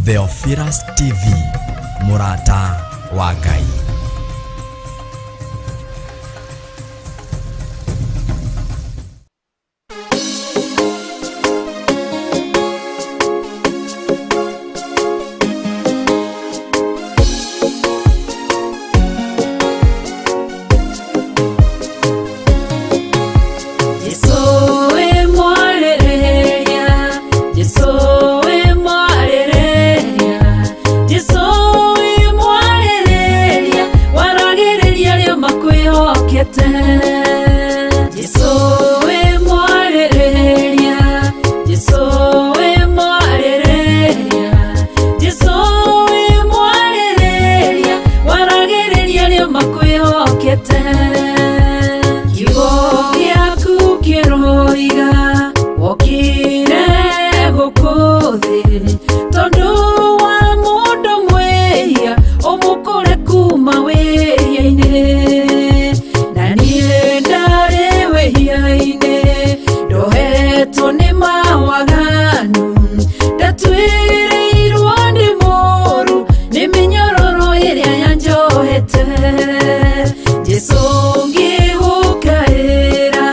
Theophilus TV, mũrata wa Ngai. Jesu wĩ mwarĩrĩria, Jesu wĩ mwarĩrĩria, Jesu wĩ mwarĩrĩria, waragĩrĩria arĩa makwĩhokete. Jesu wĩ mwarĩrĩria, Jesu wĩ mwarĩrĩria, Jesu wĩ mwarĩrĩria, waragĩrĩria arĩa makwĩhokete. Kiugo gĩaku kĩroiga wokire gũkũ thĩ tondũ wa mũndũ mwĩhia ũmũkũre kuma wĩhia-inĩ na niĩ ndarĩ wĩhia-inĩ ndohetwo nĩ mawaganu ndatuĩrĩirwo nĩ mũru nĩ mĩnyororo ĩrĩa yanjohete. Jesu ngĩgũkaĩra,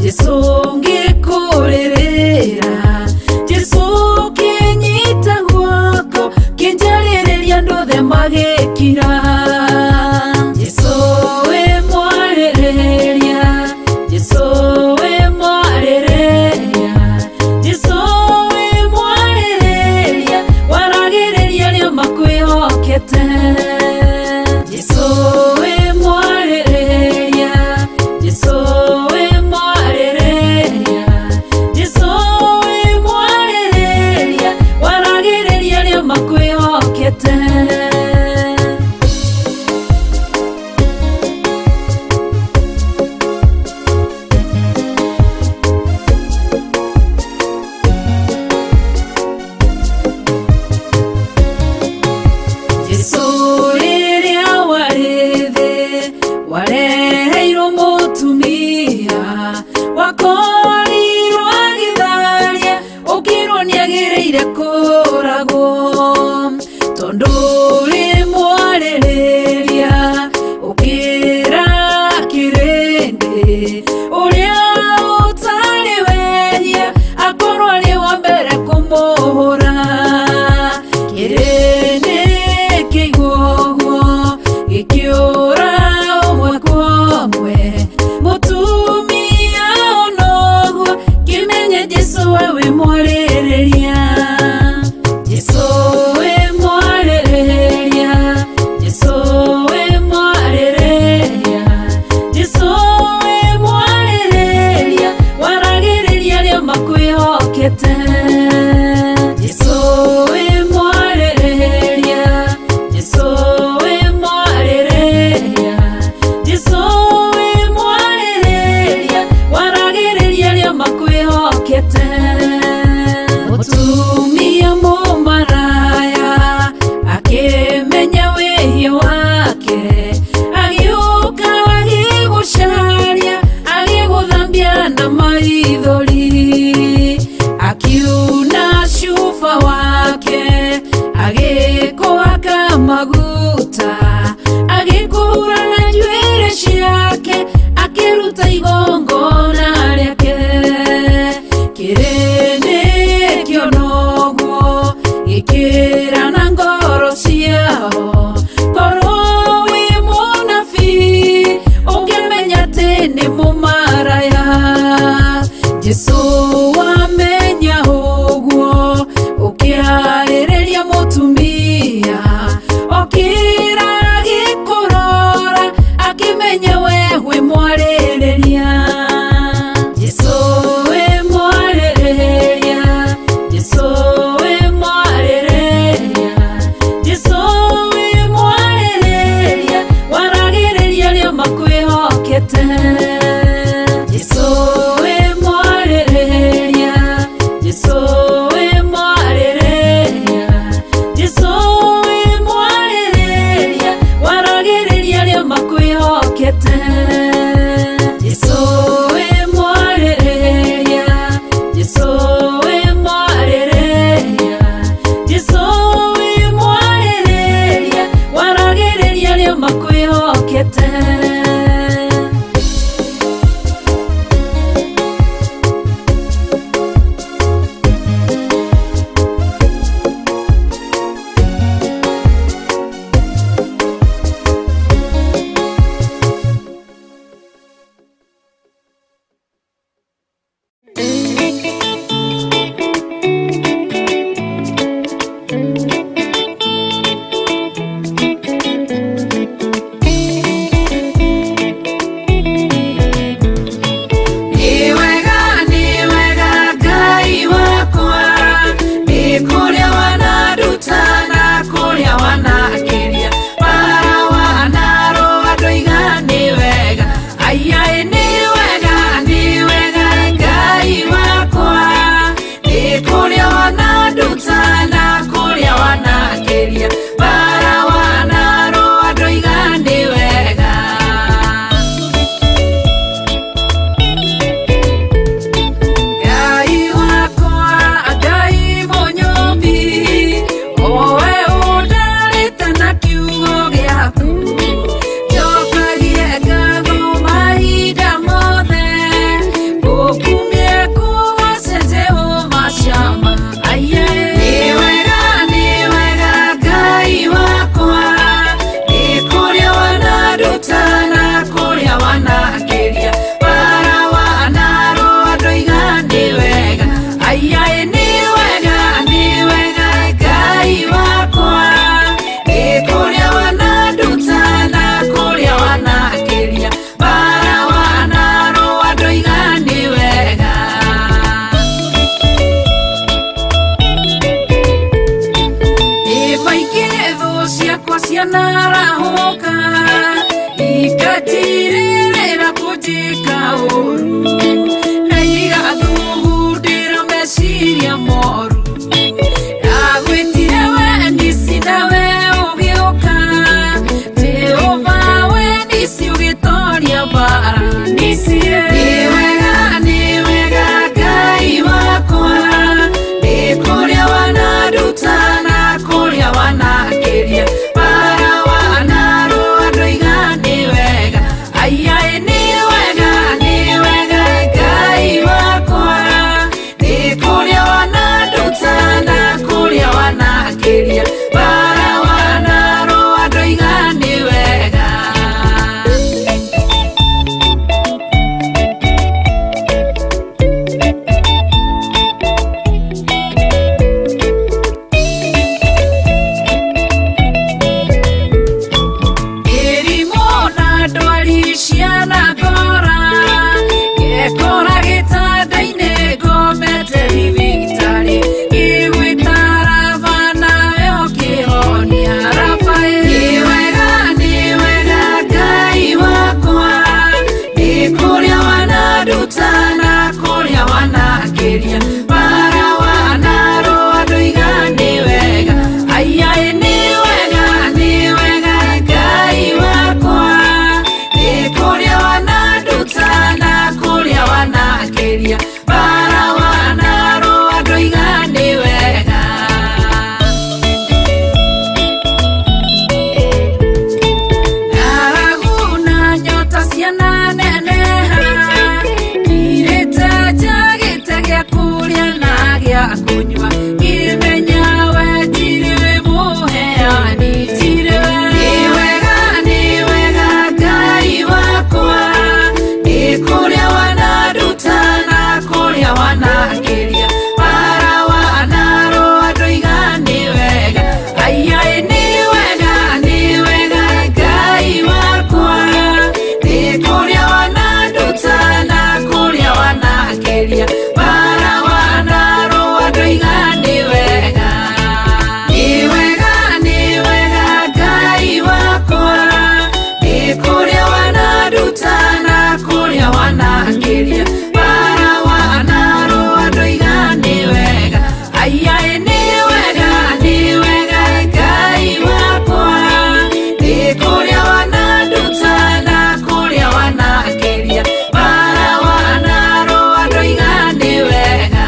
Jesu ngĩkũrĩrĩra, Jesu kĩnyita guoko kĩnjarĩrĩria andũ othe magĩkira. Jesu wĩ mwarĩrĩria, Jesu wĩ mwarĩrĩria, Jesu wĩ mwarĩrĩria, waragĩrĩria arĩa makwĩhokete. Jesu wĩ mwarĩrĩria, Jesu wĩ mwarĩrĩria, Jesu wĩ mwarĩrĩria, waragĩrĩria arĩa makwĩhokete. Jesu rĩrĩa warĩ thĩ wareheirwo mũtumia wakorirwo agĩtharia ũkĩrwo nĩagĩrĩire kũragwo tondũ ũrĩ mwarĩrĩria ũkĩra kĩrĩndĩ ũrĩa ũtarĩ wehia akorwo arĩ wa mbere kũmũhũra. Kĩrĩndĩ kĩigua ũguo gĩkĩũra ũmwe kwa ũmwe mũtumia ona ũguo kĩmenye Jesu we wĩ mwarĩrĩria. Jesu wĩ mwarĩrĩria, Jesu wĩ mwarĩrĩria, Jesu wĩ mwarĩrĩria, waragĩrĩria arĩa makwĩhokete. Jesu wĩ mwarĩrĩria, Jesu wĩ mwarĩrĩria, Jesu wĩ mwarĩrĩria, waragĩrĩria arĩa makwĩhokete. Mũtumia mũmaraya akĩmenya wĩhia wake agĩũka agĩgũcaria agĩgũthambia na maithori akiuna cuba wake agĩkũhaka maguta agĩkũhura na njuĩrĩ ciake akĩruta igongona rĩake. Kĩrĩndĩ kĩona ũguo gĩkĩra na ngoro ciao korwo wĩ mũnabii ũngĩmenya atĩ nĩ mũmaraya. Jesu wamenya ũguo ũkĩarĩrĩria mũtumia okĩra agĩkũrora akĩmenya we wĩ mwarĩrĩria. Jesu wĩ mwarĩrĩria, Jesu wĩ mwarĩrĩria, wanakĩria bara wanarũa ndoiga nĩ wega. Ngai wakwa Ngai mũnyũmbi owe ũndarĩte na kiugo gĩaku njokagie ngatho mahinda mothe ngũkumie ngũgoce Jehova Shama aiye. Nĩ wega Ngai wakwa nĩ kũrĩa wananduta na kũrĩa wanakĩria bara wanarũa ndoiga nĩ wega aiye. Nĩ wega Ngai wakwa nĩ kũrĩa wananduta na kũrĩa wanakĩria bara wanarũa ndoiga nĩ wega. Ĩ maingĩ thũ ciakwa cianarahũka ikatirĩrĩra kũnjĩka ũru na igathugundĩra meciria moru. Ndagwĩtire we nisi nawe ũgĩũka Jehova we nisi ũgĩtoria mbara nisi. Nĩ wega Ngai wakwa nĩ kũrĩa wananduta na kũrĩa wanakĩria bara wanarũa ndoiga nĩ wega aiye. Nĩ wega Ngai wakwa nĩ kũrĩa wananduta na kũrĩa wanakĩria bara wanarũa ndoiga nĩ wega. Mĩrimũ na ndwari cianangora ngekora gĩtanda-inĩ ngomete thibitarĩ ngĩgwĩta Raba nawe ũkĩhonia Rafael. Nĩ wega Ngai wakwa nĩ kũrĩa wananduta na kũrĩa wanakĩria bara wanarũa ndoiga nĩ wega aiye. Nĩ wega Ngai wakwa nĩ kũrĩa wananduta na kũrĩa wanakĩria bara wanarũa ndoiga nĩ wega. Ng'aragu na nyota ciananeneha ngirĩte njagĩte gĩa kũrĩa na gĩa kũnyua ngĩmenya we tirĩ mũheani tirĩ we. Nĩ wega Ngai wakwa nĩ kũrĩa wananduta na kũrĩa wanakĩria bara wanarũa ndoiga nĩ wega aiye. Nĩ wega Ngai wakwa nĩ kũrĩa wananduta na kũrĩa wanakĩria bara wanarũa ndoiga nĩ wega. Nĩ wega Ngai wakwa nĩ kũrĩa wananduta na kũrĩa wanakĩria bara wanarũa ndoiga nĩ wega aiye. Nĩ wega Ngai wakwa nĩ kũrĩa wananduta na kũrĩa wanakĩria bara wanarũa ndoiga nĩ wega.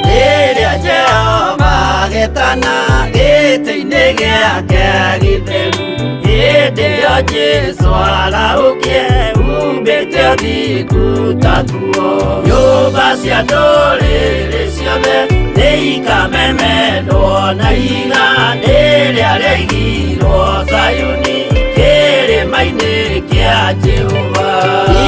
Rĩrĩa Jehova agetana gĩtĩ-inĩ gĩake gĩtheru hĩndĩ ĩyo Jesũ arahũkie umbĩte ũthingu ta nguo nyũmba cia ndũrĩrĩ ciothe nĩikamemendwo na ihiga rĩrĩa rĩaigirwo Zayuni kĩrĩma-inĩ kĩa Jehova.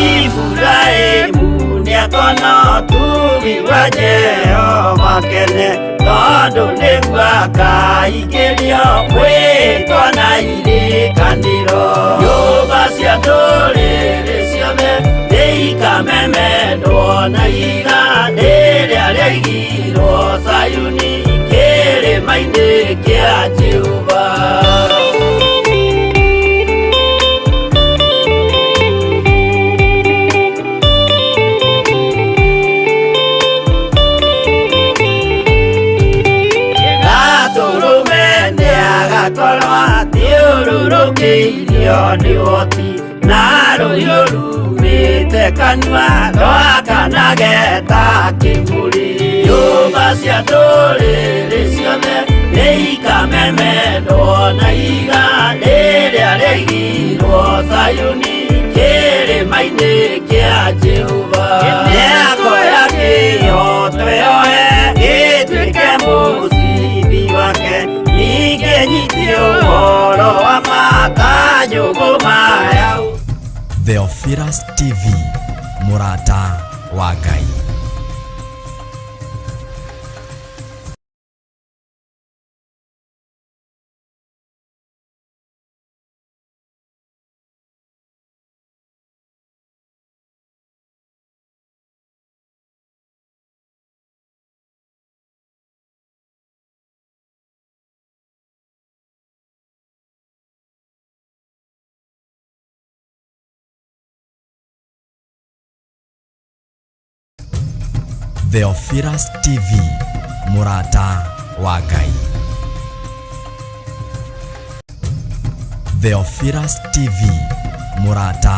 Iburahĩmu nĩakona ũtugi wa Jehova kene tondũ nĩguo akaingĩrio mwĩtwa na irĩkanĩro. cia ndũrĩrĩ ciothe nĩikamemendwo na ihiga rĩrĩa rĩaigirwo Zayuni kĩrĩma-inĩ kĩa Jehova. Gatũrũme nĩagakorwo athiũrũrũkĩirio nĩ ũhoti na rũhiũ rumĩte kanua rwakanage ta kĩmũrĩ. Nyũmba cia ndũrĩrĩ ciothe nĩikamemendwo na ihiga rĩrĩa rĩaigirwo Zayuni kĩrĩma-inĩ kĩa Jehova. Nĩakoya kĩhooto yoe gĩtuĩke mũcibi wake, ningĩ nyite ũhoro wa matanyũgũma ya Theophilus TV, mũrata wa Ngai. Theophilus TV, mũrata wa Ngai. Theophilus TV, mũrata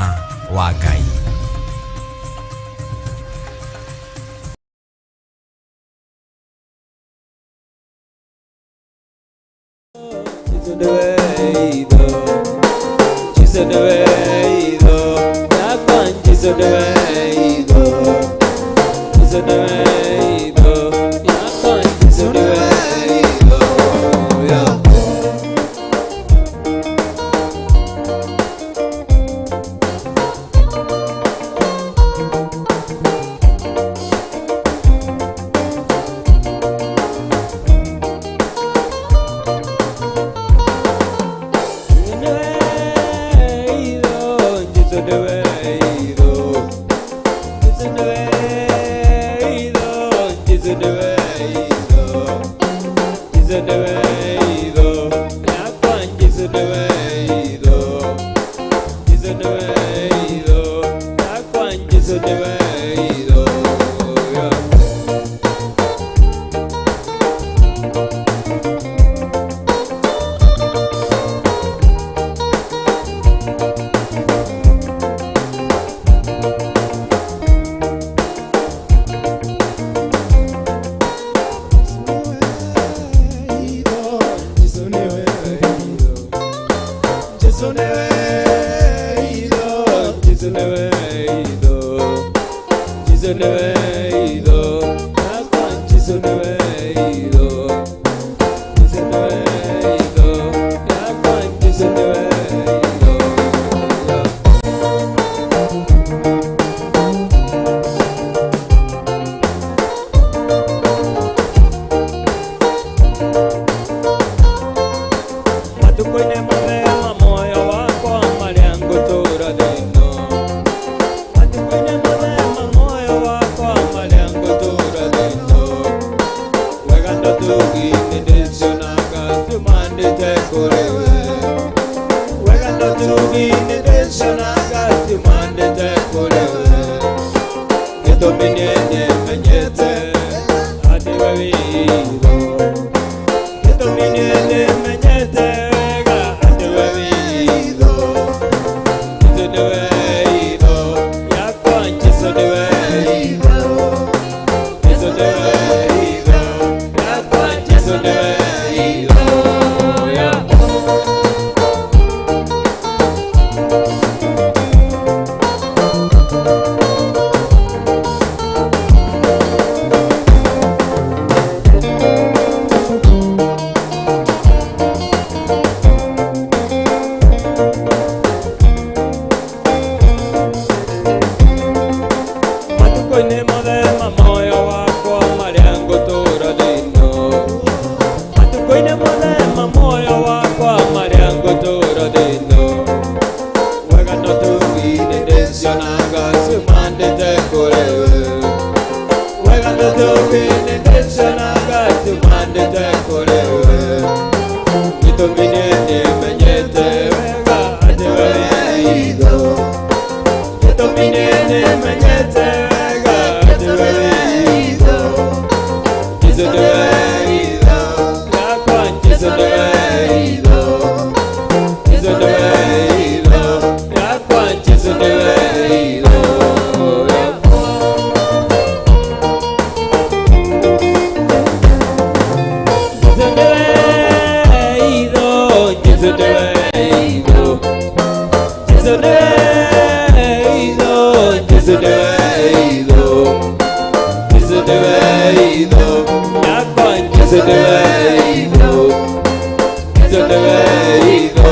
wa Ngai. Gĩtũmi niĩ nĩmenyete wega atĩ we wĩ itho. Gĩtũmi niĩ nĩmenyete wega atĩ we wĩ itho. Jesũ nĩwe itho yakwa, Jesũ nĩwe itho. Jesũ nĩwe itho yakwa, Jesũ nĩwe itho yakwa. Jesũ nĩwe itho, Jesũ nĩwe itho. Jesũ nĩwe itho, Jesũ nĩwe itho. Jesũ nĩwe itho yakwa, Jesũ nĩwe itho. Jesũ nĩwe itho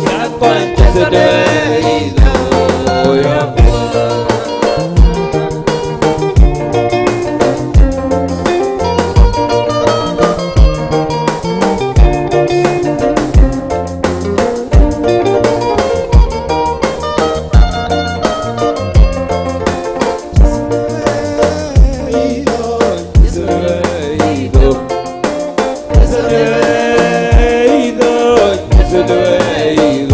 yakwa, Jesũ nĩwe itho yakwa. Jesũ nĩwe itho, Jesũ nĩwe itho.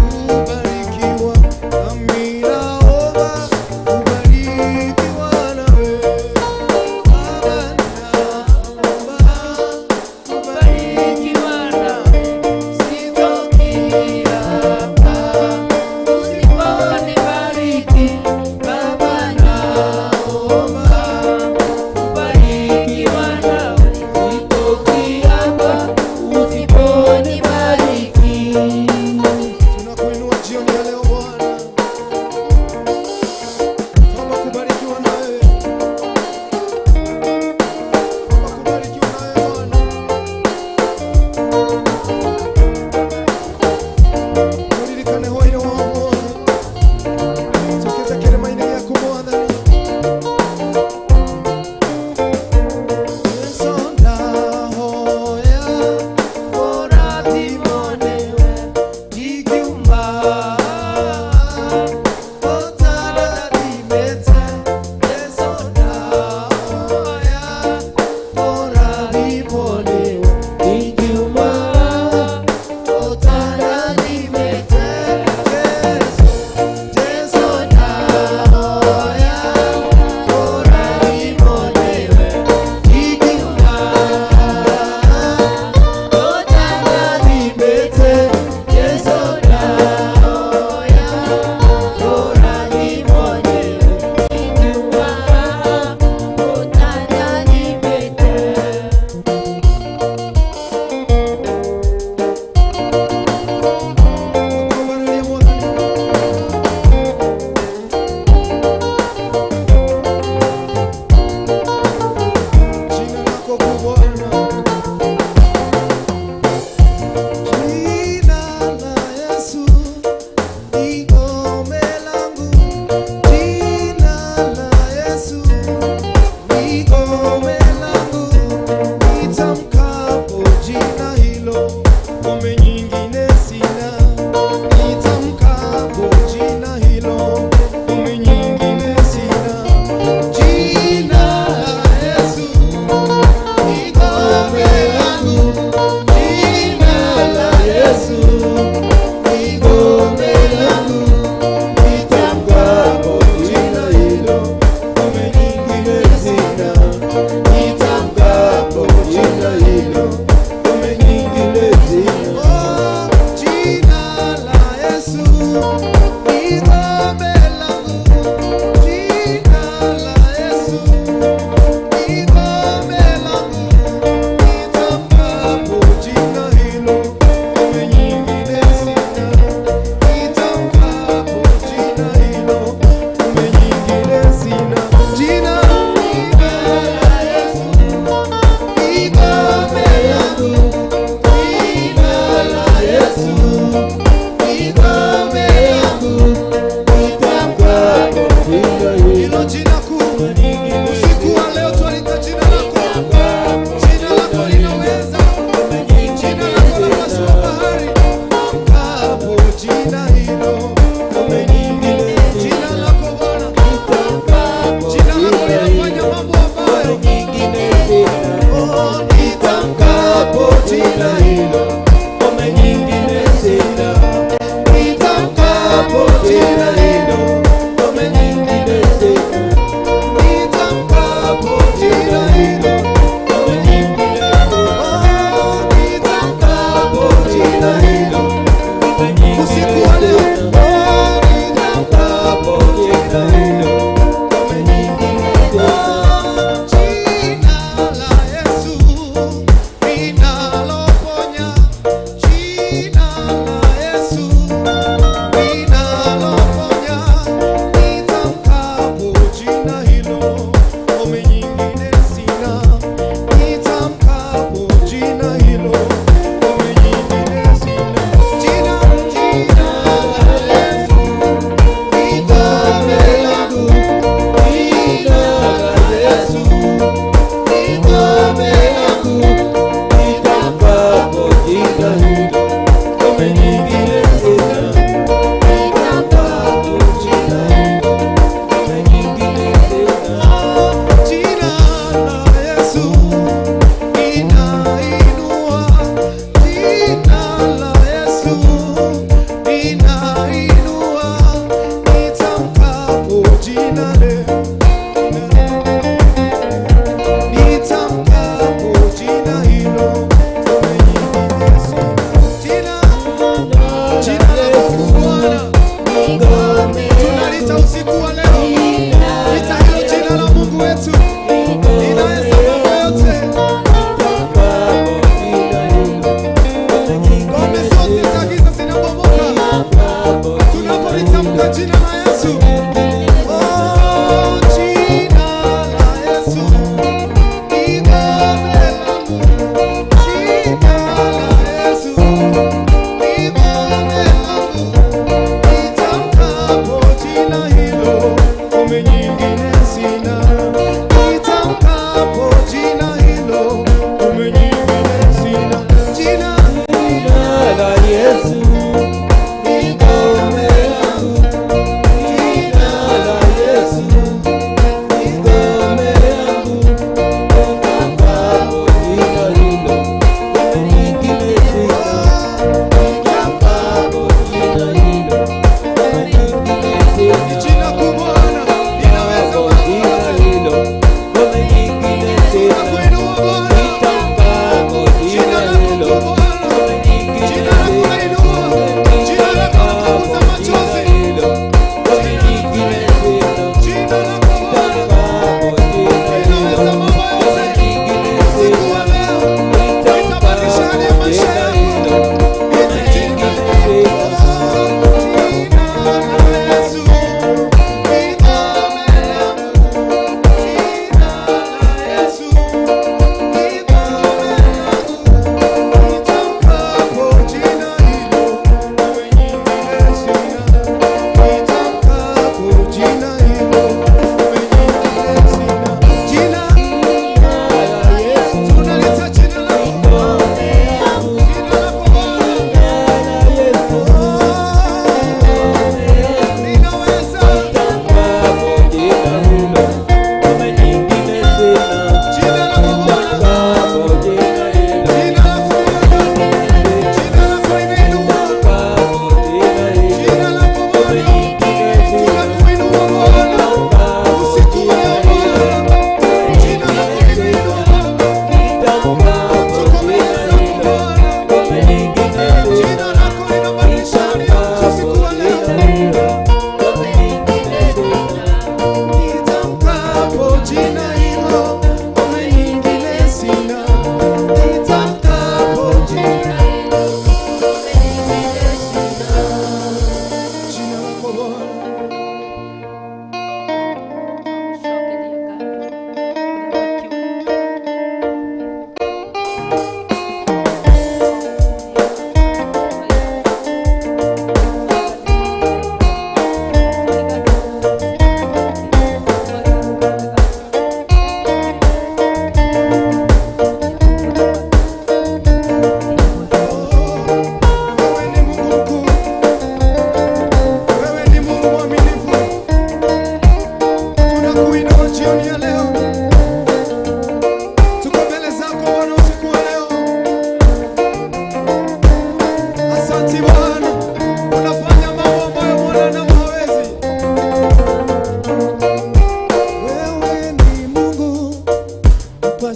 Kubarikiwa, nami naomba kubarikiwa nawe. Usiku wa leo twalita jina lako. Jina lako linaweza. Jina lako lapasua bahari. Hapo jina hilo. Jina lako Bwana. Jina lako linafanya mambo ambayo. Oh, nitamkapo jina hilo. Nitamkapo jina hilo. Nitamkapo jina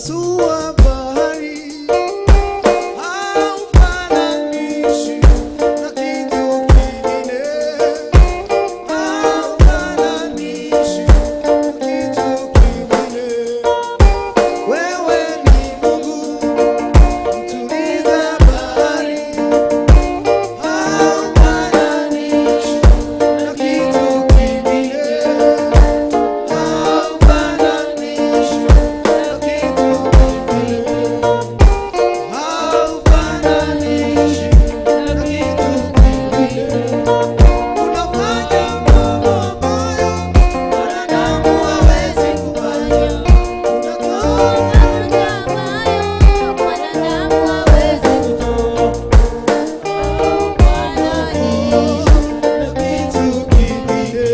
Pasua bahari, haufananishi na kitu kingine, haufananishi na kitu kingine. Wewe ni Mungu mtuliza bahari, haufananishi na kitu kingine, haufananishi na kitu kingine, haufananishi na kitu kingine. Unafanya mambo ambayo wanadamu hawezi kufanya. Unatoa na kitu kingine,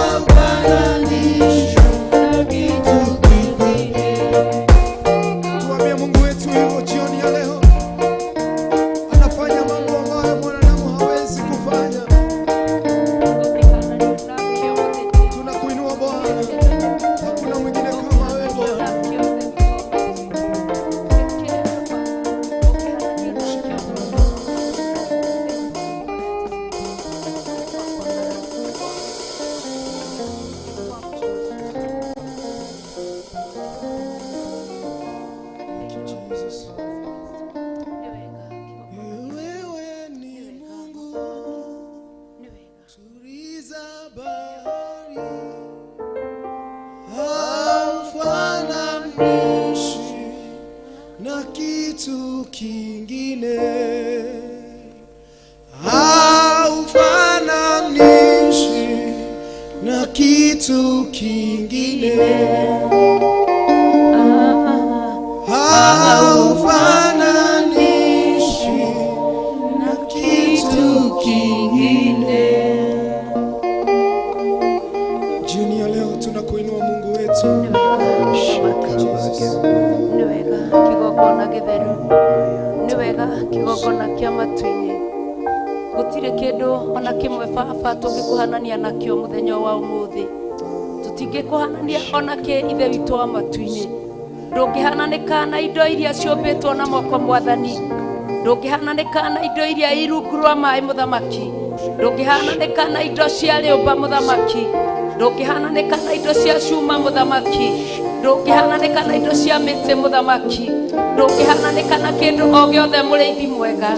haufananishi na kitu kingine. Tuambie Mungu wetu hivyo jioni ya leo, anafanya mambo ambayo mwanadamu hawezi kufanya. Tunakuinua Bwana, hakuna mwingine kama wewe Bwana. Thank you, Jesus. Wewe ni Mungu tuliza bahari, haufananishi na kitu kingine, haufananishi na kitu kingine, haufananishi na kitu kingine. Jioni ya leo tunakuinua Mungu wetu. Jesus. Nĩ wega kĩgongona gĩtheru, nĩ wega kĩgongona kĩa matu-inĩ. Gũtirĩ kĩndũ ona kĩmwe baba tũngĩkũhanania nakĩo mũthenya wa ũmũthĩ. Tũtingĩkũhanania ona kĩ, ithe witũ wa matu-inĩ. Ndũngĩhananĩka na indo iria ciũmbĩtwo na moko, mwathani. Ndũngĩhananĩka na indo iria i rungu rwa maĩ, mũthamaki. Ndũngĩhananĩka na indo cia rĩũmba, mũthamaki. Ndũngĩhananĩka na indo cia cuma, mũthamaki. Ndũngĩhananĩka na indo cia mĩtĩ, mũthamaki. Ndũngĩhananĩka na kĩndũ o gĩothe, mũrĩithi mwega.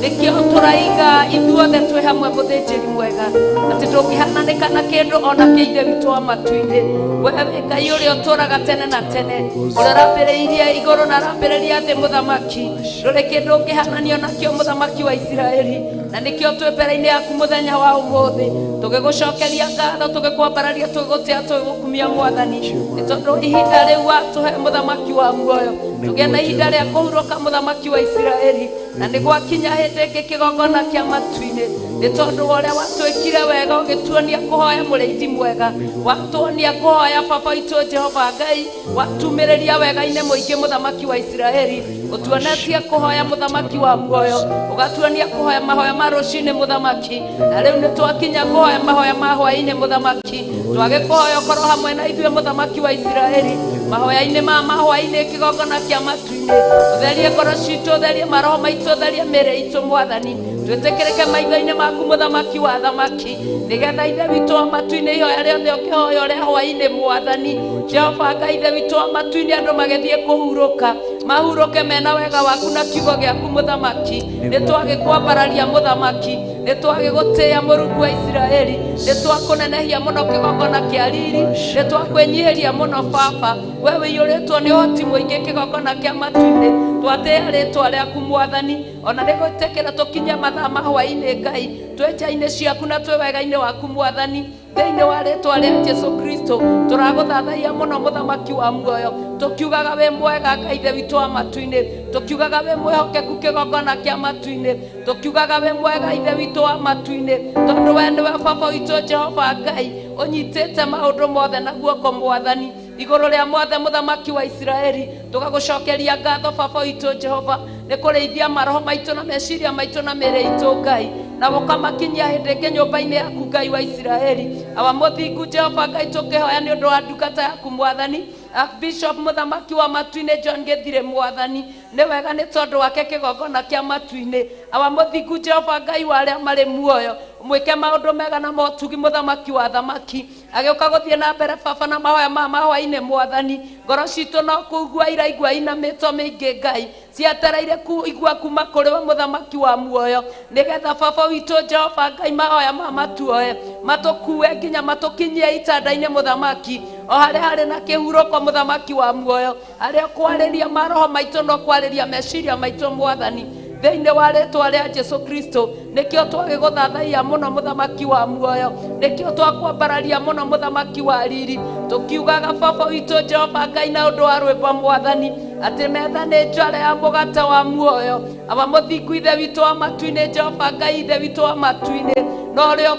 Nĩkĩo tũraiga ithuothe twĩ hamwe, mũthĩnjĩri mwega, atĩ ndũngĩhananĩka na kĩndũ ona kĩ, ithe witũ wa matu-inĩ. We wĩ Ngai ũrĩa ũtũraga tene na tene, ũrĩa ũrambĩrĩirie igũrũ na arambĩrĩria thĩ, mũthamaki. Ndũrĩ kĩndũ ũngĩhananio nakĩo, mũthamaki wa Isiraeli. Na nĩkĩo twĩ mbere-inĩ yaku mũthenya wa ũmũthĩ, tũgĩgũcokeria ngatho, tũgĩkwambararia, tũgĩgũtĩa, tũgĩgũkumia, mwathani, nĩ tondũ ihinda rĩu watũhe, mũthamaki wa muoyo, tũgĩe na ihinda rĩa kũhurũka, mũthamaki wa Isiraeli. Na nĩ gwakinya hĩndĩ ĩngĩ kĩgongona kĩa matu-inĩ, nĩ tondũ wa ũrĩa watwĩkire wega, ũgĩtuonia kũhoya, mũrĩithi mwega. Watuonia kũhoya, baba witũ Jehova Ngai. Watumĩrĩria wega-inĩ mũingĩ, mũthamaki wa Isiraeli. Ũtuonetie kũhoya, mũthamaki wa muoyo. Ũgatuonia kũhoya mahoya ma rũcinĩ, mũthamaki, na rĩu nĩ twakinya kũhoya mahoya ma hwaĩ-inĩ, mũthamaki. Twagĩkũhoya ũkorwo hamwe na ithuĩ, mũthamaki wa Isiraeli, mahoya-inĩ ma mahwaĩ-inĩ, kĩgongona kĩa matu-inĩ. Ũtherie ngoro citũ, ũtherie maroho maitũ, ũtherie mĩĩrĩ itũ, mwathani, twĩtĩkĩrĩke maitho-inĩ maku, mũthamaki wa thamaki, nĩgetha ithe witũ wa matu-inĩ ihoya rĩothe ũkĩhoya ũrĩa hwaĩ-inĩ, mwathani Jehova Ngai, ithe witũ wa matu-inĩ, andũ magĩthiĩ kũhurũka, mahurũke mena wega waku na kiugo gĩaku, mũthamaki. Nĩ twagĩkwambararia, mũthamaki. Nĩ twagĩgũtĩĩa, mũrungu wa Isiraeli. Nĩ twakũnenehia mũno, kĩgongona kĩa riri. Nĩ twakwĩnyihĩria mũno, baba. We wĩiyũrĩtwo nĩ ũhoti mũingĩ, kĩgongona kĩa matu-inĩ. Twatĩĩa rĩtwa rĩaku, mwathani. Ona nĩ gwĩtĩkĩra tũkinye mathaa ma hwaĩ-inĩ, Ngai, twĩ nja-inĩ ciaku na twĩ wega-inĩ waku, mwathani. Thĩinĩ wa rĩtwa rĩa Jesu Kristo tũragũthathaiya mũno, mũthamaki wa muoyo, tũkiugaga wĩ mwega, Ngai ithe witũ wa matu-inĩ, tũkiugaga wĩ mwĩhokeku, kĩgongona kĩa matu-inĩ, tũkiugaga wĩ mwega, ithe witũ wa matu-inĩ, tondũ we nĩwe baba witũ Jehova Ngai ũnyitĩte maũndũ mothe na guoko, mwathani, igũrũ rĩa mothe, mũthamaki wa Isiraeli. Tũgagũcokeria ngatho, baba witũ Jehova, nĩ kũrĩithia maroho maitũ na meciria maitũ na mĩĩrĩ itũ, Ngai, na ũkamakinyia hĩndĩ ĩngĩ nyũmba-inĩ yaku, Ngai wa Isiraeli. Awa mũthingu Jehova Ngai, tũkĩhoya nĩ ũndũ wa ndungata yaku, mwathani. Archbishop mũthamaki wa matu-inĩ John Gĩthire mwathani nĩ wega nĩ tondũ wake kĩgongona kĩa matu-inĩ awa mũthingu Jehova Ngai wa arĩa marĩ muoyo mwĩke maũndũ mega na motugi mũthamaki wa thamaki agĩũka gũthiĩ na mbere baba na mahoya ma mahoya-inĩ mwathani ngoro citũ no kũigua iraigua inamĩtwo mĩingĩ Ngai cietereire kuigua kuma kũrĩ we mũthamaki wa muoyo nĩgetha baba witũ Jehova Ngai mahoya ma matuoe matũkue nginya matũkinyie itanda-inĩ mũthamaki o harĩa harĩ na kĩhurũko mũthamaki wa muoyo harĩa kwarĩria maroho maitũ no kwarĩria meciria maitũ mwathani thĩinĩ wa rĩtwa rĩa Jesu Kristo nĩkĩo twagĩgũthathaiya mũno mũthamaki wa muoyo nĩkĩo twakwambararia mũno mũthamaki wa riri tũkiugaga baba witũ Jehova Ngai na ũndũ wa rwĩmbo mwathani atĩ metha nĩ njare ya mũgate wa muoyo awa mũthingu ithe witũ wa matu-inĩ Jehova Ngai ithe witũ wa matu-inĩ na ũrĩa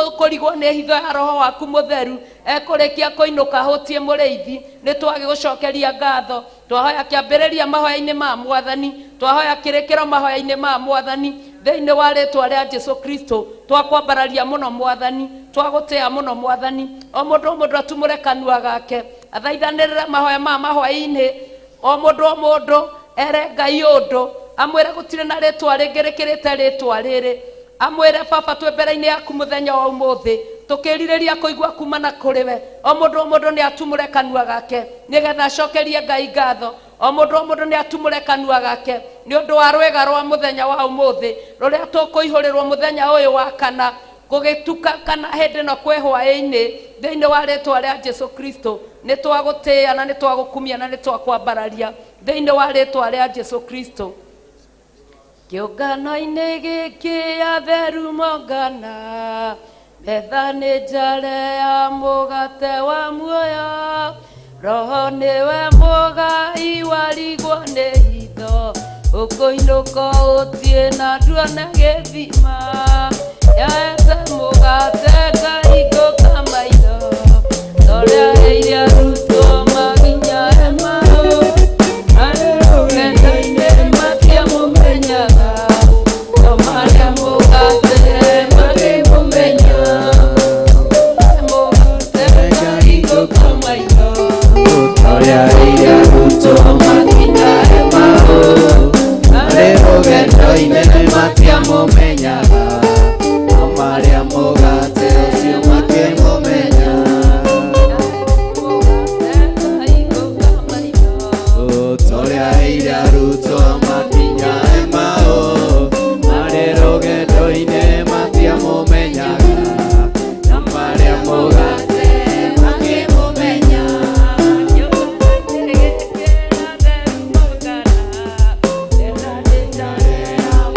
ũkũrigwo nĩ hitho ya roho waku mũtheru ekũrĩkia kũinũka hũtie mũrĩithi nĩ twagĩgũcokeria ngatho twahoya kĩambĩrĩria mahoya-inĩ ma mwathani twahoya kĩrĩkĩro mahoya-inĩ ma mwathani thĩinĩ wa rĩtwa rĩa Jesu Kristo twakwambararia mũno mwathani twagũtĩa mũno mwathani o mũndũ o mũndũ atumũre kanua gake athaithanĩrĩre mahoya ma mahoya-inĩ o mũndũ o mũndũ ere Ngai ũndũ amwĩre gũtirĩ na rĩtwa rĩngĩ rĩkĩrĩte rĩtwa rĩrĩ amwĩre baba twĩ mbere-inĩ yaku mũthenya wa ũmũthĩ tũkĩrirĩria kũigua kuma na kũrĩ we o mũndũ o mũndũ nĩ atumũre kanua gake nĩgetha acokerie Ngai ngatho o mũndũ o mũndũ nĩ atumũre kanua gake nĩ ũndũ wa rwĩga rwa mũthenya wa ũmũthĩ rũrĩa tũkũihũrĩrwo mũthenya ũyũ wa kana gũgĩtuka kana hĩndĩ ĩno kwĩ hwaĩ-inĩ thĩinĩ wa rĩtwa rĩa Jesu Kristo nĩ twagũtĩĩa na nĩ twagũkumia na nĩ twakwambararia thĩinĩ wa rĩtwa rĩa Jesu Kristo kĩũngano-inĩ gĩkĩ atheru mongana metha nĩ njare ya mũgate wa muoyo roho nĩwe mũgai warigwo nĩ hitho ũkũinũka ũtiĩ na nduone gĩthima yaete mũgate ngahingũka maitho torĩa heire arutwo maginya Emau marĩ rũgendo-inĩ matiamũmenyaga no marĩa mũgate makĩmũmenya mũgate ngahingũka maitho Torĩa heire arutwo makinya Emau marĩ rũgendo-inĩ matiamũmenyaga no marĩa mũgate ũcio makĩmũmenya Torĩa heire arutwo makinya Emau marĩ rũgendo-inĩ matiamũmenyaga no marĩa mũgate makĩmũmenya.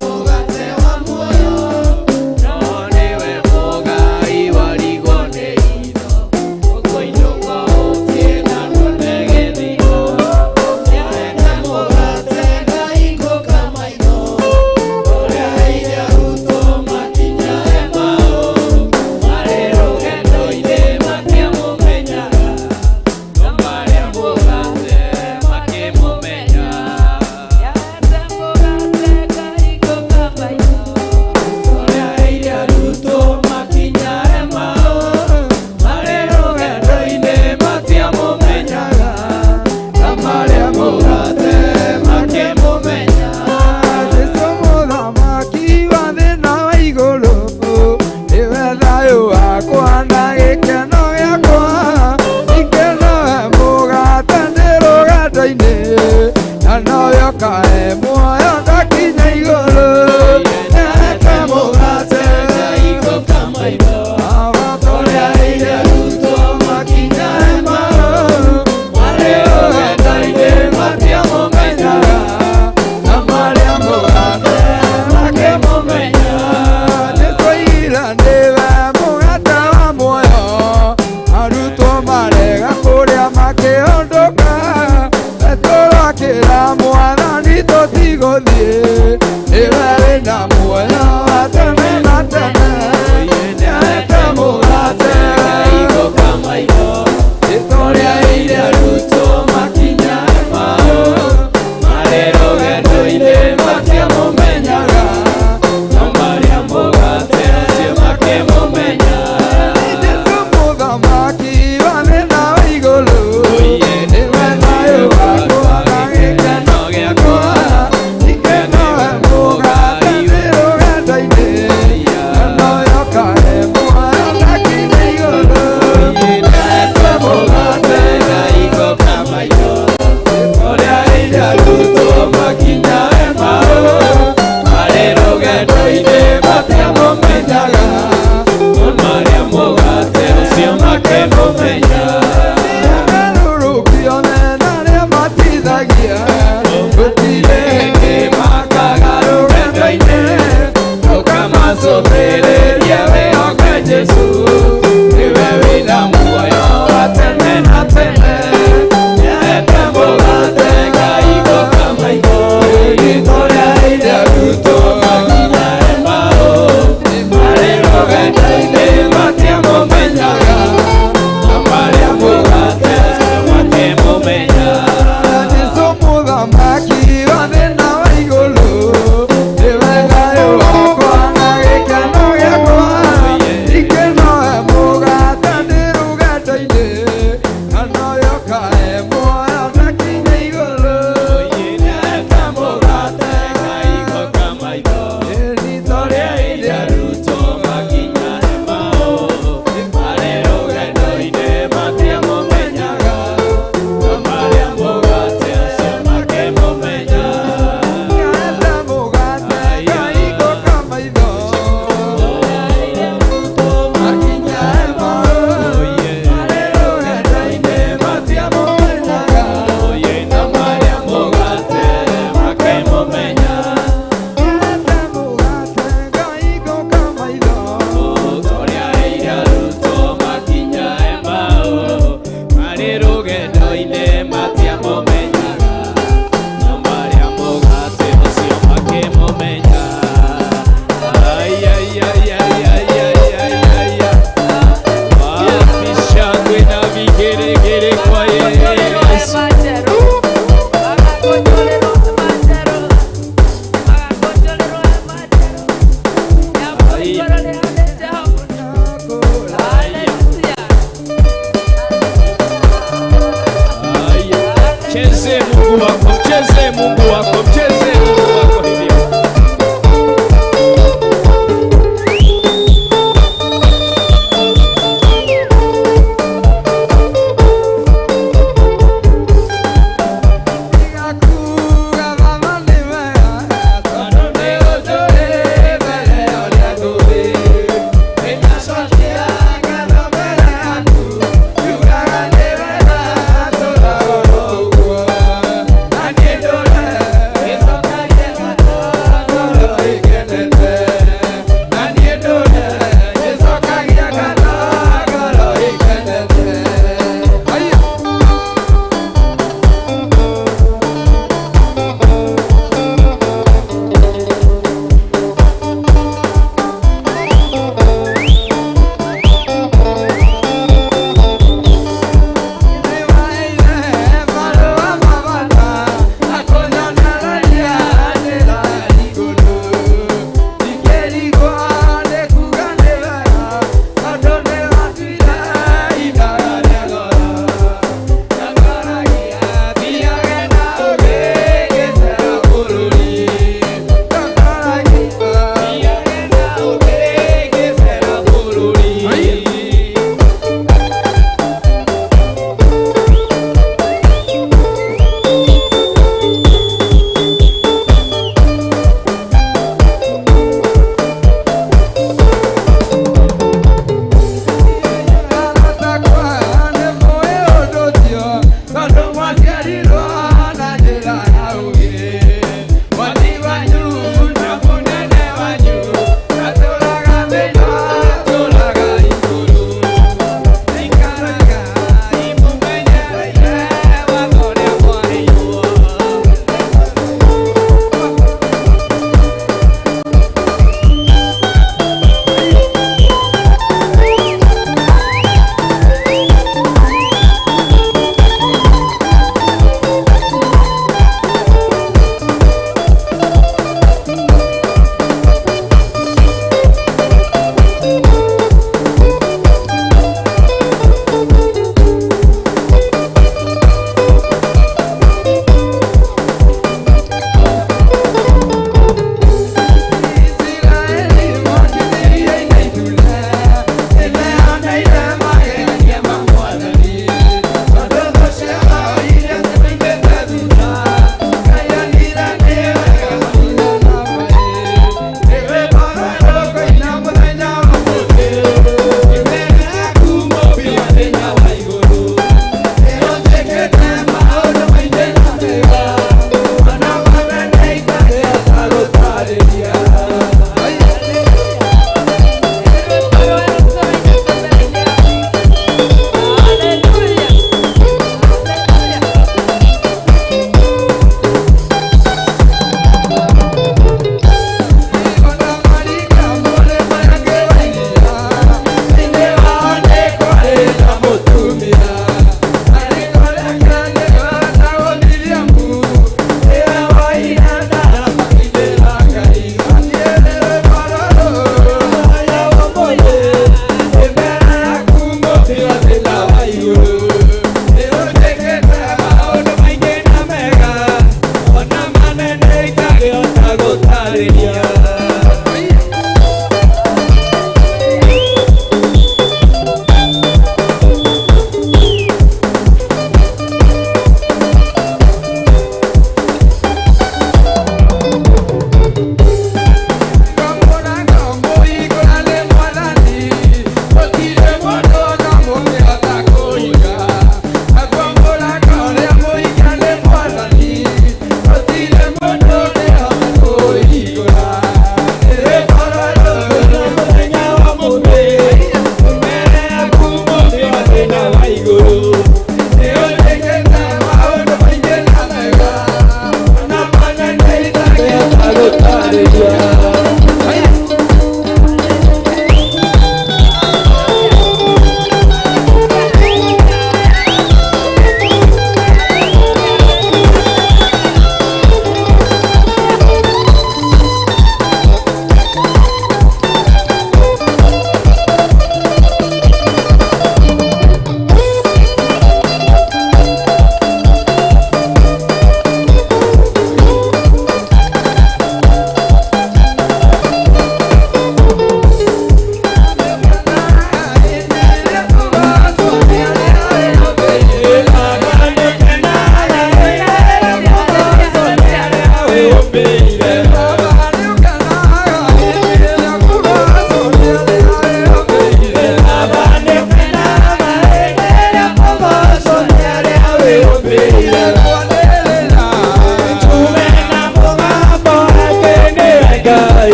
Mũgate wa muoyo no nĩwe mũgai warigwo nĩ hitho ũkũinũka ũtiĩ na nduone gĩthima yaete mũgate ngahingũka maitho ũrĩa heire arutwo makinya Emau marĩ rũgendo-inĩ matiamũmenyaga no marĩa mũgate makĩmũmenya. Ũrĩa heire arutwo makinya Emau marĩ rũgendo-inĩ matiamũmenyaga na marĩa mũgate makĩmũmenya. Jesu mũthamaki wa thĩ na wa igũrũ nĩwe thayũ wakwa na gĩkeno gĩakwa ikeno we mũgate ndĩ rũgendo-inĩ na nowe ũkahe muoyo ndakinya igũrũ nĩahete mũgate Ngahingũka maitho Baba ũrĩa heire arutwo makinya Emau marĩ rũgendo-inĩ matiamũmenyaga na marĩa mũgate makĩmũmenya. Jesu ira nĩwe mũgate wa muoyo arutwo marega kũrĩa makĩhũndũka Petero akĩra mwathani tũtigũthiĩ nĩwe wĩna muoyo wa tene na tene nĩahete mũgate Ngahingũka maitho ũrĩa heire arutwo makinya Emau marĩ rũgendo-inĩ matiamũmenyaga no marĩa mũgate ũcio makĩmũmenya. Jesu mũthamaki wa thĩ na wa igũrũ Mchezee Mungu wako, mchezee Mungu wako hivyo. Thank you.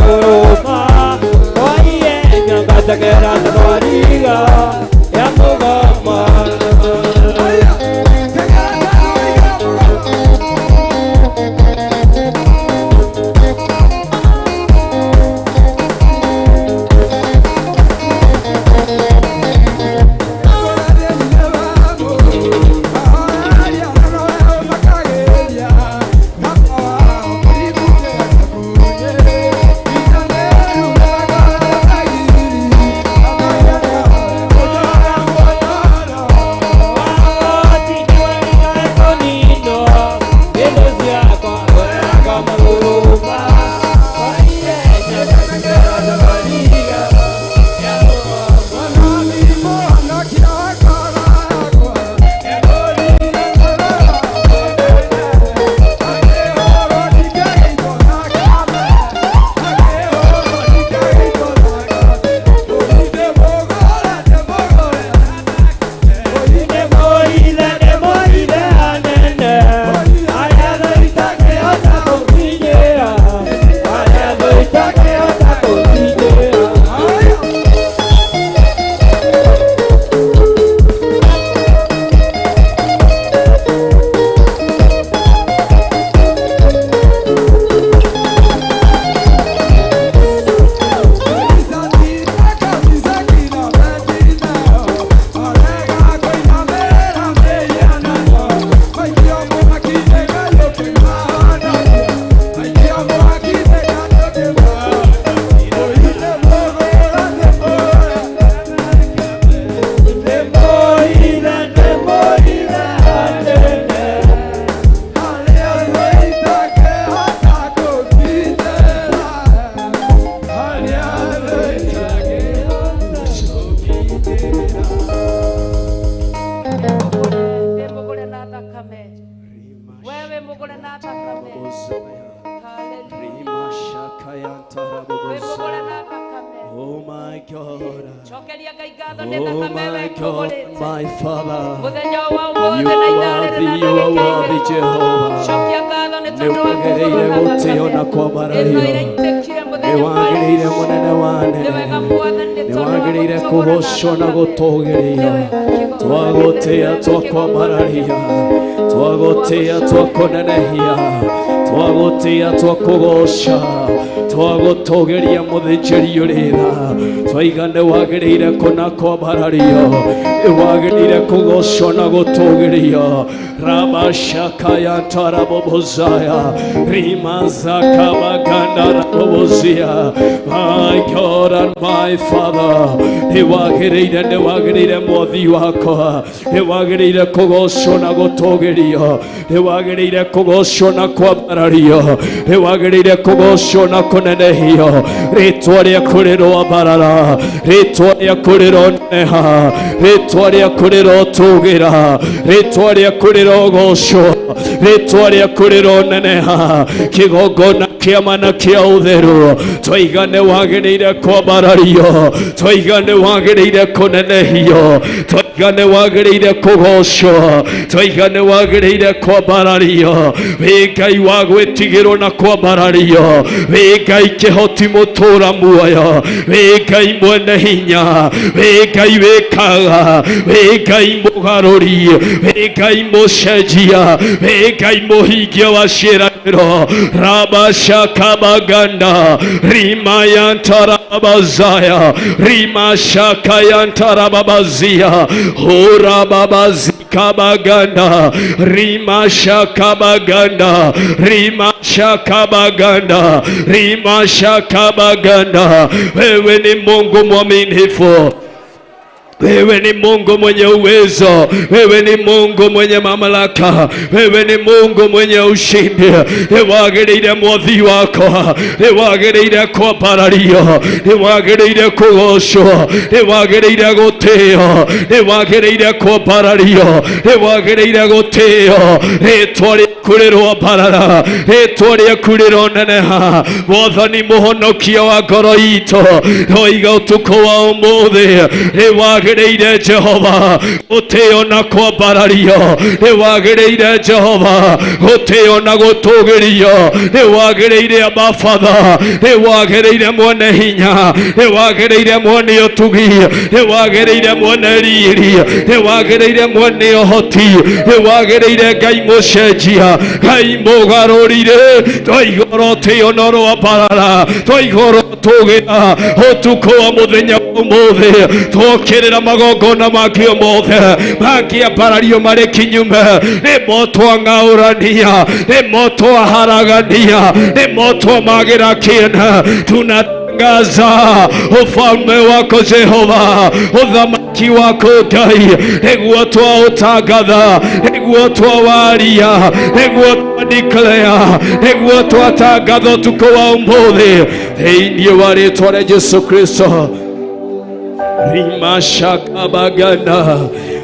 magũrũ kwa ihenya ngateng'era ta thwariga ya mũgoma. Wĩ mũgũre na thakame, we wĩ mũgũre na thakame. Hallelujah. Wĩ mũgũre na thakame. Oh my God. Cokeria Ngai ngatho nĩ Oh thakame my we God, kũgũrĩte my Father. Mũthenya wa You ũmũthĩ na are ithaa rĩrĩ na worthy, you are ndagĩka worthy, igĩrĩ. Jehovah. Cokia ngatho nĩ Nĩ tondũ wa wagĩrĩire kũgũrwo na gũtĩo na thakame kwambarario. ĩno ĩraitĩkire Nĩ mũthenya wagĩrĩire ũyũ. mũnene wa Nĩ anene. wega Mwathani nĩ Nĩ tondũ wa wagĩrĩire gũtũgũra na kũgocwo na thakame. gũtũgĩrio. Nĩ wega kĩgongona Twagũtĩa gĩtheru, twakwambararia, twagũtĩa twakũnenehia, twagũtĩa twakũgoca, twagũtũgĩria mũthĩnjĩri ũrĩ tha. Twaiga nĩ wagĩrĩire kũna kwambarario, nĩ wagĩrĩire kũgocwo na gũtũgĩrio. Rabashakayantarabobozaya, rimazakabagandarabobozia. My God and my Father, nĩ wagĩrĩire, nĩ wagĩrĩire mwathi wakwa, nĩ wagĩrĩire kũgocwo na gũtũgĩrio, nĩ wagĩrĩire kũgocwo na kwambarario, nĩ wagĩrĩire kũgocwo na kũnenehio. Rĩtwa rĩaku rĩroambarara, rĩtwa rĩaku rĩroneneha, rĩtwa rĩaku rĩrotũgĩra, rĩtwa rĩaku rĩrogocwo, rĩtwa rĩaku rĩroneneha. Kĩgongona kĩama na kĩa ũtheru, twaiga nĩ wagĩrĩire kwambarario, twaiga nĩ wagĩrĩire kũnenehio, twaiga nĩ wagĩrĩire kũgocwo, twaiga nĩ wagĩrĩire kwambarario. Wĩ Ngai wa gwĩtigĩrwo na kwambarario, wĩ Ngai kĩhoti mũtũra muoyo, wĩ Ngai mwene hinya, wĩ Ngai wĩkaga, wĩ Ngai mũgarũri, wĩ Ngai mũcenjia, wĩ Ngai mũhingia wa ciĩranĩro. Rabashakabaganda rimayantarabazaya rimashakayantarababazia hurababazi kabaganda rimashakabaganda rimashakabaganda rimashakabaganda. Wewe ni Mungu mwaminifu. Wewe ni Mungu mwenye uwezo, wewe ni Mungu mwenye mamlaka, wewe ni Mungu mwenye ushindi. Nĩ wagĩrĩire mwathi wakwa, nĩ wagĩrĩire kwambarario, nĩ wagĩrĩire kũgocwo, nĩ wagĩrĩire gũtĩo, nĩ wagĩrĩire kwambarario, nĩ wagĩrĩire gũtĩo. Rĩtwa rĩaku rĩaku rĩroambarara, rĩtwa rĩaku rĩroneneha. Mwathani mũhonokia wa ngoro itũ, roiga ũtukũ wa ũmũthĩ nĩwagĩrĩire Jehova gũtĩo na kwambarario, nĩwagĩrĩire Jehova gũtĩo na gũtũgĩrio, nĩwagĩrĩire Abba Father, nĩwagĩrĩire mwene hinya, nĩwagĩrĩire mwene ũtugi, nĩwagĩrĩire mwene riri, nĩwagĩrĩire mwene ũhoti, nĩwagĩrĩire Ngai mũcenjia, Ngai mũgarũrire. Twaigoro tĩo na rwambarara, twaigoro tũgĩra ũtukũ wa mũthenya ũmũthĩ, twokĩrĩra magongona mangĩ mothe mangĩambarario marĩ kinyume, nĩmo twang'aũrania, nĩmo twaharagania, nĩmo twamagĩra kĩene. Tunatangaza ufalme wako Jehova, uthamaki wako Ngai, nĩguo twaũtangatha, nĩguo twawaria, nĩguo twadeclare, nĩguo twatangatha ũtukũ wa ũmũthĩ thĩinĩ wa rĩtwa rĩa Jesu Kristo. Rima shakabaganda,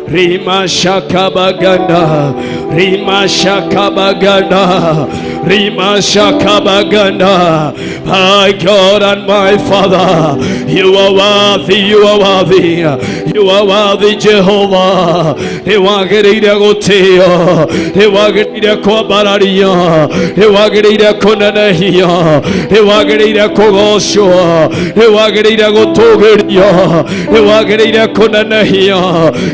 Rima shakabaganda, Rima shakabaganda, Rima shakabaganda. My God and my Father, you are worthy, you are worthy, you are worthy, Jehovah. Nĩwagĩrĩire gũtĩo, nĩwagĩrĩire kwambarario, nĩwagĩrĩire kũnenehio, nĩwagĩrĩire kũgocwo, nĩwagĩrĩire gũtũgĩrio, nĩwagĩrĩire kũnenehio.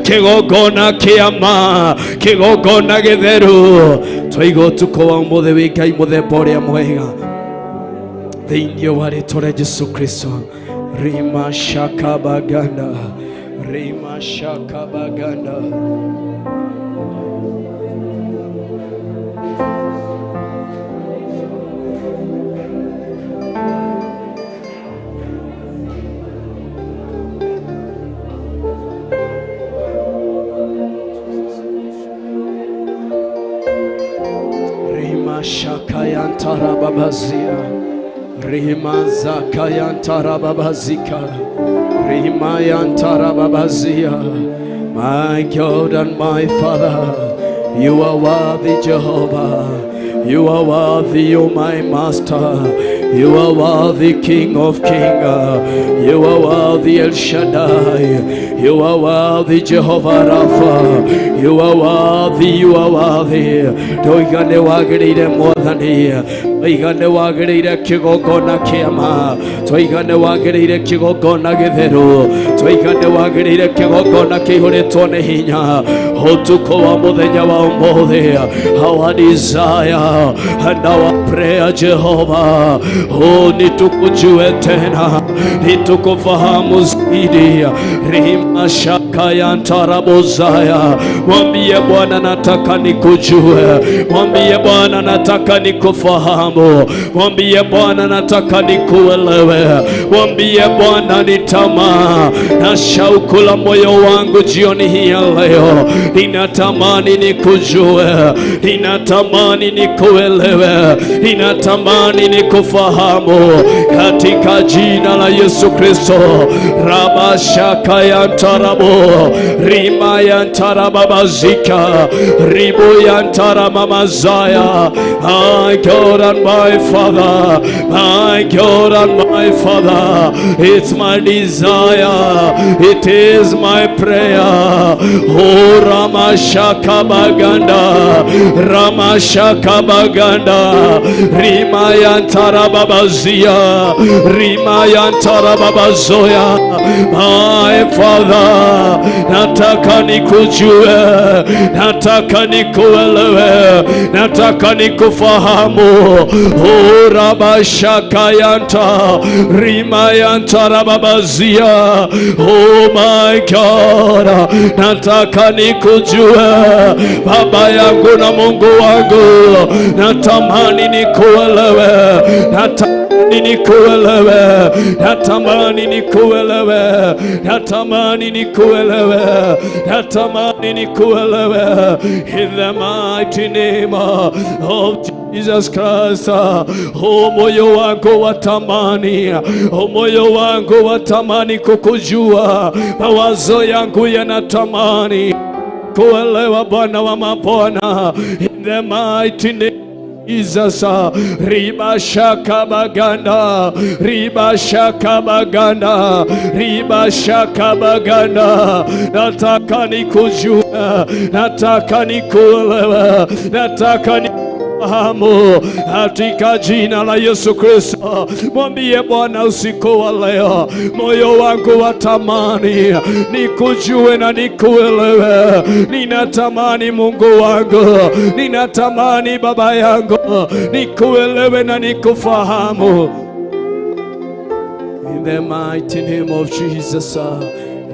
Kĩgongona kĩa ma, kĩgongona gĩtheru. Twaiga ũtukũ wa ũmũthĩ wĩ Ngai mũthemba ũrĩa mwega thĩinĩ wa rĩtwa rĩa Jesu Kristo. Rima shakabaganda, Rima shakabaganda. Rima shakayantarababazia, Rima zakayantarababazika, Rima yantarababazia. My God and my Father, you are worthy, Jehovah. You are worthy, O my Master. You are worthy, King of Kings. You are worthy, El Shaddai. You are worthy, Jehovah Rapha. You are worthy, you are worthy. Ndoiga nĩ wagĩrĩire Mwathani, twaiga nĩ wagĩrĩire kĩgongona kĩama, twaiga nĩ wagĩrĩire kĩgongona gĩtheru, twaiga nĩ wagĩrĩire kĩgongona kĩihũrĩtwo nĩ hinya. Ũtukũ wa mũthenya wa ũmũthĩ, our desire and our prayer, Jehovah, oh, ni tukujue tena, ni tukufahamu zaidi. Rima shaka yantarabozaya. Mwambie Bwana nataka nikujue, mwambie Bwana nataka nikufahamu, mwambie Bwana nataka nikuelewe, mwambie Bwana ni tamaa na shauku la moyo wangu jioni hii ya leo, ninatamani nikujue, ninatamani nikuelewe, ninatamani nikufahamu katika jina la Yesu Kristo. Rabashaka yantarabo, rima yantarababazika, ribo yantaramamazaya. My God and my Father, my God and my Father, it's my desire, it is my prayer. Oh, Ramashaka Baganda, Ramashaka Baganda, Rima yantarababazia, Rima yantarababazoya. My Father, nataka nikujue, nataka nikuelewe, nataka nikufahamu. Oh, Rabashaka yanta, Rima yantarababazia. Oh my God, nataka nikujue Baba yangu na Mungu wangu, natamani nikuelewe, natamani nikuelewe, natamani nikuelewe, natamani nikuelewe, natamani nikuelewe. In the mighty name of Jesus Christ. Oh, moyo wangu watamani, oh, moyo wangu watamani kukujua, mawazo yangu yanatamani kuelewa Bwana wa mabwana. In In the mighty name Jesus, riba shaka baganda, riba shaka baganda, riba shaka baganda. Nataka nikujue, nataka nikuelewe, nataka nikufahamu katika jina la Yesu Kristo. Mwambie Bwana usiku wa leo, moyo wangu watamani nikujue na nikuelewe. Ninatamani Mungu wangu, ninatamani Baba yangu, nikuelewe na nikufahamu. In the mighty name of Jesus,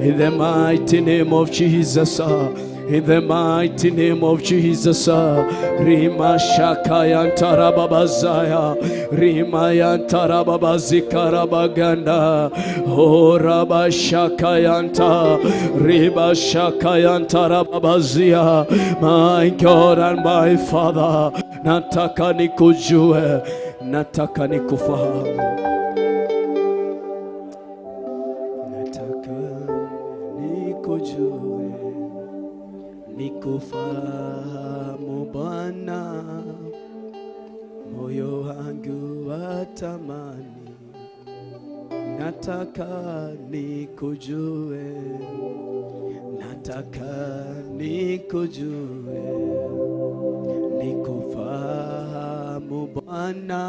in the mighty name of Jesus, in the mighty name of Jesus, Rima Shaka Yantara Babazaya, Rima Yantara Babazikara Baganda, Oh Rabba Shaka Yanta, Riba Shaka Yantara Babazia, my God and my Father, nataka nikujue, nataka nikufahamu. Nataka nikujue, nikufahamu Bwana, moyo wangu watamani, nataka nikujue, nataka nikujue, nikufahamu Bwana,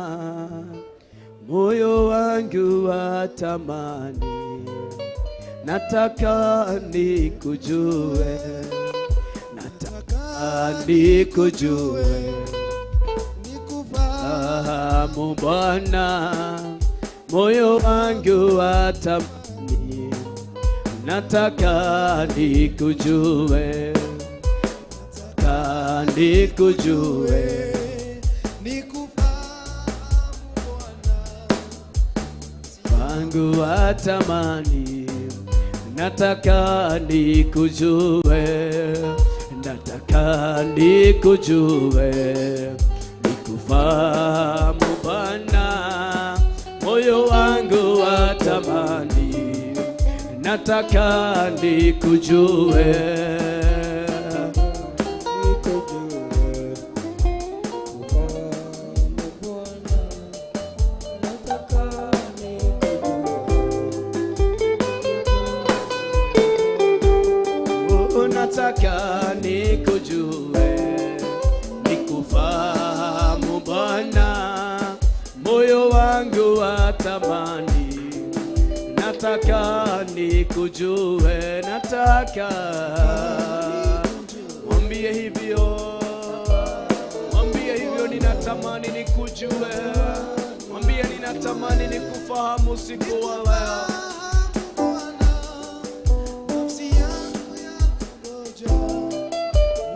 moyo wangu watamani, nataka nikujue, nataka nikujue, nikufahamu Bwana, moyo wangu watamani, nataka nikujue, nataka nikujue, wangu watamani, nataka nikujue, nataka nikujue, nikufahamu Bwana, moyo wangu watamani, nataka nikujue. Nataka nikujue, nikufahamu Bwana, moyo wangu watamani, nataka nikujue, nataka mwambie hivyo, mwambie hivyo, ninatamani nikujue, mwambie ninatamani nikufahamu siku wa leo.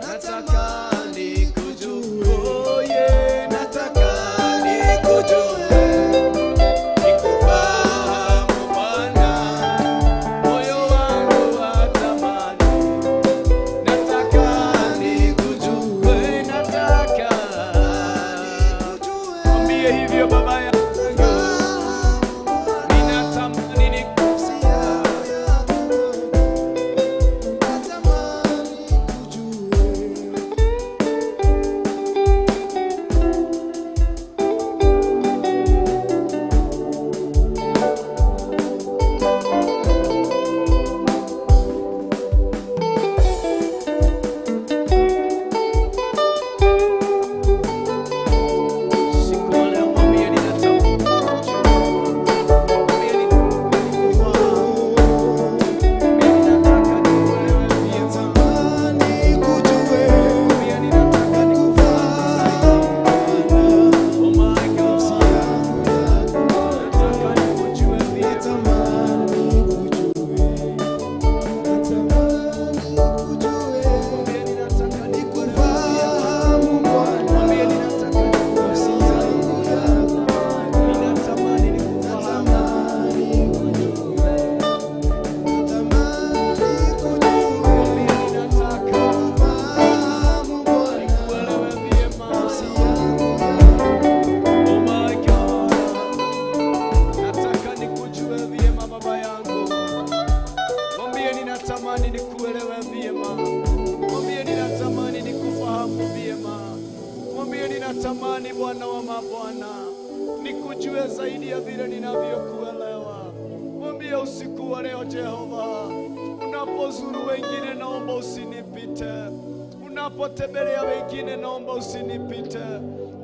Nataka nikujue, oh yeah, nataka nikujue, nikufahamu Bwana, moyo wangu watamani, nataka nikujue, nataka mwambie hivyo Baba yangu, ninatamani nikujue. Ninatamani Bwana wa mabwana nikujue zaidi ya vile ninavyokuelewa. Mwambie usiku wa leo, Jehova, unapozuru wengine naomba usinipite, unapotembelea wengine naomba usinipite,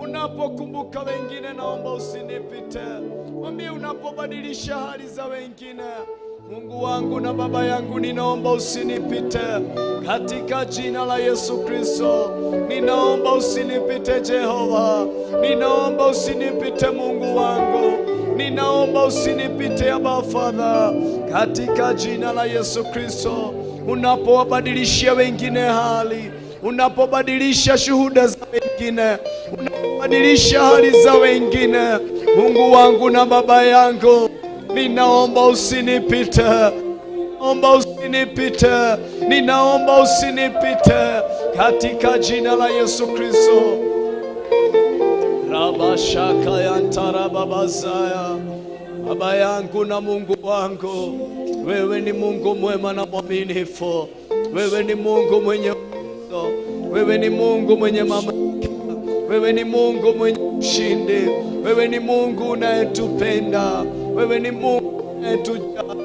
unapokumbuka wengine naomba usinipite. Mwambie unapobadilisha hali za wengine, Mungu wangu na Baba yangu, ninaomba usinipite katika jina la Yesu Kristo. Ninaomba usinipite Jehova, ninaomba usinipite Mungu wangu, ninaomba usinipite Abba Father, katika jina la Yesu Kristo. Unapowabadilishia wengine hali, unapobadilisha shuhuda za wengine, unapobadilisha hali za wengine, Mungu wangu na Baba yangu, ninaomba usinipite, omba usinipite, ninaomba usinipite katika jina la Yesu Kristo. Rabashaka yantarababazaya. Baba yangu na Mungu wangu, wewe ni Mungu mwema na mwaminifu, wewe ni Mungu mwenye uwezo, wewe ni Mungu mwenye mamlaka, wewe ni Mungu mwenye ushindi, wewe ni Mungu unayetupenda, wewe ni Mungu unayetujali,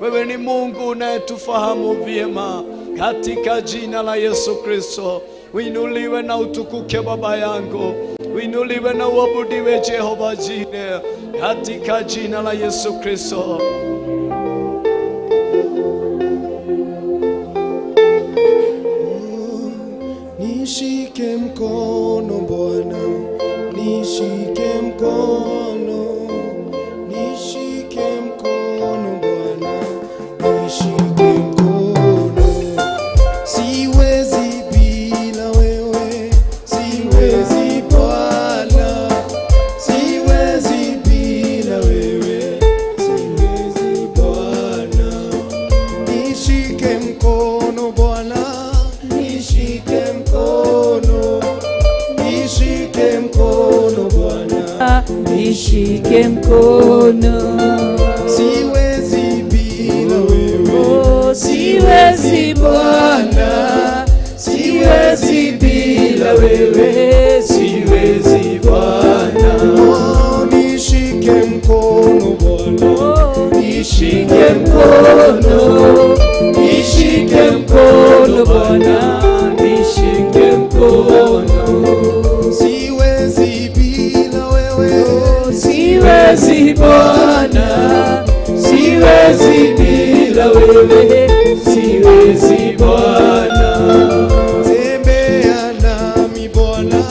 wewe ni Mungu unayetufahamu vyema. Katika jina la Yesu Kristo, uinuliwe na utukuke Baba yangu, uinuliwe na uabudiwe Jehova Jire, katika jina la Yesu Kristo. Nishike mkono Bwana, nishike mkono, nishike mkono Bwana, nishike mkono. Siwezi bila wewe, siwezi Bwana, siwezi bila wewe, siwezi Bwana. Nishike mkono Bwana, nishike mkono, nishike mkono Bwana, Nishike mkono, siwezi bila wewe, oh, siwezi Bwana, siwezi bila wewe, siwezi Bwana. Oh, nishike mkono Bwana, Oh, nishike mkono, nishike mkono Bwana, nishike mkono. siwezi bila wewe, Siwezi Bwana, siwezi bila wewe, siwezi Bwana. tembea nami Bwana,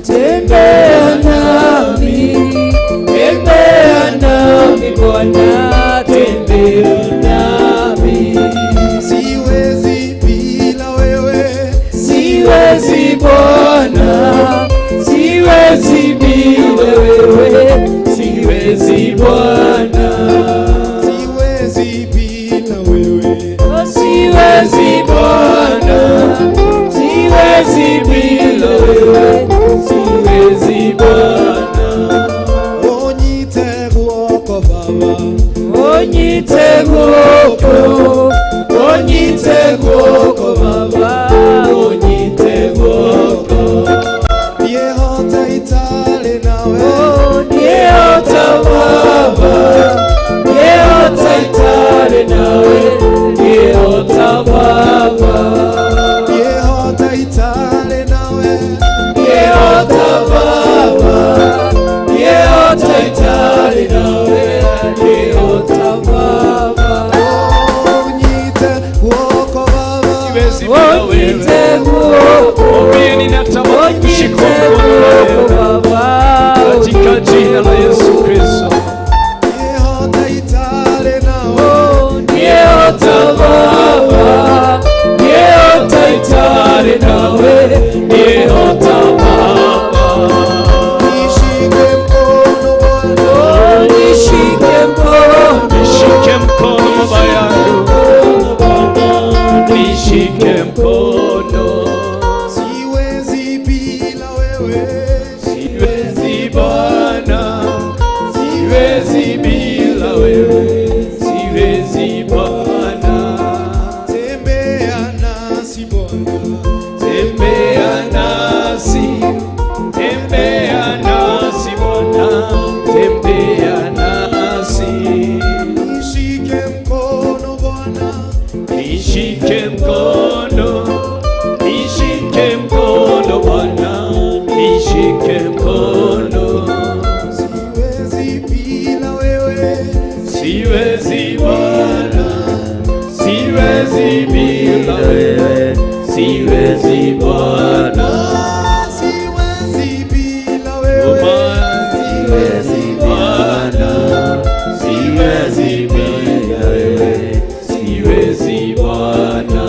Tembea nami, tembea nami Bwana, tembea nami. siwezi bila wewe, Siwezi Bwana, siwezi bila wewe, siwezi Bwana. siwezi bila wewe, Siwezi Bwana, siwezi bila wewe, siwezi Bwana. Onyite guoko Baba, Onyite guoko, onyite guoko Baba, onyite guoko. niehota itale nawe, Niota Baba, niota itale nawe, niota Baba. niehota itale nawe, Niota Baba, niota itale nawe, niota Baba. onyite guoko Baba, Siwezi bila wewe. Onyite guoko, Mwambie ninatamani kushikwa onyite mkono na guoko wewe Baba, katika jina la Yesu Kristo. niehota itale nawe, Niota Baba, niota itale nawe, niota Baba. nishike mkono Bwana, Oh, nishike mkono, Siwezi Bwana, siwezi bila wewe, siwezi Bwana, Siwezi bila wewe, siwezi Bwana, siwezi bila wewe, siwezi Bwana,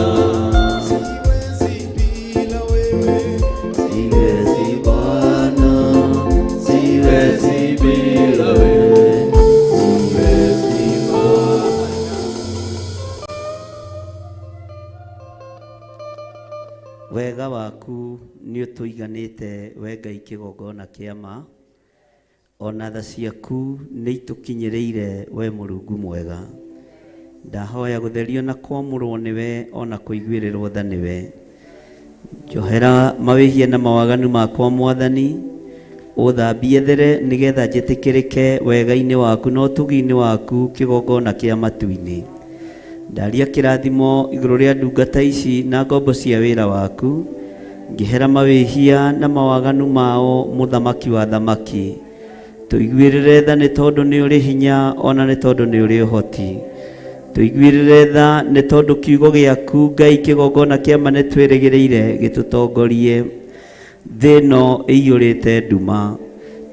siwezi bila wewe, siwezi Bwana, siwezi bila wewe, siwezi Bwana. Wega waku nĩ ũtũiganĩte we Ngai kĩgongona kĩa ma, ona tha ciaku nĩ itũkinyĩrĩire we Mũrungu mwega. Ndahoya gũtherio na kwamũrwo nĩwe ona kũiguĩrĩrwo tha nĩwe. Njohera mawĩhia na mawaganu makwa Mwathani, ũthambie there nĩgetha njĩtĩkĩrĩke wega-inĩ waku na ũtugi-inĩ waku kĩgongona kĩa matu-inĩ. Ndaria kĩrathimo igũrũ rĩa ndungata ici na ngombo cia wĩra waku, ngĩhera mawĩhia na mawaganu mao mũthamaki wa thamaki. Tũiguĩrĩre tha nĩ tondũ nĩ ũrĩ hinya ona nĩ tondũ nĩ ũrĩ ũhoti. Tũiguĩrĩre tha nĩ tondũ kiugo gĩaku Ngai kĩgongona kĩa ma nĩ twĩrĩgĩrĩire gĩtũtongorie. Thĩ ĩno ĩiyũrĩte nduma,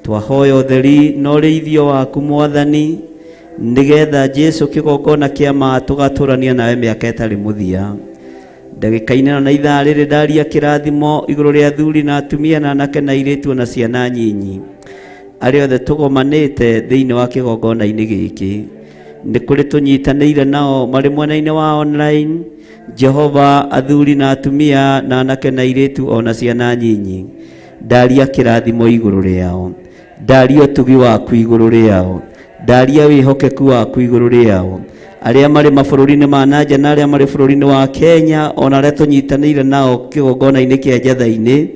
twahoya ũtheri na ũrĩithio waku Mwathani, nĩgetha Jesu kĩgongona kĩa ma tũgatũrania nawe mĩaka ĩtarĩ mũthia. Ndagĩka-inĩ ĩno na ithaa rĩrĩ ndaria kĩrathimo igũrũ rĩa athuri na atumia na anake na airĩtu na ciana nyinyi, arĩa othe tũgomanĩte thĩinĩ wa kĩgongona-inĩ gĩkĩ. Nĩ kũrĩ tũnyitanĩire nao marĩ mwena-inĩ wa online, Jehova, athuri na atumia na anake na airĩtu ona ciana nyinyi, ndaria kĩrathimo igũrũ rĩao, ndaria ũtugi waku igũrũ rĩao, ndaria wĩhokeku waku igũrũ rĩao, arĩa marĩ mabũrũri-inĩ ma na nja na arĩa marĩ bũrũri-inĩ wa Kenya ona arĩa tũnyitanĩire nao kĩgongona-inĩ kĩa Njatha-inĩ,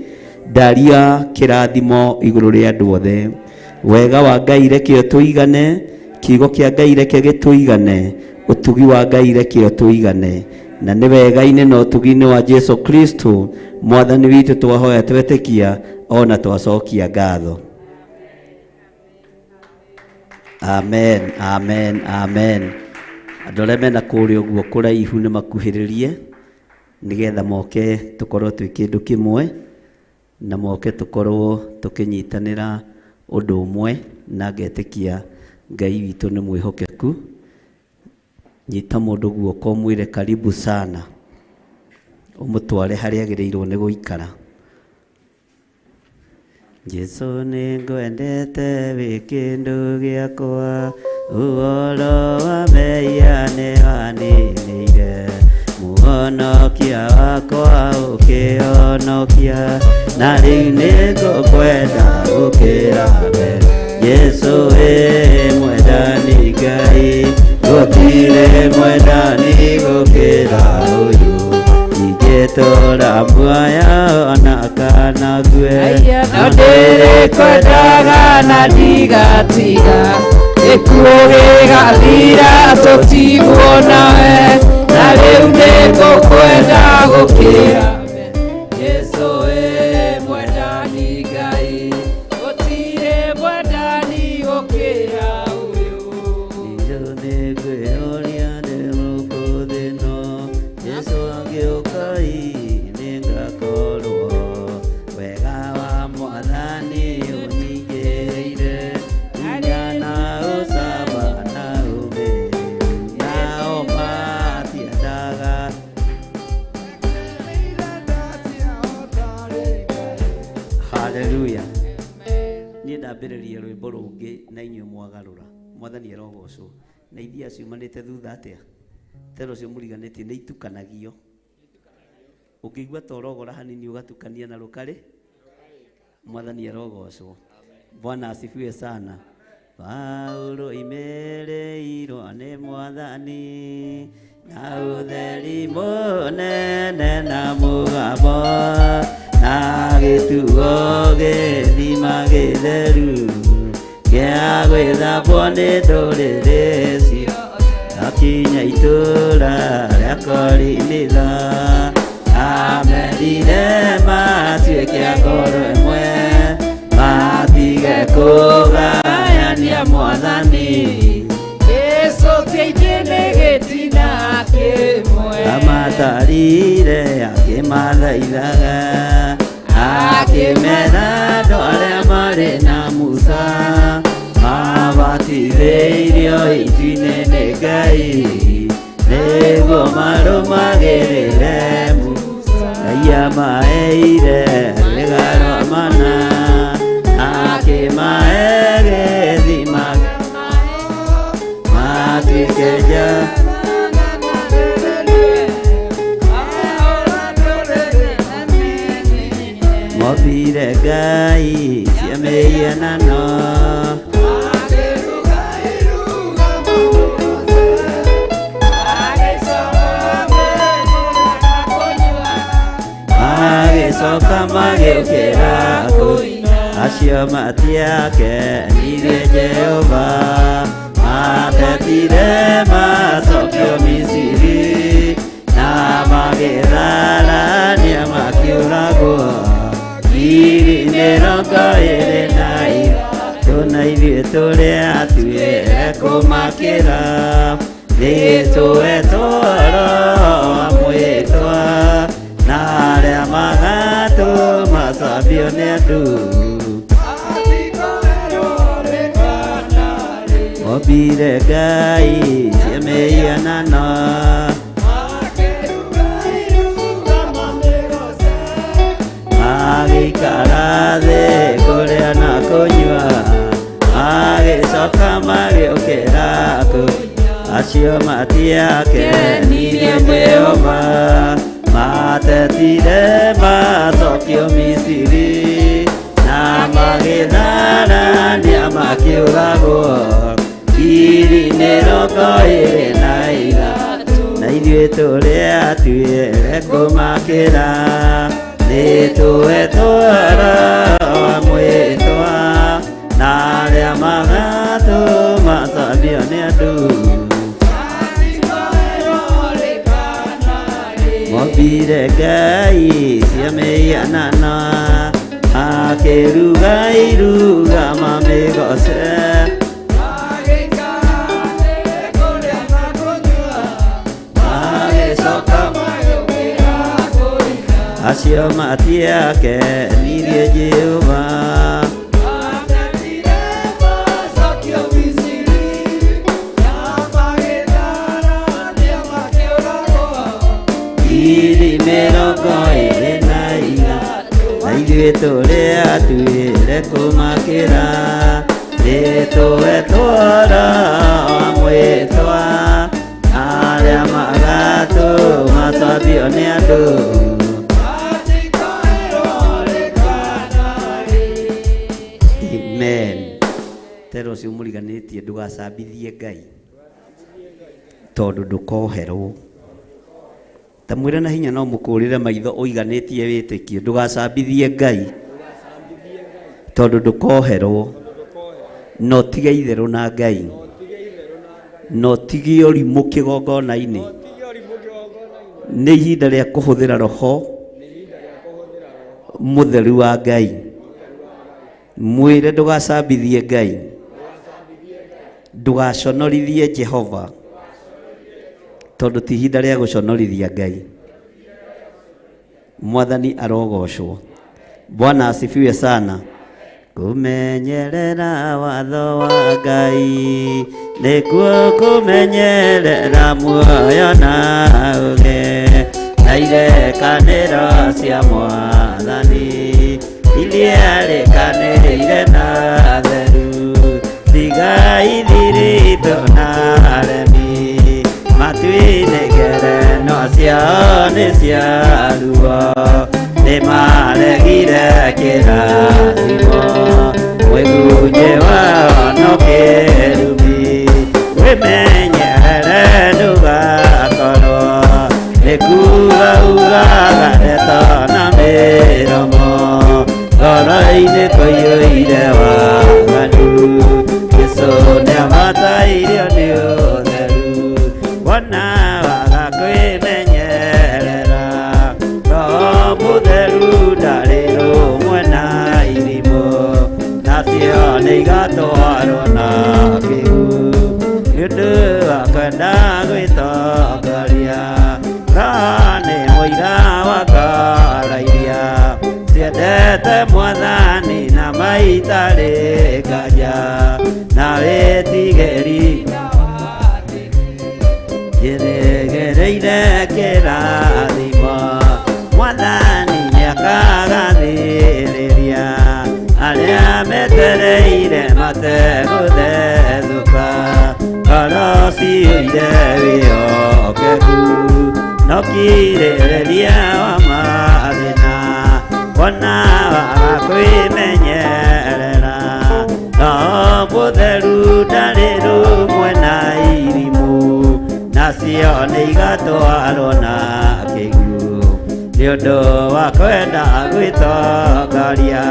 ndaria kĩrathimo igũrũ rĩa andũ othe. Wega wa Ngai reke ũtũigane, kiugo kĩa Ngai reke gĩtũigane, ũtugi wa Ngai reke ũtũigane, na nĩ wega-inĩ na ũtugi-inĩ wa Jesu Kristo Mwathani witũ twahoya twetĩkia ona twacokia ngatho. Amen, amen, amen. Andũ arĩa mena kũrĩa ũguo kũraihu nĩ makuhĩrĩrie nĩgetha moke tũkorwo twĩ kĩndũ kĩmwe, na moke tũkorwo tũkĩnyitanĩra ũndũ ũmwe, na ngetĩkia Ngai witũ nĩ mwĩhokeku. Nyita mũndũ guoko ũmwĩre karibu sana, ũmũtware harĩa agĩrĩirwo nĩ gũikara. Jesu nĩngwendete wĩ kĩndũ gĩakwa, ũhoro wa mehia nĩwaninĩire, mũhonokia wakwa ũkĩhonokia, na rĩu nĩngũkwenda gũkĩra mbere. Jesu wĩ mwendani Ngai, gũtirĩ mwendani gũkĩra ũyũ, ingĩtũũra muoyo ona kana ngue. No ndĩrĩkwendaga na ndigatiga, gĩkuũ gĩgathira tũtigwo nawe, na rĩu nĩngũkwenda gũkĩra mbere. Jesu wĩ mwendani Ngai, gũtirĩ mwendani gũkĩra ũyũ. Nĩngwĩyũria ndĩ gũkũ thĩ ĩno, Jesu angĩũka ĩ, nĩngakorwo. Wega wa Mwathani ũnyingĩrĩire, hinya na ũcamba na ũmĩrĩru, nao matiendaga. Haleluya. Niĩ ndambĩrĩria rwĩmbo rũngĩ na inyuĩ mwagarũra. Mwathani arogocwo. Na ithiaga ciumanĩte thutha atĩa? Tera ũcio mũriganĩtie nĩ itukanagio. Ũngĩigua ta ũrogora hanini ũgatukania na rũkarĩ. Mwathani arogocwo. Bwana asifiwe sana. Paulo imereirwo nĩ Mwathani, na ũtheri mũnene na mũgambo, na gĩtugo gĩthima gĩtheru gĩa gwĩthambwo nĩ ndũrĩrĩ ciothe. Akinya itũũra rĩa Korinitho, amerire matuĩke a ngoro ĩmwe, matige kũgayania Mwathani. Jesu Aikarire akĩmathaithaga, akĩmera andũ arĩa marĩ na Musa mabatithĩirio itu-inĩ nĩ Ngai nĩguo marũmagĩrĩre Musa. Ngai amaheire rwĩga rwa mana, akĩmahe gĩthima matuĩke nja. Mobire Ngai cia mĩhianano, magĩcoka magĩũkĩra kũina. Acio matiakenirie Jehova, matetire macokio Misiri, na magĩtharania makĩũragwo 23 na ithuĩ tũrĩ atuĩre kũmakĩra nĩtũetwo roho mwĩtwa na arĩa magatũmacambio nĩ andũ. Mombire Ngai cia mĩhianano, magĩikara thĩ kũrĩa na kũnyua, magĩcoka magĩũkĩra kũina. Acio matiakenirie Jehova, matetire macokio Misiri, na magĩtharania makĩũragwo 23 na ithuĩ tũrĩ atuĩre kũmakĩra nĩtũetwo roho mwĩtwa na arĩa magatũmacambio nĩ andũ. Mombire Ngai cia mĩhianano, akĩruga iruga mamĩgoce, magĩcoka acio matiakenirie Jehova. 23 na ithuĩ tũrĩ atuĩre kũmakĩra nĩtũetwo roho mwĩtwa arĩa magatũmacambio nĩ andũ. Amen. Tero ũcio mũriganĩtie ndũgacambithie Ngai tondũ ndũkoherwo. Ta mwĩre na hinya no mũkũrĩre maitho ũiganĩtie wĩtĩkio, ndũgacambithie Ngai tondũ ndũkoherwo. Na ũtige itherũ na Ngai, na ũtige ũrimũ kĩgongona-inĩ. Nĩ ihinda rĩa kũhũthĩra roho mũtheru wa Ngai. Mwĩre ndũgacambithie Ngai, ndũgaconorithie Jehova tondũ ti ihinda rĩa gũconorithia Ngai. Mwathani arogocwo. Bwana asifiwe sana. Kũmenyerera watho wa Ngai nĩkuo kũmenyerera muoyo na ũũgĩ, na irekanĩro cia Mwathani iria rĩkanĩire na theru. Tigai thiritũ na aremi, matu-inĩ ngerenwa ciao nĩ cia ruo, nĩmaregire kĩrathimo mwĩgunje wao no kĩrumi. Wĩmenyerere ndũgakorwo nĩ kuuga ugaga ndeto na mĩromo, ngoro-inĩ kũiyũire waganu. Jesũ nĩabatairio nĩ ũtheru, wona waga kwĩmenyerera roho mũtheru ndarĩ rũmwe na irimũ, nacio nĩigatwarwo na kĩhu nĩ ũndũ wa kwenda gwĩtongoria. Roho nĩ Ciendete mwathani na maitarĩ nganja na wĩtigĩri kĩrĩgĩrĩire kĩrathimo mwathani nĩakagathĩrĩria arĩa metereire mategũthethũka ngoro ciyũire wĩhokeku no kirĩrĩria wa mathĩna wona waga kwĩmenyerera Roho mũtheru ndarĩ rũmwe na irimũ nacio nĩ igatwarwo na kĩguũ nĩ ũndũ wa kwenda gwĩtongoria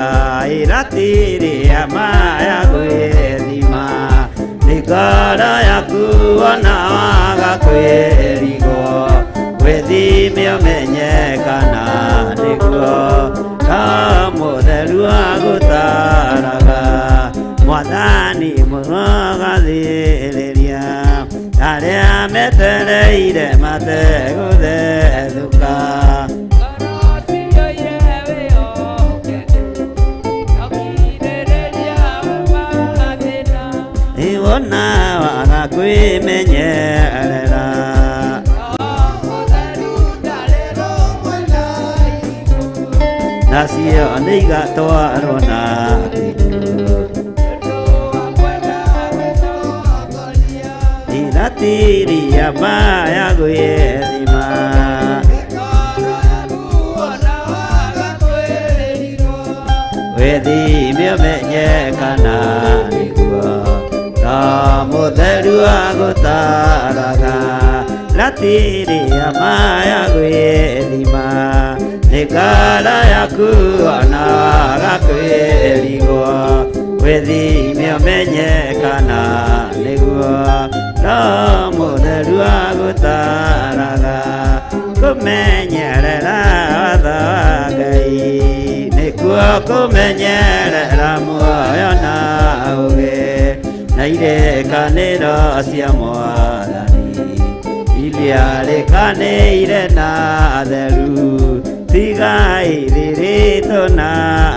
ĩratirĩa maya gwĩthima nĩ ngoro yaku ona waga kwĩrigwo wĩthime ũmenye kana nĩguo Roho mũtheru agũtaraga mwathani mũrogathĩrĩria arĩa metereire mategũthethũka Iwona waga kwĩmenyerera nacio nĩ igatwarwo na kĩguũ iratiria maya gwĩthima wĩthime ũmenye kana nĩguo Roho mũtheru agũtaraga ratiria maya gwĩthima nĩ ngoro yaku ona waga kwĩrigwo wĩthime ũmenye kana nĩguo Roho mũtheru agũtaraga kũmenyerera watho wa Ngai nĩkuo kũmenyerera muoyo na ũũgĩ na irĩkanĩro cia mwathani iria rĩkanĩire na theru tiga ithiritũ na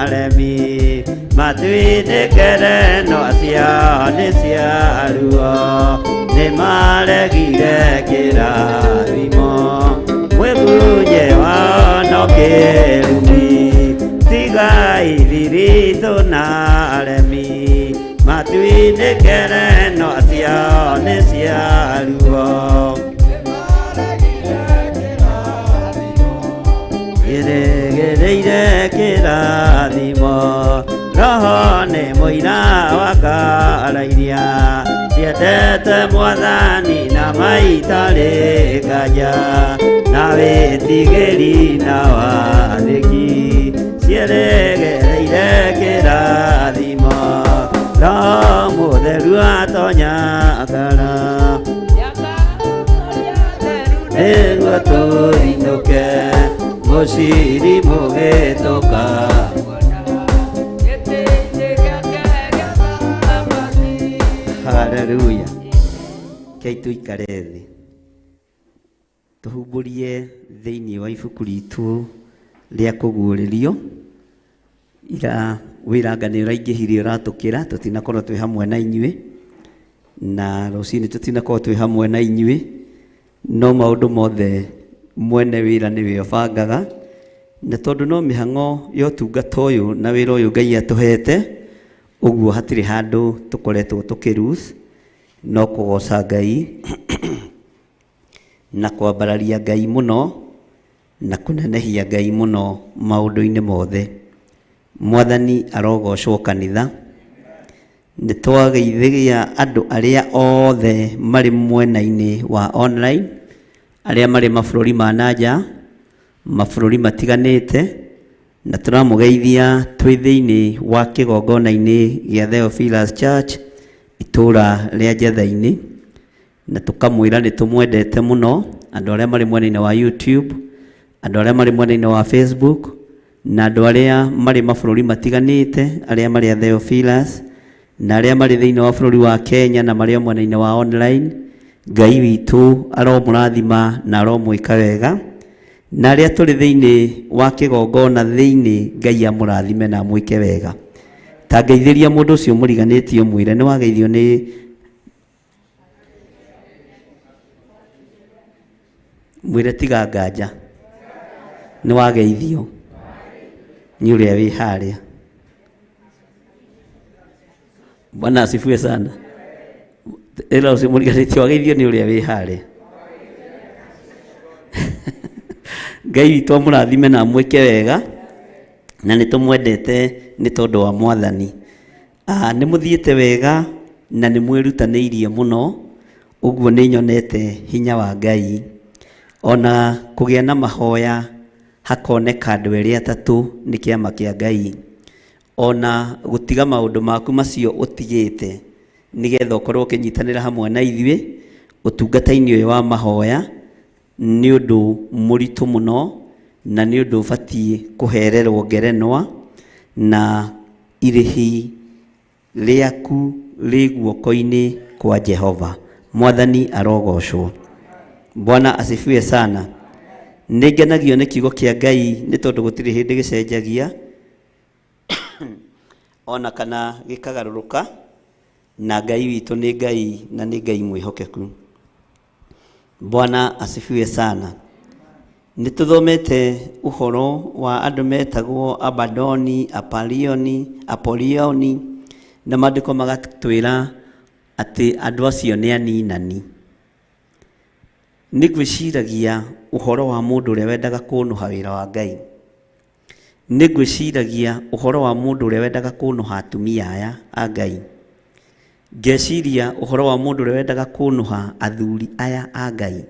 aremi matuĩnĩkere no ciao nĩ cia ruo nĩmaregire kĩrathimo mwĩgunye wao no kĩrumi tiga ithiritũ na aremi matuĩnĩkere no ciao nĩ cia ruo kĩrĩgĩrĩire kĩrathimo roho nĩ mũira wa karairia ciendete mwathani na maitarĩ nganja na wĩtigĩri na wathĩki ciĩrĩgĩrĩire kĩrathimo Roho mũtheru atonya ngoro nĩguo tũinũke mũciri mũgĩtũka haleluya kei tũikare thĩ tũhumbũrie thĩinĩ wa ibuku ritũ rĩa kũguũrĩrio ira wĩranga nĩ ũraingĩhire ũratũkĩra tũtinakorwo twĩ hamwe na inyuĩ na rũcinĩ tũtinakorwo twĩ hamwe na inyuĩ no maũndũ mothe mwene wĩra nĩwe ũbangaga na tondũ no mĩhang'o ya ũtungata ũyũ na wĩra ũyũ Ngai atũhete ũguo hatirĩ handũ tũkoretwo tũkĩrus no kũgoca Ngai na kwambararia Ngai mũno na kũnenehia Ngai mũno maũndũ-inĩ mothe mwathani arogocwo kanitha nĩ twageithagia andũ arĩa othe marĩ mwena-inĩ wa online arĩa marĩ mabũrũri ma nanja mabũrũri matiganĩte na tũramũgeithia twĩ thĩinĩ wa kĩgongona-inĩ gĩa Theophilus Church itũra rĩa Njetha-inĩ na tũkamwĩra nĩ tũmwendete mũno andũ arĩa marĩ mwena-inĩ wa YouTube andũ arĩa marĩ mwena-inĩ wa Facebook na andũ arĩa marĩ mabũrũri matiganĩte arĩa marĩ a Theophilus na arĩa marĩ thĩinĩ wa bũrũri wa Kenya na marĩ o mwena-inĩ wa online Ngai witũ aromũrathima na aromwĩka wega. Na arĩa tũrĩ thĩinĩ wa kĩgongona thĩinĩ, Ngai amũrathime na amwĩke wega. Ta ngeithĩria mũndũ ũcio mũriganĩtie ũmwĩre nĩ wageithio nĩ mwĩre tiga nganja nĩ wageithio nĩ ũrĩa wĩ harĩa. Bwana asifiwe sana. Ĩra ũcio mũriganĩtie wageithio nĩ ũrĩa wĩ harĩa. Ngai witũ amũrathime na amwĩke wega, na nĩ tũmwendete nĩ tondũ wa Mwathani. Nĩ mũthiĩte wega na nĩ mwĩrutanĩirie mũno, ũguo nĩ nyonete hinya wa Ngai. Ona kũgĩa na mahoya hakoneka andũ erĩ atatũ nĩ kĩama kĩa Ngai. Ona gũtiga maũndũ maku macio ũtigĩte nĩgetha ũkorwo ũkĩnyitanĩra hamwe na ithuĩ ũtungata-inĩ ũyũ wa mahoya nĩ ũndũ mũritũ mũno na nĩ ũndũ ũbatiĩ kũhererwo ngerenwa, na irĩhi rĩaku rĩ guoko-inĩ kwa Jehova. Mwathani arogocwo. Bwana asifiwe sana. Nĩ ngenagio nĩ kiugo kĩa Ngai nĩ tondũ gũtirĩ hĩndĩ gĩcenjagia ona kana gĩkagarũrũka, na Ngai witũ nĩ Ngai na nĩ Ngai mwĩhokeku. Bwana asifiwe sana. Nĩ tũthomete ũhoro wa andũ metagwo Abadoni, Apalioni, Apolioni, na maandĩko magatwĩra atĩ andũ acio nĩ aninani. Nĩ ngwĩciragia ũhoro wa mũndũ ũrĩa wendaga kũnũha wĩra wa Ngai. Nĩ ngwĩciragia ũhoro wa mũndũ ũrĩa wendaga kũnũha atumia aya a Ngai. Ngeciria ũhoro wa mũndũ ũrĩa wendaga kũnũha athuri aya a Ngai.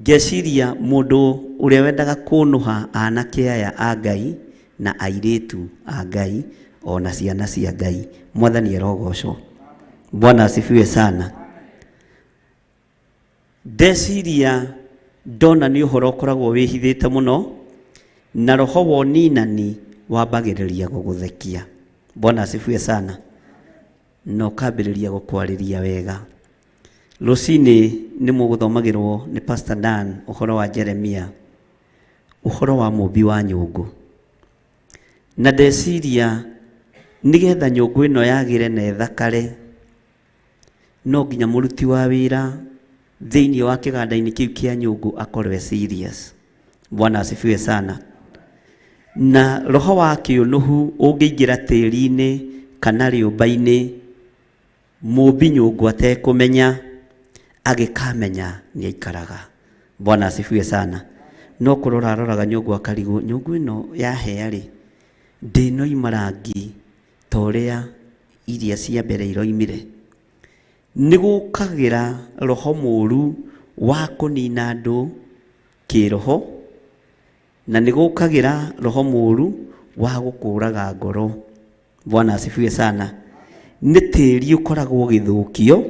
Ngeciria mũndũ ũrĩa wendaga kũnũha anake aya a Ngai na airĩtu a Ngai ona ciana cia Ngai. Mwathani arogocwo. Bwana asifiwe sana. Ndeciria ndona nĩ ũhoro ũkoragwo wĩhithĩte mũno, na roho wa ũninani wambagĩrĩria gũgũthekia. Bwana asifiwe sana. Na ũkambĩrĩria gũkwarĩria wega. Rũcinĩ nĩ mũgũthomagĩrwo nĩ Pastor Dan ũhoro wa Jeremia, ũhoro wa mũmbi wa nyũngũ. Na ndeciria nĩgetha nyũngũ ĩno yagĩre na ĩthakare, no nginya mũruti wa wĩra thĩinĩ wa kĩganda-inĩ kĩu kĩa nyũngũ akorwo e serious. Bwana asifiwe sana. Na roho wa kĩũnũhu ũngĩingĩra tĩri-inĩ kana rĩũmba-inĩ, mũmbi nyũngũ atekũmenya, agĩkamenya nĩ aikaraga. Bwana asifiwe sana. No kũrora aroraga nyũngũ akarigwo, nyũngũ ĩno yahĩa rĩ, ndĩnoima rangi ta ũrĩa iria cia mbere iroimire. Nĩ gũkagĩra roho mũũru wa kũnina andũ kĩroho, na nĩ gũkagĩra roho mũũru wa gũkũraga ngoro. Bwana asifiwe sana. Nĩ tĩri ũkoragwo ũgĩthũkio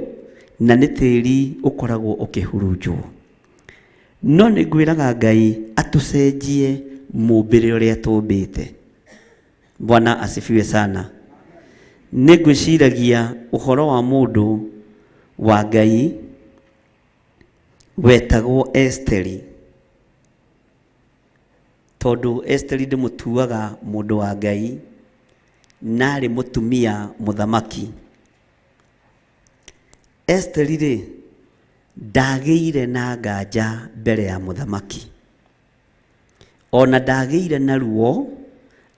na nĩ tĩri ũkoragwo ũkĩhurunjwo. No nĩ ngwĩraga Ngai atũcenjie mũmbĩre ũrĩa tũmbĩte. Bwana asifiwe sana. Nĩ ngwĩciragia ũhoro wa mũndũ wa Ngai wetagwo Esteri, tondũ Esteri ndĩmũtuaga mũndũ wa Ngai na arĩ mũtumia mũthamaki. Esteri rĩ, ndagĩire na nganja mbere ya mũthamaki, ona ndagĩire na ruo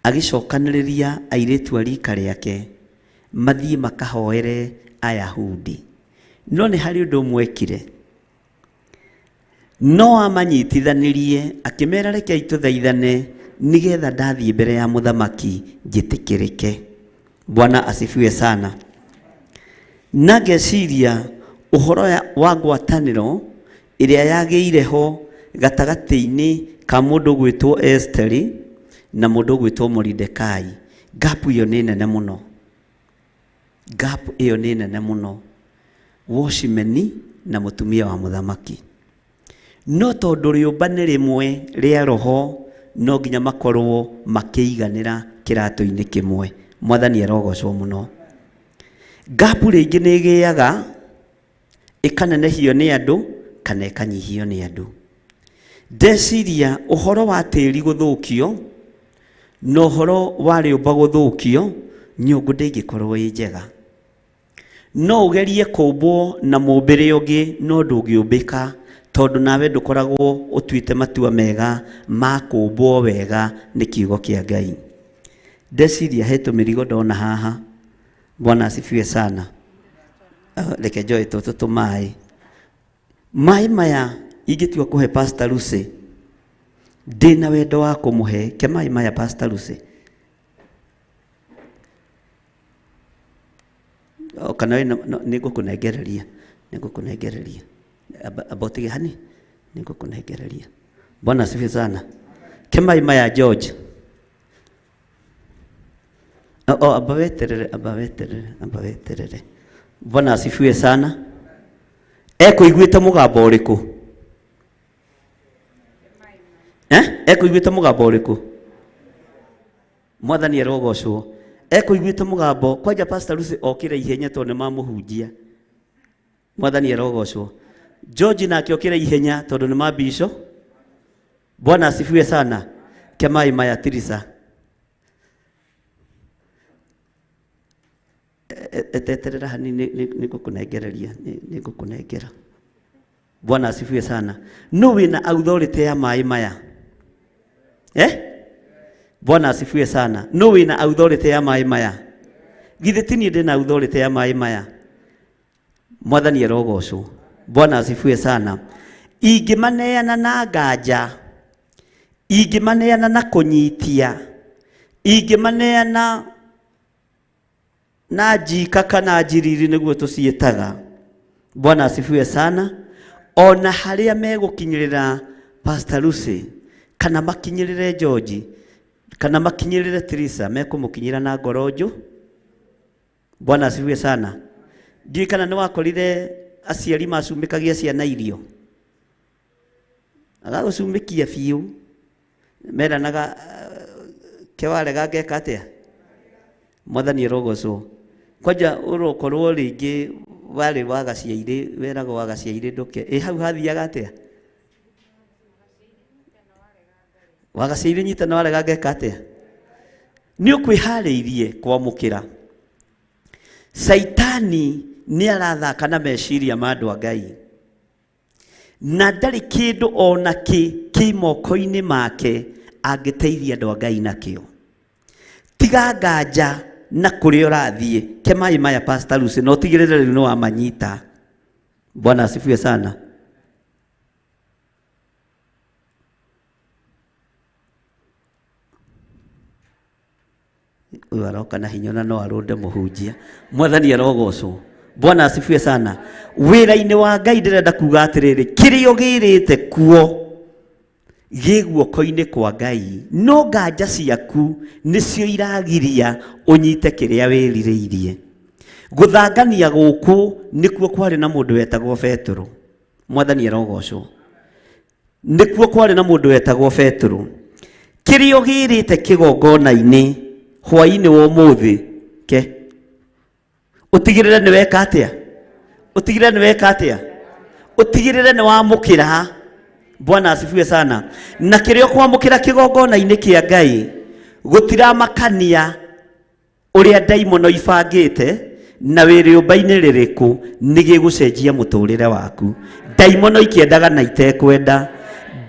agĩcokanĩrĩria airĩtu a rika rĩake mathiĩ makahoere Ayahudi. No nĩ harĩ ũndũ ũmwe ekire, no amanyitithanirie akĩmera rekei tũthaithane nĩgetha ndathiĩ mbere ya mũthamaki njĩtĩkĩrĩke. Bwana asifiwe sana. Na ngeciria ũhoro wa ngwatanĩro ĩrĩa yagĩire ho gatagatĩ-inĩ ka mũndũ ũgwĩtwo Esteri na mũndũ ũgwĩtwo Moridekai. Gap ĩyo nĩ nene mũno. Gap ĩyo nĩ nene mũno. Watchman na mũtumia wa mũthamaki. No tondũ rĩũmba nĩ rĩmwe rĩa roho, no nginya makorwo makĩiganĩra kĩratũ-inĩ kĩmwe. Mwathani arogocwo mũno. Gap rĩngĩ nĩ ĩgĩaga ĩkanenehio nĩ andũ kana ĩkanyihio nĩ andũ. Ndeciria ũhoro wa tĩri gũthũkio na ũhoro wa rĩũmba gũthũkio, nyũngũ ndĩngĩkorwo ĩ njega. No ũgerie kũmbwo na mũmbĩre ũngĩ no ndũngĩũmbĩka tondũ nawe ndũkoragwo ũtuĩte matua mega ma kũmbwo wega nĩ kiugo kĩa Ngai. Ndeciria he tũmĩrigo ndona haha. Bwana asifiwe sana. Reke njoe tũtũ tũmaĩ. Maĩ maya ingĩtua kũhe Pastor Lucy, ndĩna wendo wa kũmũhe. Ke maĩ maya Pastor Lucy. O, kana wĩna, no, nĩngũkũnengereria, nĩngũkũnengereria. Amba ũtige hani, nĩngũkũnengereria. Bwana asifiwe sana. Ke maĩ maya George. O, amba weterere, amba weterere, amba weterere. Bwana asifiwe sana. Ekũiguĩte mũgambo ũrĩkũ? Eh? Ekũiguĩte mũgambo ũrĩkũ? Mwathani arogocwo. Ekũiguĩte mũgambo kwanja Pastor Lucy okĩra ihenya tondũ nĩmamũhunjia. Mwathani arogocwo. George nake okĩra ihenya tondũ nĩ mabisho. Bwana asifiwe sana. Ke maĩ maya Tirisa. Eteterera hanini nĩngũkũnengereria, nĩngũkũnengera. Bwana asifiwe sana. Nũ wĩna authority ya maĩ maya? Eh? Bwana asifiwe sana. Nũ wĩna authority ya maĩ maya? Githĩ ti niĩ ndĩna authority ya maĩ maya? Mwathani arogocwo. Bwana asifiwe sana. Ingĩmaneana na nganja, ingĩmaneana na kũnyitia, ingĩmaneana na njika kana njiriri nĩguo tũciĩtaga. Bwana asifiwe sana. Ona harĩa megũkinyĩrĩra Pastor Lucy kana makinyĩrĩre George kana makinyĩrĩre Teresa, mekũmũkinyĩra na ngoro njũ. Bwana asifiwe sana. Ndiũĩ kana nĩ wakorire aciari macumĩkagia ciana irio, agagũcumĩkia biũ, meranaga ke warega ngeka atĩa? Mwathani arogocwo. Kwanja ũrokorwo rĩngĩ warĩ wa gaciairĩ, weragwo wa gaciairĩ ndũke. Ĩ hau hathiaga atĩa? Wa gaciairĩ nyita na warega ngeka atĩa? Nĩ ũkwĩharĩirie kwamũkĩra. Caitani nĩ arathaka na meciria ma andũ a Ngai. Na ndarĩ kĩndũ ona kĩ kĩ moko-inĩ make angĩteithia andũ a Ngai nakĩo. Tiga nganja na kũrĩa ũrathiĩ. Ke maĩ maya Pastor Lucy, na ũtigĩrĩre rĩu nĩ wamanyita. Bwana asifiwe sana. Ũyũ aroka na hinya na no arũnde mũhunjia. Mwathani arogocwo. Bwana asifiwe sana. Wĩra-inĩ wa Ngai ndĩrenda kuga atĩrĩrĩ, kĩrĩa ũgĩrĩte kuo gĩ guoko-inĩ kwa Ngai, no nganja ciaku nĩcio iragiria ũnyite kĩrĩa wĩrirĩirie. Gũthangania gũkũ nĩkuo kwarĩ na mũndũ wetagwo Petero. Mwathani arogocwo. Nĩkuo kwarĩ na mũndũ wetagwo Petero. Kĩrĩa ũgĩrĩte kĩgongona-inĩ hwaĩ-inĩ wa ũmũthĩ, ke ũtigĩrĩre nĩ weka atĩa? Ũtigĩrĩre nĩ weka atĩa? Ũtigĩrĩre nĩ wamũkĩra. Bwana asifiwe sana. Na kĩrĩa ũkwamũkĩra kĩgongona-inĩ kĩa Ngai gũtiramakania ũrĩa ndaimono ibangĩte na wĩ rĩũmba-inĩ rĩrĩkũ, nĩ gĩgũcenjia mũtũrĩre waku. Ndaimono ikĩendaga na itekwenda,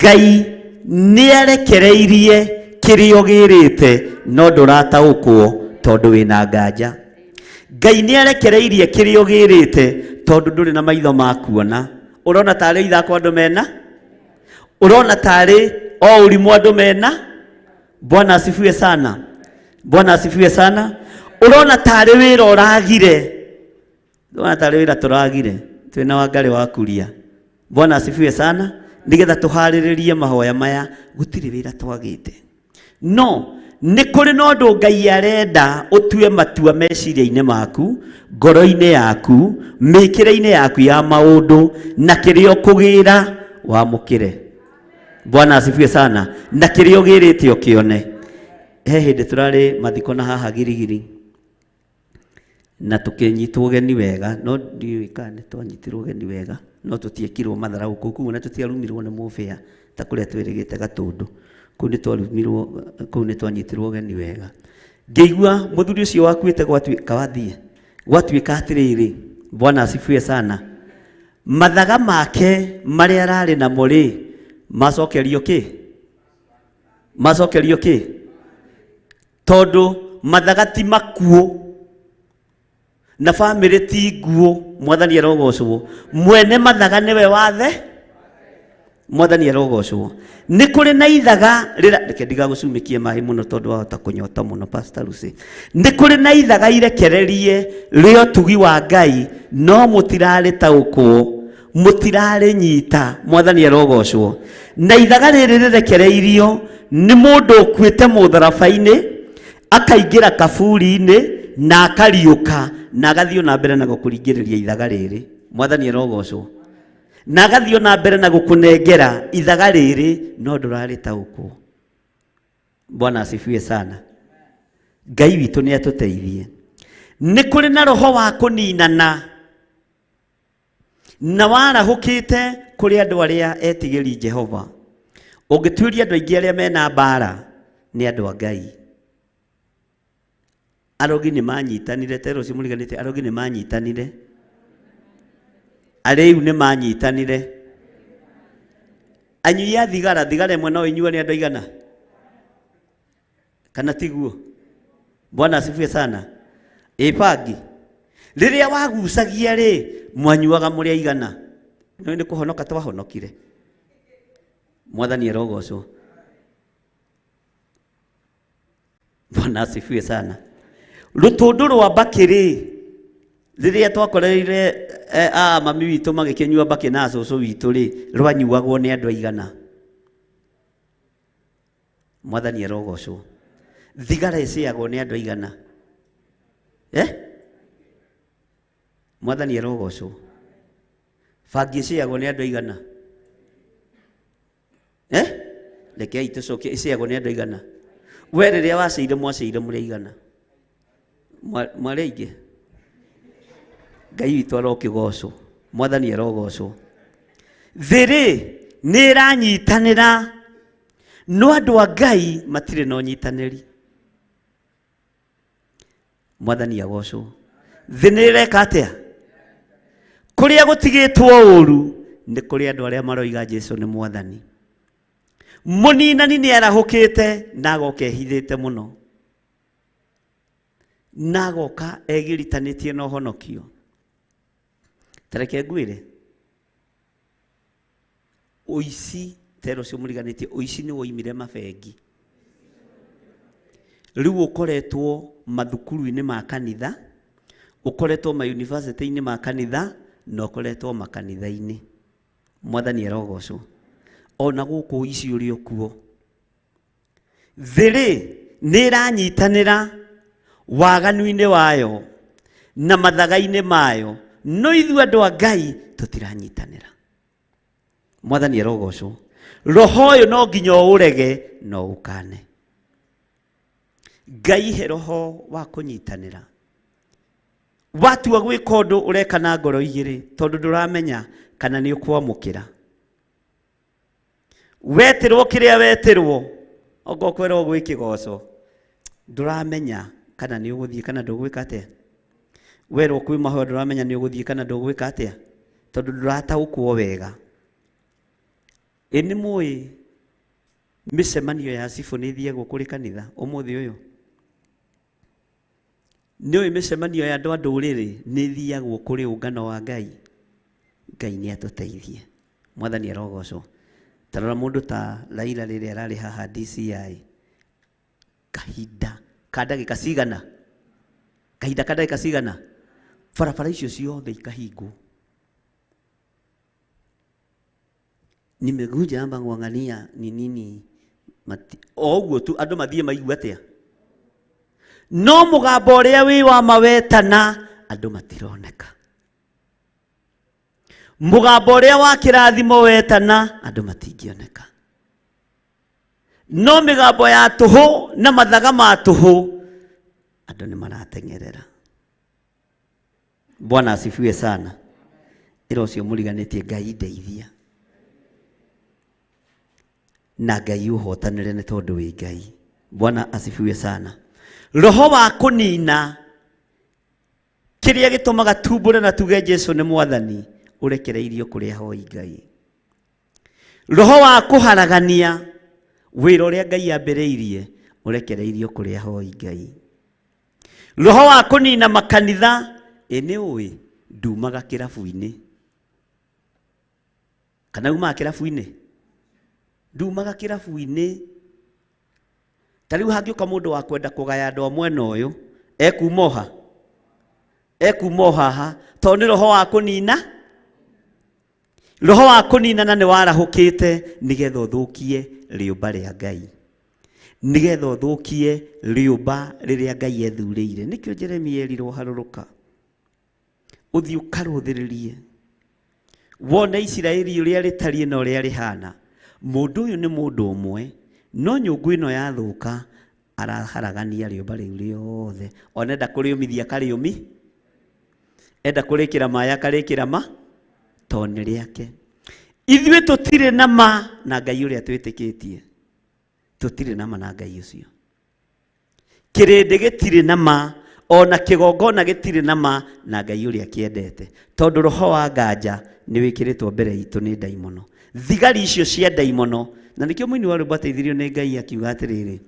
Ngai nĩarekereirie kĩrĩa ũgĩrĩte no ndũrataũkwo tondũ wĩna nganja. Ngai nĩarekereirie kĩrĩa ũgĩrĩte tondũ ndũrĩ na maitho ma kuona. Ũrona tarĩ ithako andũ mena? Ũrona tarĩ o ũrimũ andũ mena? Bwana asifiwe sana. Bwana asifiwe sana. Ũrona tarĩ wĩra ũragire. Ũrona tarĩ wĩra tũragire. Twĩna Wangarĩ wa Kuria. Bwana asifiwe sana. Nĩgetha tũharĩrĩrie mahoya maya, gũtirĩ wĩra twagĩte. No nĩ kũrĩ na ũndũ Ngai arenda ũtue matua meciria-inĩ maku, ngoro-inĩ yaku, mĩkĩre-inĩ yaku ya maũndũ, na kĩrĩa ũkũgĩra wamũkĩre. Bwana asifiwe sana. Na kĩrĩa ũgĩrĩte ũkĩone. He hĩndĩ tũrarĩ mathiko na haha Girigiri. Na tũkĩnyitwo ũgeni wega, no ndiũĩ kana nĩ twanyitirwo ũgeni wega, no tũtiekirwo matharaũ kũu, koguo na tũtiarumirwo nĩ mũbĩa ta kũrĩa twĩrĩgĩte Gatũndũ. Kũu nĩ twarumirwo, kũu nĩ twanyitirwo ũgeni wega. Ngĩigua mũthuri ũcio wakuĩte gwatuĩka wathiĩ, gwatuĩka atĩrĩrĩ, Bwana asifiwe sana, mathaga make marĩa ararĩ namo rĩ, macokerio kĩ? Macokerio kĩ? Tondũ mathaga ti makuũ na bamĩrĩ ti nguũ, Mwathani arogocwo. Mwene mathaga nĩwe wathe, Mwathani arogocwo. Nĩ kũrĩ na ithaga rĩra, reke ndigagũcumĩkie maĩ mũno tondũ wahota kũnyota mũno Pastor Lucy. Nĩ kũrĩ na ithaga irekererie rĩa ũtugi wa Ngai, no mũtirarĩtaũkwo, mũtirarĩnyita. Mwathani arogocwo. Na ithaga rĩrĩ rĩrekereirio nĩ mũndũ ũkuĩte mũtharaba-inĩ, akaingĩra kaburi-inĩ na akariũka na agathiĩ na mbere na gũkũringĩrĩria ithaga rĩrĩ. Mwathani arogocwo. Na agathiĩ na mbere na gũkũnengera ithaga rĩrĩ, no ndũrarĩtaũkwo. Bwana asifiwe sana. Ngai witũ nĩ atũteithie. Nĩ kũrĩ na roho wa kũninana na warahũkĩte kũrĩ andũ arĩa etigĩri Jehova. Ũngĩtuĩria andũ aingĩ arĩa mena mbara nĩ andũ a Ngai. Arogi nĩ manyitanire, tero ũcio mũriganĩte, arogi nĩ manyitanire, arĩu nĩ manyitanire, anyui a thigara, thigara ĩmwe no inyuo nĩ andũ aigana kana tiguo? Bwana asifiwe sana. Ĩ bangi rĩrĩa wagucagia rĩ, mwanyuaga mũrĩ aigana? Nĩ nĩ kũhonoka twahonokire. Mwathani arogocwo. Bwana asifiwe sana. Rũtũndũ rwa mbakĩ rĩ, rĩrĩa twakorereire a mami witũ magĩkĩnyua mbakĩ na cũcũ witũ rĩ, rwanyuagwo nĩ andũ aigana? Mwathani arogocwo. Thigara ĩcĩagwo nĩ andũ aigana? Mwathani arogocwo. Bangi ĩcĩagwo nĩ andũ aigana? Rekei tũcokie, ĩcĩagwo nĩ andũ aigana? We rĩrĩa wacĩire, mwacĩire mũrĩ aigana? Mwarĩ aingĩ? Ngai witũ arokĩgocwo. Mwathani arogocwo. Thĩ rĩ, nĩ ĩranyitanĩra, no andũ a Ngai matirĩ na ũnyitanĩri. Mwathani agocwo. Thĩ nĩ ĩreka atĩa? Kũrĩa gũtigĩtwo ũru nĩ kũrĩ andũ arĩa maroiga Jesu nĩ Mwathani. Mũninani nĩ arahũkĩte na agoka ehithĩte mũno, na agoka egiritanĩtie na ũhonokio. Ta reke ngwĩre, ũici tero ũcio mũriganĩtie, ũici nĩ woimire mabengi, rĩu ũkoretwo mathukuru-inĩ ma kanitha, ũkoretwo mayunivasĩtĩ-inĩ ma kanitha, na ũkoretwo makanitha-inĩ. Mwathani arogocwo. Ona gũkũ ũici ũrĩ okuo. Thĩ rĩ, nĩ ĩranyitanĩra waganu-inĩ wayo na mathaga-inĩ mayo, no ithuĩ andũ a Ngai tũtiranyitanĩra. Mwathani arogocwo. Roho ũyũ no nginya ũũrege na ũũkane. Ngai he roho wa kũnyitanĩra. Watua gwĩka ũndũ ũreka na ngoro igĩrĩ, tondũ ndũramenya kana nĩ ũkwamũkĩra. Wetĩrwo kĩrĩa wetĩrwo, okorwo kwĩrwo gwĩ kĩgoco, ndũramenya kana nĩ ũgũthiĩ kana ndũgwĩka atĩa. Werwo kwĩ mahoya, ndũramenya nĩ ũgũthiĩ kana ndũgwĩka atĩa, tondũ ndũrataũkwo wega. Ĩ nĩ mũĩ mĩcemanio ya cibũ nĩ ĩthiagwo kũrĩ kanitha ũmũthĩ ũyũ? Nĩ ũĩ mĩcemanio ya andũ a ndũrĩrĩ nĩ ĩthiagwo kũrĩ ũngano wa Ngai? Ngai nĩ atũteithie. Mwathani arogocwo. Ta rora mũndũ ta Raila rĩrĩa ararĩ haha DCI, kahinda ka ndagĩka cigana? Kahinda ka ndagĩka cigana? Barabara icio ciothe ikahingwo. Nimekuja hapa kuangalia ni nini o ũguo tu andũ mathiĩ maigue atĩa? No mũgambo ũrĩa wĩ wa mawetana andũ matironeka. Mũgambo ũrĩa wa kĩrathimo wetana andũ matingĩoneka. No mĩgambo ya tũhũ na mathaga ma tũhũ andũ nĩ marateng'erera. Bwana asifiwe sana. Ĩra ũcio mũriganĩtie Ngai ndeithia na Ngai ũhotanĩre nĩ tondũ wĩ Ngai. Bwana asifiwe sana. Roho wa kũnina kĩrĩa gĩtũmaga tumbũre na tuge Jesu nĩ mwathani ũrekereirio kũrĩ ahoi Ngai. Roho wa kũharagania wĩra ũrĩa Ngai ambĩrĩirie ũrekereirio kũrĩ ahoi Ngai. Roho wa kũnina makanitha ĩ nĩ ũĩ ndumaga kĩrabu-inĩ kana umaga kĩrabu-inĩ ndumaga kĩrabu-inĩ. Ta rĩu hangĩũka mũndũ wa kwenda kũgaya andũ a mwena ũyũ ekuma ũha ekuma ũhaha tondũ nĩ roho wa kũnina. Roho wa kũninana nĩ warahũkĩte nĩgetha ũthũkie rĩũmba rĩa Ngai, nĩgetha ũthũkie rĩũmba rĩrĩa Ngai ethurĩire. Nĩkĩo Jeremia erirwo harũrũka ũthiĩ ũkarũthĩrĩrie wone Isiraeli ũrĩa rĩtariĩ na ũrĩa rĩhana. Mũndũ ũyũ nĩ mũndũ ũmwe no nyũngũ ĩno yathũka araharagania rĩũmba rĩu rĩothe. Ona enda kũrĩũmithia akarĩũmi, enda kũrĩkĩra maĩ akarĩkĩra ma tondũ nĩ rĩake. Ithuĩ tũtirĩ na ma na Ngai ũrĩa twĩtĩkĩtie, tũtirĩ na ma na Ngai ũcio. Kĩrĩndĩ gĩtirĩ na ma ona kĩgongona gĩtirĩ na ma na Ngai ũrĩa kĩendete, tondũ roho wa nganja nĩ wĩkĩrĩtwo mbere itũ nĩ ndaimono. Thigari icio cia ndaimono, na nĩkĩo mũini wa rwĩmbo ateithirio nĩ Ngai akiuga atĩrĩrĩ,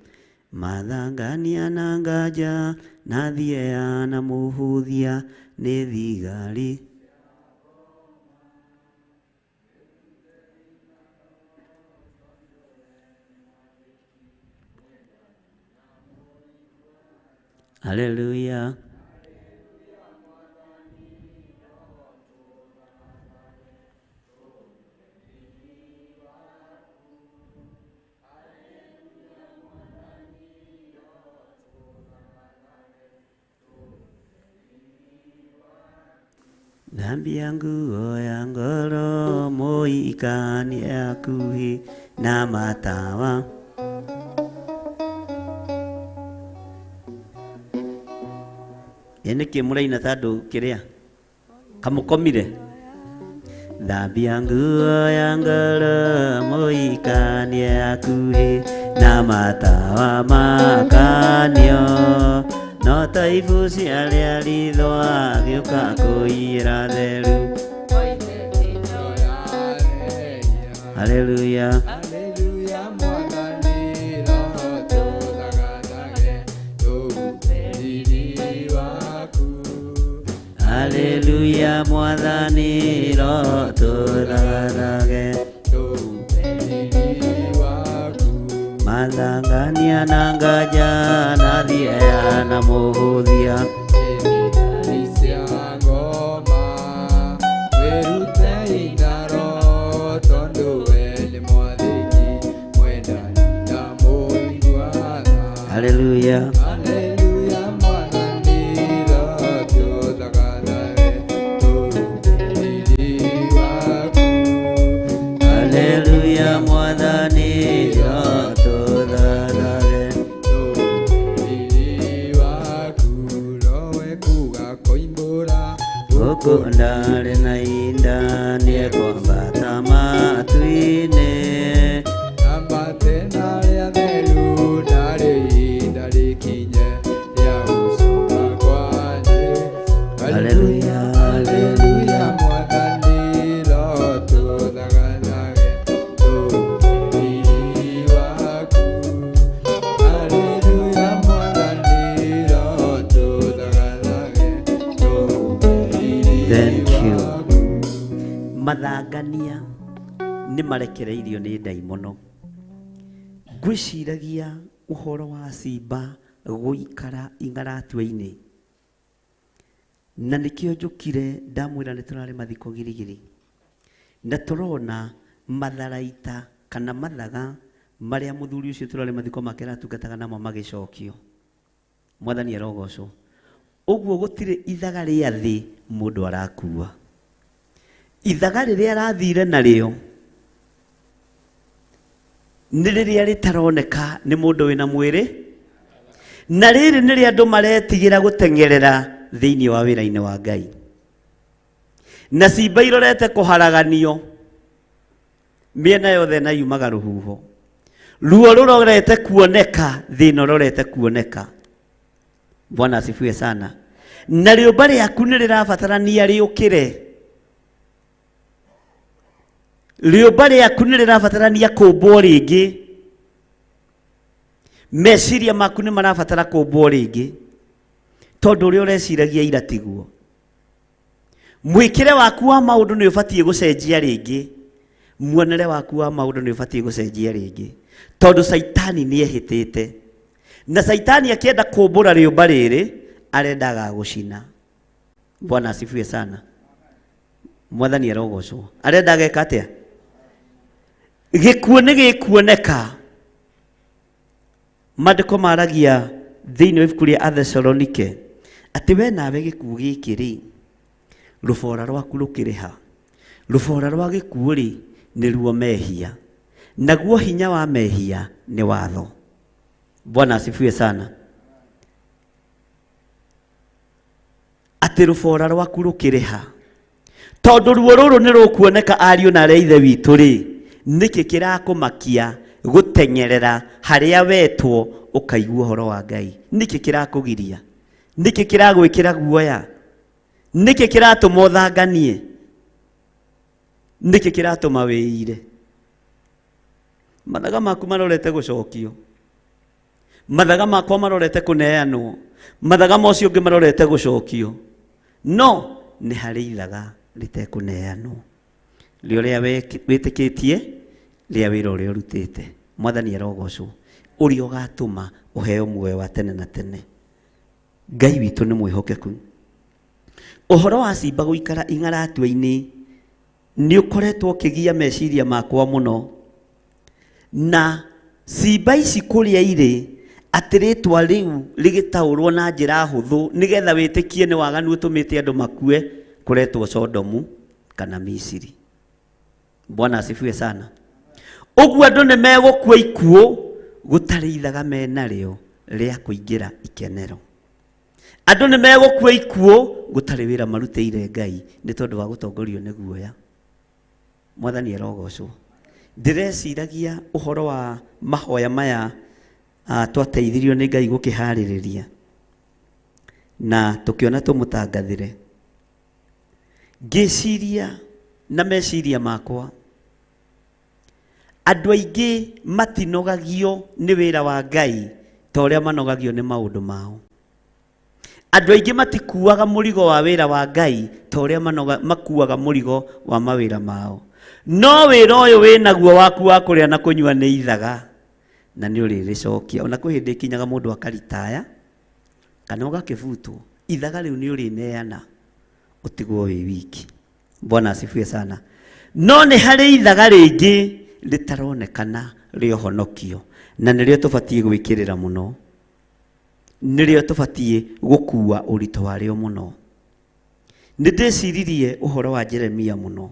mathangania na nganja na thieya na mũhũthia nĩ thigari. Haleluya. Thambia nguo ya ngoro moikani akuhi na matawa. Ĩ nĩkĩ mũraina ta andũ kĩrĩa kamũkomire? Thambia nguo ya ngoro moikani akuhi na matawa makanio no ta ibuci arĩa ritho agĩũka kũiyĩra theru. Haleluya. Haleluya mwathani roho tũthathage mathangania na nganja na thieya na mũhũthia. Haleluya. Haleluya mwathani roho tũthathage gũkũ ndarĩ na inda nĩekwambata matu-inĩ. Ambate na arĩa theru narĩ ihinda rĩkinye rĩa gũcoka kwa Jesũ. Haleluya, Haleluya mwathani roho tũthagathage tũriri waku. Haleluya mwathani roho tũthagathage tũriri Thank you. waku. Mathangania nĩ marekereirio nĩ ndaimono. Ngwĩciragia ũhoro wa cimba gũikara ing'aratua-inĩ, na nĩkĩo njũkire ndamwĩra nĩ tũrarĩ mathiko girigiri na tũrona matharaita kana mathaga marĩa mũthuri ũcio tũrarĩ mathiko make aratungataga namo magĩcokio. Mwathani arogocwo. Ũguo gũtirĩ ithaga rĩa thĩ mũndũ arakua. Ithaga rĩrĩa arathire narĩo nĩ rĩrĩa rĩtaroneka nĩ mũndũ wĩna mwĩrĩ, na rĩrĩ nĩrĩa andũ maretigĩra gũteng'erera thĩinĩ wa wĩra-inĩ wa Ngai. Na cimba irorete kũharaganio mĩena yothe na yumaga rũhuho. Ruo rũrorete kuoneka, thĩna ũrorete kuoneka. Bwana asifiwe sana. Na rĩũmba rĩaku nĩ rĩrabatarania rĩũkĩre. Rĩũmba rĩaku nĩ rĩrabatarania kũmbwo rĩngĩ. Meciria maku nĩ marabatara kũmbwo rĩngĩ, tondũ ũrĩa ũreciragia ira tiguo. Mwĩkĩre waku wa maũndũ nĩ ũbatiĩ gũcenjia rĩngĩ. Muonere waku wa maũndũ nĩ ũbatiĩ gũcenjia rĩngĩ, tondũ Caitani nĩ ehĩtĩte. Na Caitani akĩenda kũmbũra rĩũmba rĩrĩ, arendaga gũcina. Bwana asifiwe sana. Mwathani arogocwo. Arenda ageka atĩa? Gĩkuũ nĩ gĩkuoneka. Maandĩko maragia thĩinĩ wa ibuku rĩa Athesalonike atĩ we nawe gĩkuũ gĩkĩ rĩ, rũbora rwaku rũkĩrĩ ha? Rũbora rwa gĩkuũ rĩ, nĩruo mehia, naguo hinya wa mehia nĩ watho. Bwana asifiwe sana. Atĩ rũbora rwaku rũkĩrĩ ha? Tondũ ruo rũrũ nĩ rũkuoneka ariũ na arĩa ithe witũ rĩ, nĩkĩ kĩrakũmakia gũteng'erera harĩa wetwo ũkaigua ũhoro wa Ngai? Nĩkĩ kĩrakũgiria? Nĩkĩ kĩragwĩkĩra guoya? Nĩkĩ kĩratũma ũthanganie? Nĩkĩ kĩratũma wĩire? Mathaga maku marorete gũcokio, mathaga makwa marorete kũneanwo, mathaga ma ũcio ũngĩ marorete gũcokio, no nĩ harĩ ithaga rĩtekũneanwo, rĩa ũrĩa wĩtĩkĩtie, rĩa wĩra ũrĩa ũrutĩte. Mwathani arogocwo, ũrĩa ũgatũma ũheo muoyo wa tene na tene. Ngai witũ nĩ mwĩhokeku. Ũhoro wa cimba gũikara ing'aratua-inĩ nĩ ũkoretwo ũkĩgia meciria makwa mũno. Na cimba ici kũrĩa irĩ, atĩ rĩtwa rĩu rĩgĩtaũrwo na njĩra hũthũ nĩgetha wĩtĩkie nĩ waganu ũtũmĩte andũ makue, kũretwo Sodomu kana Misiri. Bwana asifiwe sana. Ũguo andũ nĩ megũkua ikuũ gũtarĩ ithaga menarĩo rĩa kũingĩra ikenero. Andũ nĩ megũkua ikuũ gũtarĩ wĩra marutĩire Ngai nĩ tondũ wa gũtongorio nĩ guoya. Mwathani arogocwo. Ndĩreciragia ũhoro wa mahoya maya twateithirio nĩ Ngai gũkĩharĩrĩria na tũkĩona tũmũtangathĩre. Ngĩciria na meciria makwa, andũ aingĩ matinogagio nĩ wĩra wa Ngai ta ũrĩa manogagio nĩ maũndũ mao. Andũ aingĩ matikuaga mũrigo wa wĩra wa Ngai ta ũrĩa makuaga mũrigo wa mawĩra mao. No wĩra ũyũ wĩnaguo waku wa kũrĩa na kũnyua nĩ ithaga, na nĩ ũrĩrĩcokia. Ona kwĩ hĩndĩ ĩkinyaga mũndũ akaritaya kana ũgakĩbutwo, ithaga rĩu nĩ ũrĩneana ũtigwo wĩ wiki. Bwana asifiwe sana. No nĩ harĩ ithaga rĩngĩ rĩtaronekana rĩa ũhonokio, na nĩrĩo tũbatiĩ gwĩkĩrĩra mũno, nĩrĩo tũbatiĩ gũkua ũritũ warĩo mũno. Nĩ ndĩciririe ũhoro wa Jeremia mũno,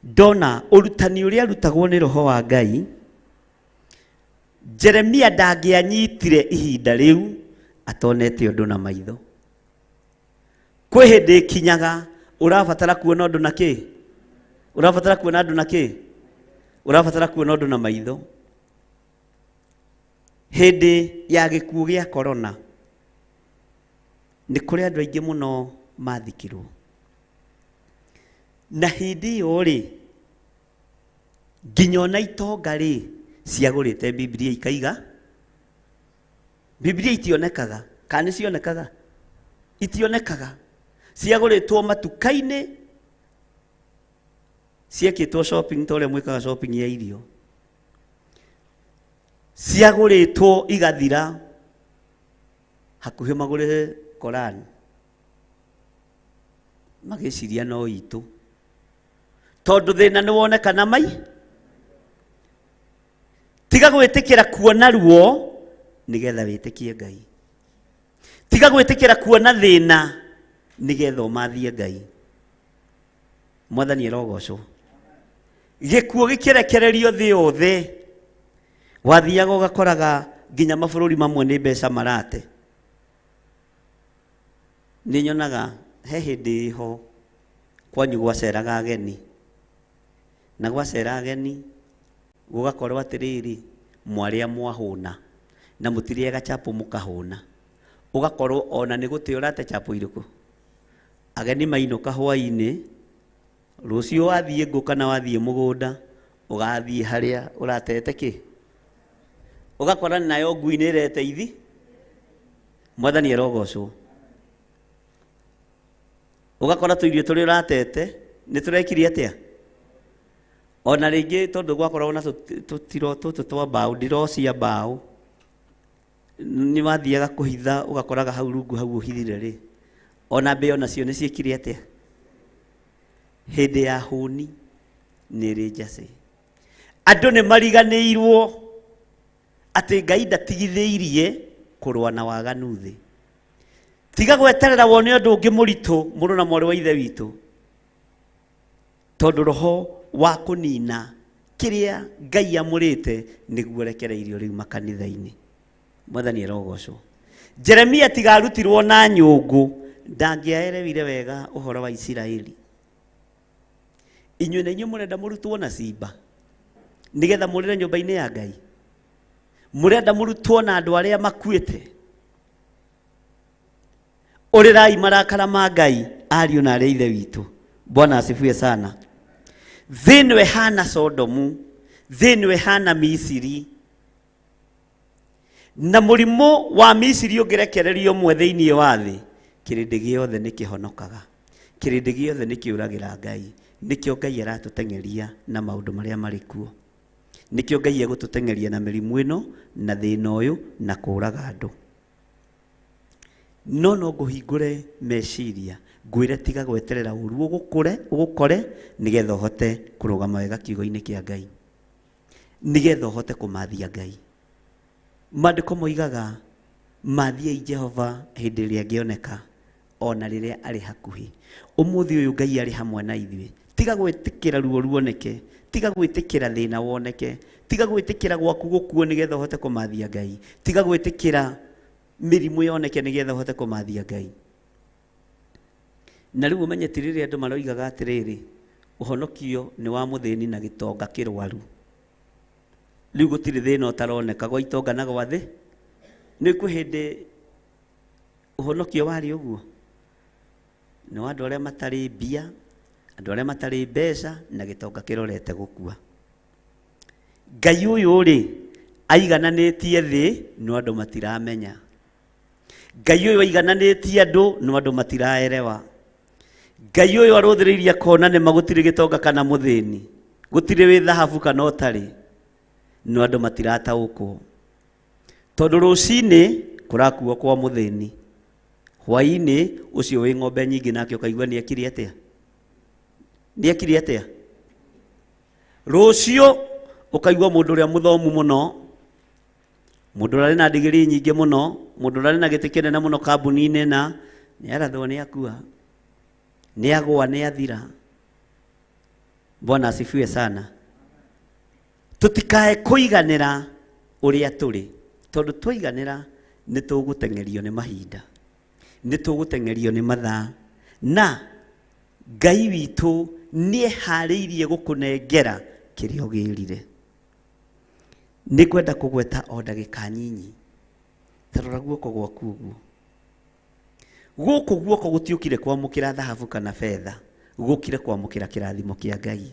ndona ũrutani ũrĩa arutagwo nĩ Roho wa Ngai. Jeremia ndangĩanyitire ihinda rĩu atonete ũndũ na maitho. Kwĩ hĩndĩ ĩkinyaga ũrabatara kuona ũndũ na kĩ? Ũrabatara kuona ũndũ na kĩ? Ũrabatara kuona ũndũ na maitho. Hĩndĩ ya gĩkuũ gĩa korona nĩ kũrĩ andũ aingĩ mũno mathikirwo, na hĩndĩ ĩyo rĩ, nginya ona itonga rĩ ciagũrĩte Biblia ikaiga. Biblia itionekaga, kana nĩ cionekaga? Itionekaga. Ciagũrĩtwo matuka-inĩ, ciekĩtwo shopping ta ũrĩa mwĩkaga shopping ya irio, ciagũrĩtwo igathira hakuhĩ magũre Koran, magĩciria no itũ, tondũ thĩna nĩ wonekana mai. Tiga gwĩtĩkĩra kuona ruo nĩgetha wĩtĩkie Ngai. Tiga gwĩtĩkĩra kuona thĩna nĩgetha ũmathie Ngai. Mwathani arogocwo. Gĩkuũ gĩkĩrekererio thĩ yothe, wathiaga ũgakoraga nginya mabũrũri mamwe nĩ mbeca marate. Nĩ nyonaga he hĩndĩ ho Kwanyu gwaceraga ageni na gwacera ageni gugakorwo atiriri mwaria mwahuna na mutiriaga chapo mukahuna ugakorwo ona ni gute urate chapo iriku ageni mainuka hwaini rucio wathie ngũ kana wathie mugunda ugathie haria uratete ki ugakora nayo ngui ni irete ithi. Mwathani arogocwo. Ugakora tuirio turia uratete ni turekirie atia ona ringi tondu gwakoragwo na tutiro tutu twa mbao ndiro cia mbao ni wathiaga kuhitha ugakoraga hau rungu hau uhithire ri ona mbeo nacio ni ciekire atia hindi ya huni ni ri njacĩ. Andu ni mariganĩirwo ati Ngai ndatigithĩirie kũrũa na waganu thĩ. Tiga gweterera wone ũndũ ũngĩ mũritũ mũrũ na mwarĩ wa ithe witũ, tondũ roho wa kũnina kĩrĩa Ngai amũrĩte nĩguo rekereirio rĩu makanitha-inĩ. Mwathani arogocwo. Jeremia tigarutirwo na nyũngũ ndangĩaerewire wega ũhoro wa Isiraeli. Inyuĩ na inyuĩ mũrenda mũrutwo na cimba nĩgetha mũrĩre nyũmba-inĩ ya Ngai, mũrenda mũrutwo na andũ arĩa makuĩte. Ũrĩrai marakara ma Ngai ariũ na arĩa ithe witũ. Bwana asifiwe sana. Thĩ ĩno ĩhana Sodomu, thĩ ĩno ĩhana Misiri, na mũrimũ wa Misiri ũngĩrekererio ũmwe thĩinĩ wa thĩ, kĩrĩndĩ gĩothe nĩkĩhonokaga, kĩrĩndĩ gĩothe nĩkĩũragĩra Ngai. Nĩkĩo Ngai aratũteng'eria na maũndũ marĩa marĩ kuo. Nĩkĩo Ngai egũtũteng'eria na mĩrimũ ĩno na thĩna ũyũ na kũũraga andũ. No no ngũhingũre meciria ngwĩre tiga gweterera ũru ũgũkũre ũgũkore nĩgetha ũhote kũrũgama wega kiugo-inĩ kĩa Ngai, nĩgetha ũhote kũmathia Ngai. Maandĩko moigaga mathiei Jehova hĩndĩ ĩrĩa angĩoneka ona rĩrĩa arĩ hakuhĩ. Ũmũthĩ ũyũ Ngai arĩ hamwe na ithuĩ. Tiga gwĩtĩkĩra ruo ruoneke, tiga gwĩtĩkĩra thĩna woneke, tiga gwĩtĩkĩra gwaku gũkuo nĩgetha ũhote kũmathia Ngai, tiga gwĩtĩkĩra mĩrimũ yoneke nĩgetha ũhote kũmathia Ngai. Na rĩu ũmenye ti rĩrĩa andũ maroigaga atĩrĩrĩ ũhonokio nĩ wa mũthĩni na gĩtonga kĩrwaru. Rĩu gũtirĩ thĩna ũtaroneka gwa itonga na gwa thĩ. Nĩ kwĩ hĩndĩ ũhonokio warĩ ũguo, nĩ wa andũ arĩa matarĩ mbia, andũ arĩa matarĩ mbeca na gĩtonga kĩrorete gũkua. Ngai ũyũ rĩ aigananĩtie thĩ no andũ matiramenya. Ngai ũyũ aigananĩtie andũ no andũ matiraerewa. Ngai ũyũ arũthĩrĩirie kona nĩma gũtirĩ gĩtonga kana mũthĩni, gũtirĩ wĩ thahabu kana ũtarĩ, no andũ matirataũkwo. Tondũ rũcinĩ kũrakuo kwa mũthĩni, hwaĩ-inĩ ũcio wĩ ng'ombe nyingĩ nake ũkaigua nĩekire atĩa, nĩekire atĩa. Rũciũ ũkaigua mũndũ ũrĩa mũthomu mũno, mũndũ ũrĩa arĩ na ndigiri nyingĩ mũno, mũndũ ũrĩa arĩ na gĩtĩ kĩnene mũno kambuni-inĩ na nĩarathwo nĩakua, nĩagũa, nĩathira. Bwana asifiwe sana. Tũtikae kũiganĩra ũrĩa tũrĩ, tondũ twaiganĩra nĩtũgũteng'erio nĩ mahinda, nĩtũgũteng'erio nĩ mathaa, na Ngai witũ nĩeharĩirie gũkũnengera kĩrĩa ũgĩrire. Nĩngwenda kũgweta o ndagĩka nyinyi. Ta rora guoko gwaku ũguo. Gũkũ guoko gũtiũkire kwamũkĩra thahabu kana betha, gũkire kwamũkĩra kĩrathimo kĩa Ngai.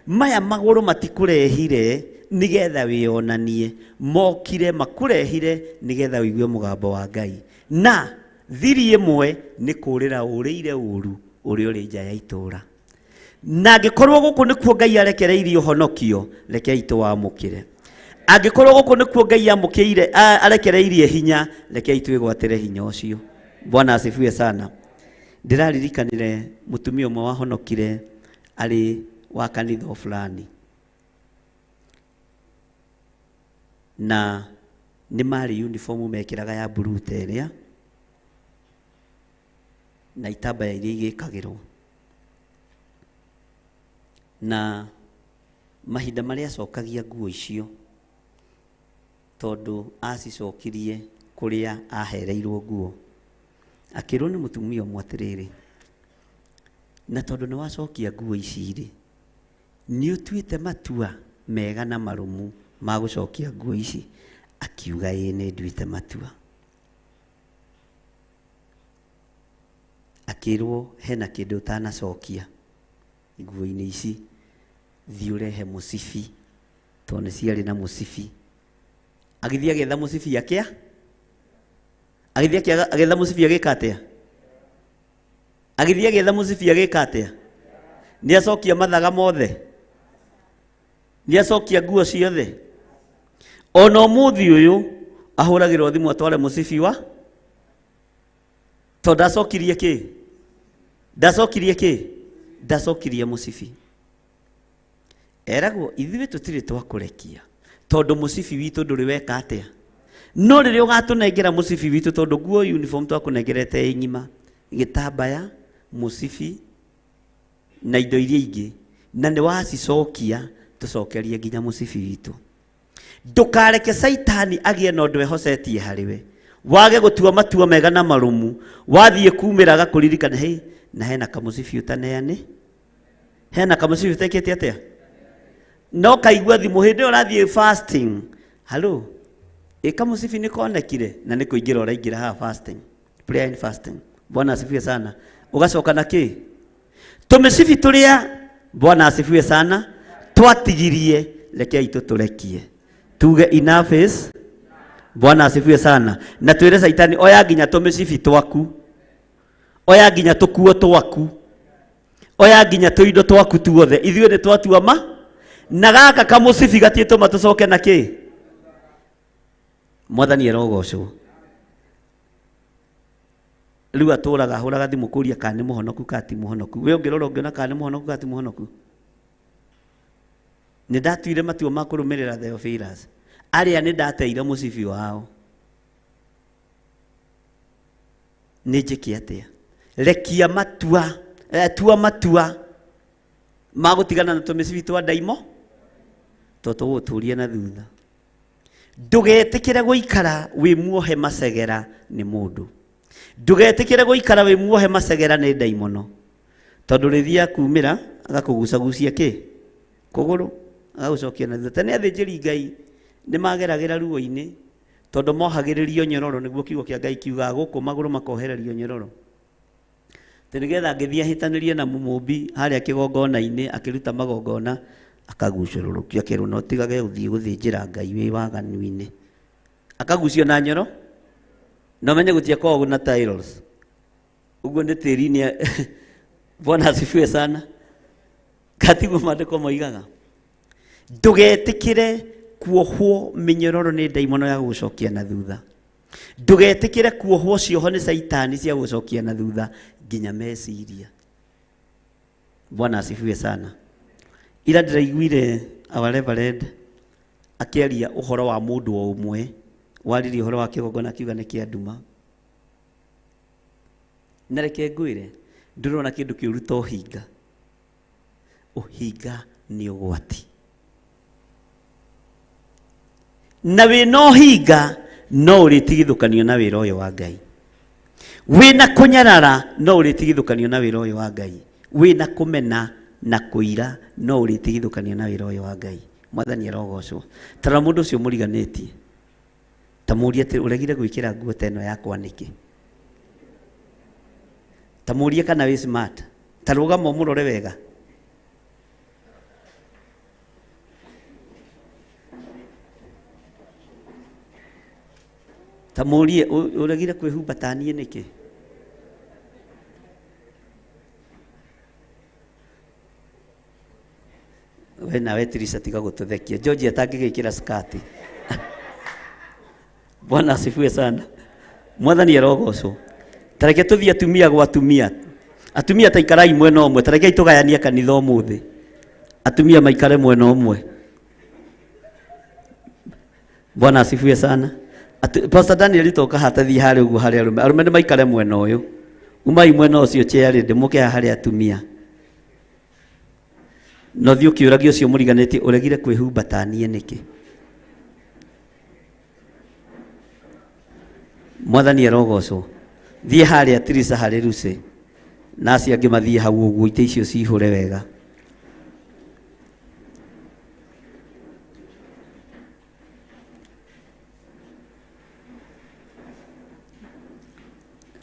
Maya magũrũ matikũrehire nĩgetha wĩonanie, mokire makũrehire nĩgetha ũigue mũgambo wa Ngai. Na thiri ĩmwe nĩ kũũrĩra ũrĩire ũru ũrĩa ũrĩ nja ya itũũra. Na angĩkorwo gũkũ nĩkuo Ngai arekereirie ũhonokio, rekei tũwamũkĩre. Angĩkorwo gũkũ nĩkuo Ngai amũkĩire arekereirie hinya, rekei twĩgwatĩre hinya ũcio. Bwana asifiwe sana. Ndĩraririkanire mũtumia ũmwe wahonokire arĩ wa kanitha o fulani, na nĩ marĩ uniform mekĩraga ya blue ta ĩrĩa na itambaya iria igĩkagĩrwo. Na mahinda marĩa acokagia nguo icio, tondũ acicokirie kũrĩa ahereirwo nguo, akĩrwo nĩ mũtumia ũmwe atĩrĩrĩ, Na tondũ nĩ wacokia nguo ici rĩ, nĩ ũtuĩte matua mega na marũmu ma gũcokia nguo ici? Akiuga ĩĩ, nĩ nduĩte matua. Akĩrwo hena kĩndũ ũtanacokia nguo-inĩ ici, thiĩ ũrehe mũcibi, tondũ nĩ ciarĩ na mũcibi. Agĩthiĩ agĩetha mũcibi akĩa, agĩthiĩ agĩetha mũcibi agĩka atĩa? Agĩthiĩ agĩetha mũcibi agĩka atĩa? Nĩ acokia mathaga mothe, nĩ acokia nguo ciothe. Ona ũmũthĩ ũyũ ahũragĩrwo thimũ atware mũcibi wa, tondũ ndacokirie kĩ? Ndacokirie kĩ? Ndacokirie mũcibi. Eragwo ithuĩ tũtirĩ twakũrekia tondũ mũcibi witũ ndũrĩ weka atĩa. No rĩrĩa ũgatũnengera mũcibi witũ, tondũ nguo uniform twakũnengerete ĩ ng'ima, gĩtambaya, mũcibi na indo iria ingĩ, na nĩ wacicokia, tũcokerie nginya mũcibi witũ. Ndũkareke Caitani agĩe na ũndũ ehocetie harĩwe, wage gũtua matua mega na marũmu. Wathiĩ kumĩra agakũririkana, hei, na hena kamũcibi ũtaneane, hena kamũcibi ũtekĩte atĩa. No kaigua thimũ hĩndĩ ĩyo ũrathiĩ fasting, halo, ĩ kamũcibi nĩ konekire, na nĩ kũingĩra ũraingĩra haha fasting, prayer and fasting. Bwana asifiwe sana. Ũgacoka na kĩ? Tũmĩcibi tũrĩa, Bwana asifiwe sana, twatigirie, rekei tũtũrekie, tuge enough is. Bwana asifiwe sana. Na twĩre Caitani, oya nginya tũmĩcibi twaku, oya nginya tũkuo twaku, oya nginya tũindo twaku tuothe, ithuĩ nĩ twatua ma na gaka kamũcibi gatiĩtũma tũcoke na kĩ. Mwathani arogocwo. Rĩu atũraga ahũraga thimũ kũria kana nĩ mũhonoku kana ti mũhonoku. We ũngĩrora ũngĩona kana nĩ mũhonoku kana ti mũhonoku. Nĩ ndatuire matua ma kũrũmĩrĩra Theophilus, arĩa nĩ ndateire mũcibi wao. Nĩ njĩke atĩa? Rekia matua, tua matua ma gũtigana na tũmĩcibi twa ndaimo, tondũ tũgũgũtũria na thutha. Ndũgetĩkĩre gũikara wĩ muohe macegera nĩ mũndũ. Ndũgetĩkĩre gũikara wĩ muohe macegera nĩ ndaimono, tondũ rĩthiaga kumĩra agakũgucagucia kĩ kũgũrũ, agagũcokia na thutha. Tene athĩnjĩri Ngai nĩ mageragĩra ruo-inĩ, tondũ mohagĩrĩrio nyororo, nĩguo kiugo kĩa Ngai kiugaga, gũkũ magũrũ makohererio nyororo, atĩ nĩgetha angĩthiĩ ahĩtanĩrie na mũmũmbi harĩa kĩgongona-inĩ akĩruta magongona, akagucũrũrũkio, akerwo no tigage gũthiĩ gũthĩnjĩra Ngai wĩ waganu-inĩ, akagucio na nyoro. Na ũmenye gũtiakoragwo na tiles ũguo, nĩ tĩri-inĩ. Bwana asifiwe sana. Katiguo maandĩko moigaga, ndũgetĩkĩre kuohwo mĩnyororo nĩ ndaimono ya gũgũcokia na thutha. Ndũgetĩkĩre kuohwo cioho nĩ Caitani cia gũgũcokia na thutha nginya meciria. Bwana asifiwe sana. Ira ndĩraiguire our reverend akĩaria ũhoro wa mũndũ o ũmwe waririe ũhoro wa kĩgongona, akiuga nĩ kĩa nduma. Na reke ngwĩre, ndũrona kĩndũ kĩũru ta ũhinga. Ũhinga nĩ ũgwati, na wĩna ũhinga no ũrĩtigithũkanio na wĩra ũyũ wa Ngai. Wĩna kũnyarara no ũrĩtigithũkanio na wĩra ũyũ wa Ngai. Wĩna kũmena na kũira no ũrĩtigithũkanio na wĩra ũyũ wa Ngai. Mwathani arogocwo. Tarora mũndũ ũcio mũriganĩtie, ta mũrie atĩ, ũregire gwĩkĩra nguo ta ĩno yakwa nĩkĩ? Ta mũrie kana wĩ smart. Ta rũgama ũmũrore wega. Ta mũrie, ũregire kwĩhumba ta niĩ nĩkĩ? We nawe Trisha, tiga gũtũthekia. George atangĩgĩkĩra skati. Bwana asifiwe sana. Mwathani arogocwo. Tareke tũthiĩ atumia gwa atumia. Atumia ta ikarai mwena ũmwe. Tareke tũgayanie kanitha ũmũthĩ, atumia maikare mwena ũmwe. Bwana asifiwe sana. Pastor Daniel, toka hatathiĩ harĩa ũguo harĩa arũme. Arũme nĩ maikare mwena ũyũ, umai mwena ũcio chair ndĩmũke haha harĩa atumia. No thiĩ ũkĩũragia ũcio mũriganĩtie, ũregire kwĩhumba ta niĩ nĩkĩ? Mwathani arogocwo. Thiĩ harĩa Tirisa harĩ Lucy. Na acio angĩ mathiĩ hau ũguo itĩ icio cihũre wega.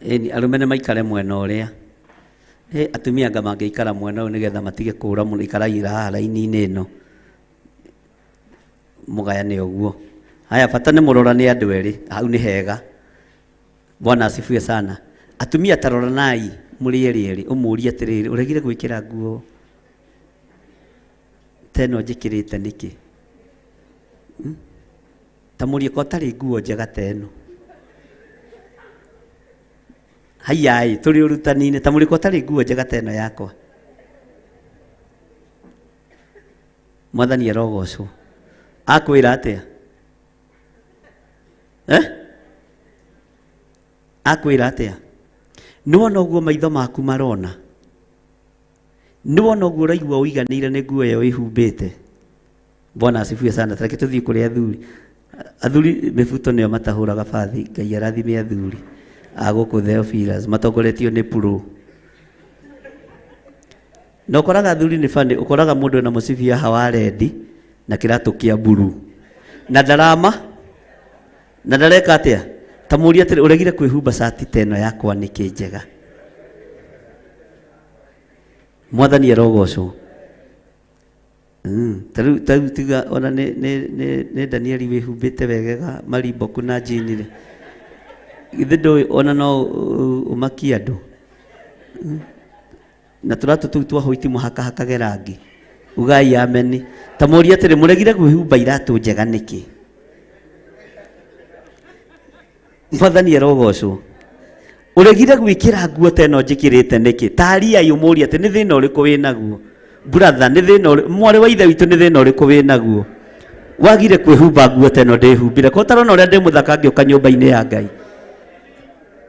Ĩni arũme nĩ maikare mwena ũrĩa. Ĩ atumia anga mangĩikara mwena ũyũ nĩgetha matige kũra mũno, ikarai haha raini-inĩ ĩno. Mũgayane ũguo. Haya bata nĩ mũrorane andũ erĩ, hau nĩ hega. Bwana asifiwe sana. Atumia ta roranai mũrĩ erĩ erĩ, ũmũrie atĩrĩrĩ, ũregire gwĩkĩra nguo ta ĩno njĩkĩrĩte nĩkĩ? Ta mũrie ko ũtarĩ nguo njega ta ĩno. Haiya ĩ, tũrĩ ũrutani-inĩ, ta mũrie ko ũtarĩ nguo njega ta ĩno yakwa. Mwathani arogocwo. Akwĩra atĩa? Eh? Akwĩra atĩa? Nĩwona ũguo maitho maku marona? Nĩwona ũguo ũraigua ũiganĩire nĩ nguo ĩyo wĩhumbĩte? Bwana asifiwe sana. Tareke tũthiĩ kũrĩ athuri. Athuri mĩbuto nĩo matahũraga bathi. Ngai arathime athuri a gũkũ Theophilus matongoretio nĩ Puro. Na ũkoraga athuri nĩ bani, ũkoraga mũndũ ena mũcibi haha wa rendi na kĩratũ kĩa mburu. Na ndarama na ndareka atĩa? Ta mũrie atĩrĩ, ũregire kwĩhumba cati ta ĩno yakwa nĩkĩ njega? Mwathani arogocwo. Ta rĩu ta rĩu tiga ona nĩ nĩ nĩ nĩ Danieli wĩhumbĩte wegega marimboku na njini rĩ. Githĩ ndũĩ ona no ũmakie andũ. Na tũratũ tũu twa hwaiti mũhaka hakage rangi. Ugai ameni. Ta mũrie atĩrĩ, mũregire kwĩhumba iratũ njega nĩkĩ? Mwathani arogocwo. Ũregire gwĩkĩra nguo ta ĩno njĩkĩrĩte nĩkĩ? Tariai ũmũrie atĩ nĩ thĩna ũrĩkũ wĩ naguo? Brother, nĩ thĩna ũrĩkũ? Mwarĩ wa ithe witũ nĩ thĩna ũrĩkũ wĩ naguo? Wagire kwĩhumba nguo ta ĩno ndĩhumbire. Ko ũtarona ũrĩa ndĩ mũthaka ngĩũka nyũmba-inĩ ya Ngai?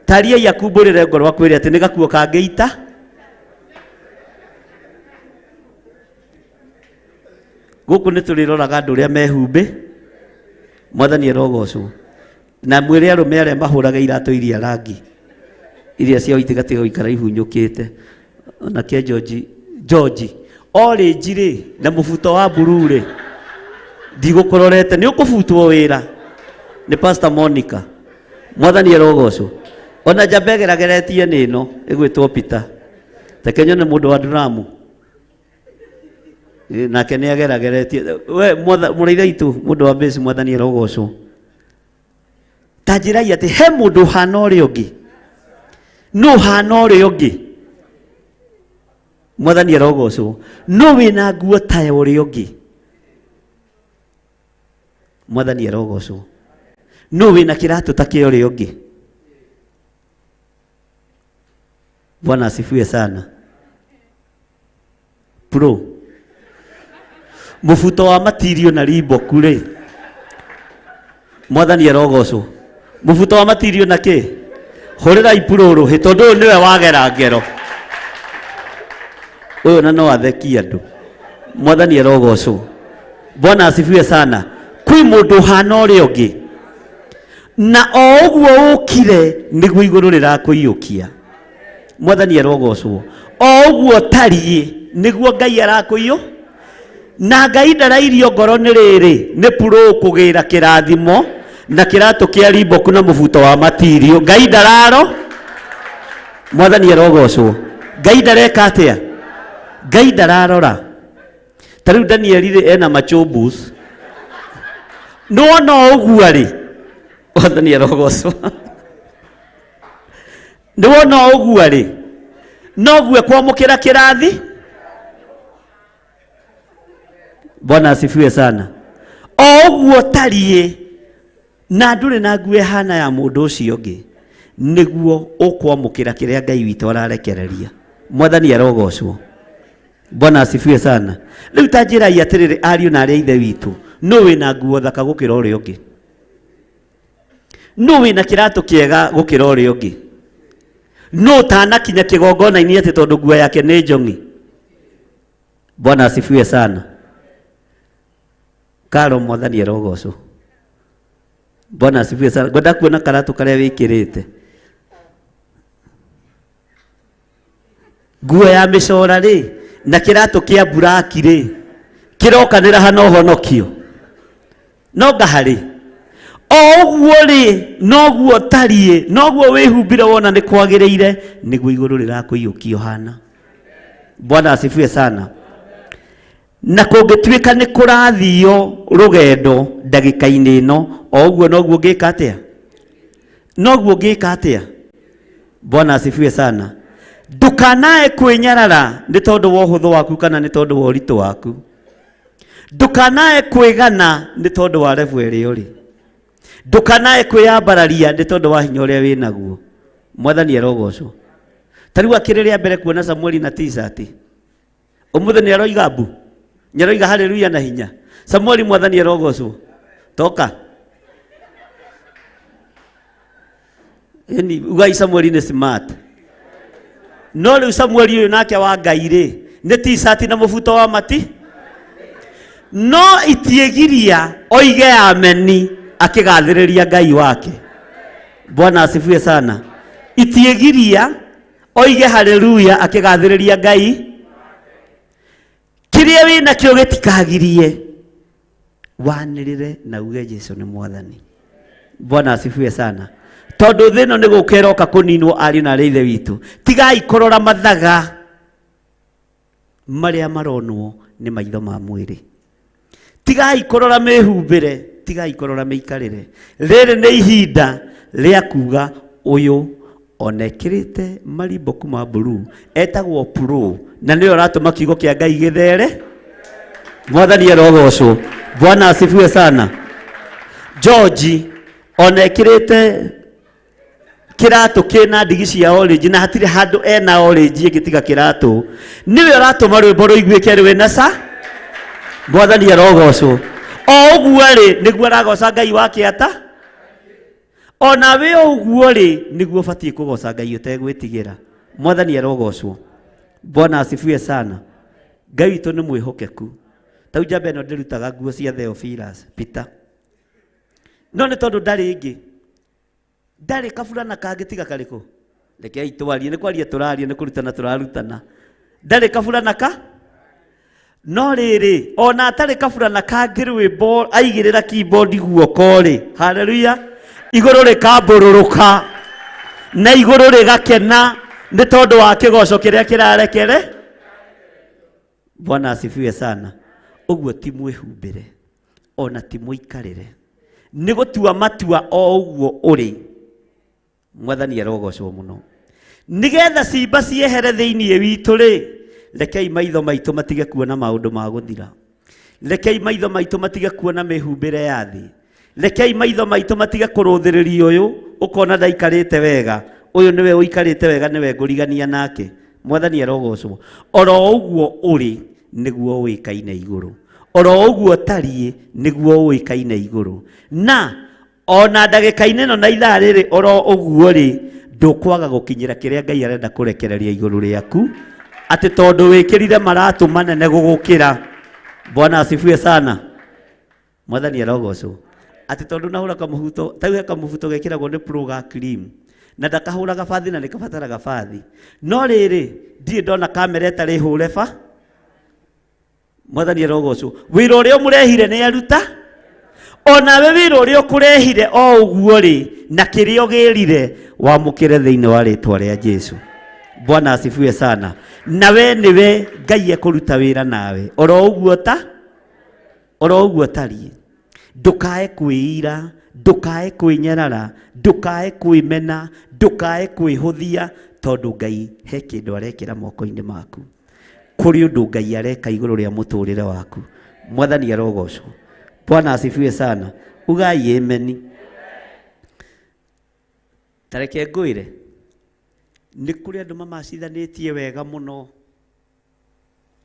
Tariai akumbũrĩre ngoro akwĩre atĩ nĩ gakuo kangĩita. Gũkũ nĩ tũrĩroraga andũ ũrĩa mehumbĩ. Mwathani arogocwo. Na mwĩre arũme arĩa mahũraga iratũ iria rangi iria ciao itigatiga gũikara ihunyũkĩte. Onake George, George orange rĩ na mũbuto wa blue rĩ ndigũkũrorete nĩ ũkũbutwo wĩra nĩ Pastor Monica. Mwathani arogocwo. Ona njamba ĩgerageretie nĩ ĩno ĩgwĩtwo Peter. Reke nyone mũndũ wa nduramu. Nake nĩ agerageretie. We mũrĩitha itũ mũndũ wa base mwathani arogocwo. Ta njĩrai atĩ he mũndũ ũhana ũrĩa ũngĩ. Nũ ũhana ũrĩa ũngĩ? Mwathani arogocwo. Nũ wĩna nguo ta ya ũrĩa ũngĩ? Mwathani arogocwo. Nũ wĩna kĩratũ ta kĩa ũrĩa ũngĩ? Bwana asifiwe sana. Pro. Mũbuto wa matirio na rimboku rĩ. Mwathani arogocwo. Mũbuto wa matirio na kĩ? Hũrĩra ipuro rũhĩ tondũ ũyũ nĩwe wagera ngero. Ũyũ na no athekie andũ. Mwathani arogocwo. Bwana asifiwe sana. Kwĩ mũndũ ũhana ũrĩa ũngĩ. Na o ũguo ũkire nĩguo igũrũ rĩrakũiyũkia. Mwathani arogocwo. O ũguo ũtariĩ nĩguo Ngai arakũiyũ. Na Ngai ndarairio ngoro nĩ rĩrĩ nĩ purũ kũgĩra kĩrathimo na kĩratũ kĩa rimboku na mũbuto wa matirio. Ngai ndararo. Mwathani arogocwo. Ngai ndareka atĩa? Ngai ndararora. Ta rĩu Danieli rĩ ena machobus. Nĩwona o ũguo rĩ. Mwathani arogocwo. Nĩwona o ũguo rĩ. Noguo kwamũkĩra kĩrathi. Bwana asifiwe sana. O ũguo tariĩ na ndũrĩ na nguo ĩhana ya mũndũ ũcio ũngĩ nĩguo ũkwamũkĩra kĩrĩa Ngai witũ ararekereria. Mwathani arogocwo. Bwana asifiwe sana. Rĩu ta njĩrai atĩrĩrĩ ariũ na arĩ a ithe witũ, nũ wĩna nguo thaka gũkĩra ũrĩa ũngĩ? Nũ wĩna kĩratũ kĩega gũkĩra ũrĩa ũngĩ? Nũ ũtanakinya kĩgongona-inĩ atĩ tondũ nguo yake nĩ njong'i? Bwana asifiwe sana. Karo mwathani arogocwo. Bwana asifiwe sana. Ngwenda kuona karatũ karĩa wĩkĩrĩte. Nguo ya mĩcora rĩ na kĩratũ kĩa buraki rĩ kĩrokanĩra hana ũhonokio no ngaharĩ o ũguo rĩ noguo tariĩ noguo wĩhumbire wona nĩ kwagĩrĩire nĩguo igũrũ rĩrakũiyũkia ũhana. Bwana asifiwe sana. Na kũngĩtuĩka nĩ kũrathio rũgendo ndagĩka-inĩ ĩno o ũguo noguo ngĩka atĩa, noguo ngĩka atĩa. Bwana asifiwe sana. Ndũkanae kwĩnyarara nĩ tondũ wa ũhũthũ waku kana nĩ tondũ wa ũritũ waku. Ndũkanae kwĩgana nĩ tondũ wa level ĩrĩa ũrĩ. Ndũkanae kwĩyambararia nĩ tondũ wa hinya ũrĩa wĩ naguo. Mwathani arogocwo. Ta rĩu akĩrĩ rĩa mbere kuona Samueli na t-shirt. Ũmũthĩ nĩ aroiga mbu, nĩ aroiga haleluya na hinya. Samueli mwathani arogocwo. Toka. Yani ugai Samueli nĩ smart. No rĩu Samueli ũyũ nake wa Ngai rĩ, nĩ t-shirt na mũbuto wa mati. No itiĩgiria oige ameni akĩgathĩrĩria Ngai wake. Bwana asifiwe sana. Itiĩgiria oige haleluya akĩgathĩrĩria Ngai. Kĩrĩa wĩ nakĩo gĩtikagirie wanĩrĩre na uge Jesu nĩ mwathani. Bwana asifiwe sana. Tondũ thĩ ĩno nĩ gũka ĩroka kũninwo ariũ na arĩ ithe witũ. Tigai kũrora mathaga marĩa maronwo nĩ maitho ma mwĩrĩ. Tigai kũrora mĩhumbĩre, tigai kũrora mĩikarĩre. Rĩrĩ nĩ ihinda rĩa kuga ũyũ ona ekĩrĩte marimboku ma blue etagwo pro na nĩwe ũratũma kiugo kĩa Ngai gĩthere. Mwathani arogocwo. Bwana asifiwe sana. George ona ekĩrĩte kĩratũ kĩna ndigi cia orange na hatirĩ handũ ena orange ĩngĩ tiga kĩratũ, nĩwe ũratũma rwĩmbo rũiguĩke rwĩna ca. Mwathani arogocwo. O ũguo rĩ nĩguo aragoca Ngai wake ata ona wĩ ũguo rĩ nĩguo ũbatiĩ kũgoca Ngai ũtegwĩtigĩra. Mwathani arogocwo. Bwana asifiwe sana. Ngai witũ nĩ mwĩhokeku. Tau njamba ĩno ndĩrutaga nguo cia Theophilus Peter, no nĩ tondũ ndarĩ ĩngĩ, ndarĩ kaburana kangĩ tiga karĩkũ. Rekei twarie, nĩ kwaria tũraria, nĩ kũrutana tũrarutana. Ndarĩ kaburana ka no rĩrĩ ona atarĩ kaburana kangĩ rwĩmbo aigĩrĩra keyboard guoko rĩ, haleluya, igũrũ rĩkambũrũrũka na igũrũ rĩgakena nĩ tondũ wa kĩgoco kĩrĩa kĩrarekere. Bwana asifiwe sana. Ũguo ti mwĩhumbĩre ona ti mũikarĩre, nĩ gũtua matua o ũguo ũrĩ. Mwathani arogocwo mũno. Nĩgetha cimba ciehere thĩinĩ witũ rĩ, rekei maitho maitũ matige kuona maũndũ ma gũthira. Rekei maitho maitũ matige kuona mĩhumbĩre ya thĩ. Rekei maitho maitũ matige kũrũthĩrĩria ũyũ ũkona ndaikarĩte wega, ũyũ nĩwe ũikarĩte wega, nĩwe ngũrigania nake. Mwathani arogocwo. Oro ũguo ũrĩ nĩguo ũĩkaine igũrũ, oro ũguo ũtariĩ nĩguo ũĩkaine igũrũ. Na ona ndagĩka-inĩ ĩno na ithaa rĩrĩ oro ũguo rĩ, ndũkwaga gũkinyĩra kĩrĩa Ngai arenda kũrekereria igũrũ rĩaku, atĩ tondũ wĩkĩrire maratũ manene gũgũkĩra. Bwana asifiwe sana. Mwathani arogocwo. Atĩ tondũ nahũra kamũbuto, tau he kamũbuto gekĩragwo nĩ pro ga cream na ndakahũraga bathi na nĩkabataraga bathi. No rĩrĩ ndirĩ ndona kamera ĩtarĩ hũre ba. Mwathani arogocwo. Wĩra ũrĩa ũmũrehire nĩ aruta, onawe wĩra ũrĩa ũkũrehire o ũguo rĩ, na kĩrĩa ũgĩrire wamũkĩre thĩinĩ wa rĩtwa rĩa Jesu. Bwana asifiwe sana. Na we nĩwe Ngai ekũruta wĩra nawe oro ũguo ta oro ũguo tariĩ. Ndũkae kwĩira, ndũkae kwĩnyarara, ndũkae kwĩmena, ndũkae kwĩhũthia, tondũ Ngai he kĩndũ arekĩra moko-inĩ maku. Kũrĩ ũndũ Ngai areka igũrũ rĩa mũtũrĩre waku. Mwathani arogocwo. Bwana asifiwe sana. Ugai ameni. Tareke ngwĩre, nĩ kũrĩ andũ mamacithanĩtie wega mũno.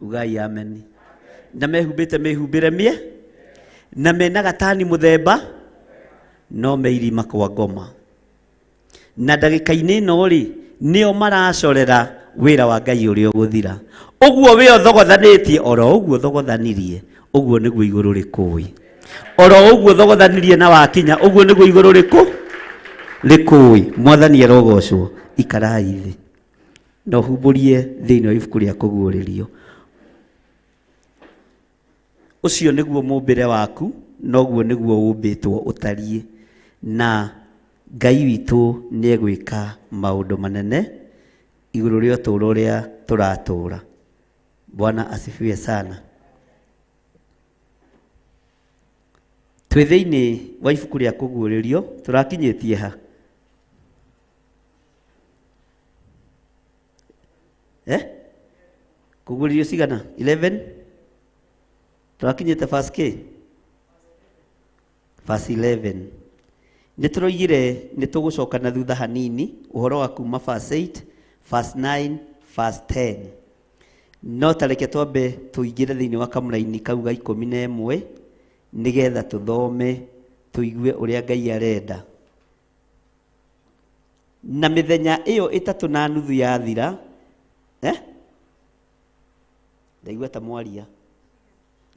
Ugai ameni. Na mehumbĩte mĩhumbĩre mĩe, na mena gatani mũthemba, no meirima kwa ngoma. Na ndagĩka-inĩ ĩno rĩ, nĩo maracorera wĩra wa Ngai ũrĩa ũgũthira. Ũguo we ũthogothanĩtie, oro ũguo ũthogothanirie, ũguo nĩguo igũrũ rĩkũĩ. Oro ũguo ũthogothanirie na wakinya, ũguo nĩguo igũrũ rĩkũĩ. Mwathani arogocwo. Ikarai thĩ. Na ũhumbũrie thĩinĩ wa ibuku rĩa kũguũrĩrio. Ũcio nĩguo mũmbĩre waku, noguo nĩguo ũmbĩtwo ũtariĩ. Na Ngai witũ nĩ egwĩka maũndũ manene igũrũ rĩa ũtũũro ũrĩa tũratũũra. Bwana asifiwe sana. Twĩ thĩinĩ wa ibuku rĩa kũguũrĩrio, tũrakinyĩtie ha? Eh? Kũguũrĩrio cigana? 11? Tũrakinyĩte verse K? Verse 11. Nĩ tũroigire nĩ tũgũcoka na thutha hanini ũhoro wa kuma verse 8, verse 9, verse 10. No ta reke twambe tũingĩre thĩinĩ wa kamũraini kau ga 11 nĩgetha tũthome tũigue ũrĩa Ngai arenda. Na mĩthenya ĩyo 3.5 yathira, eh? Ndaigua ta mwaria.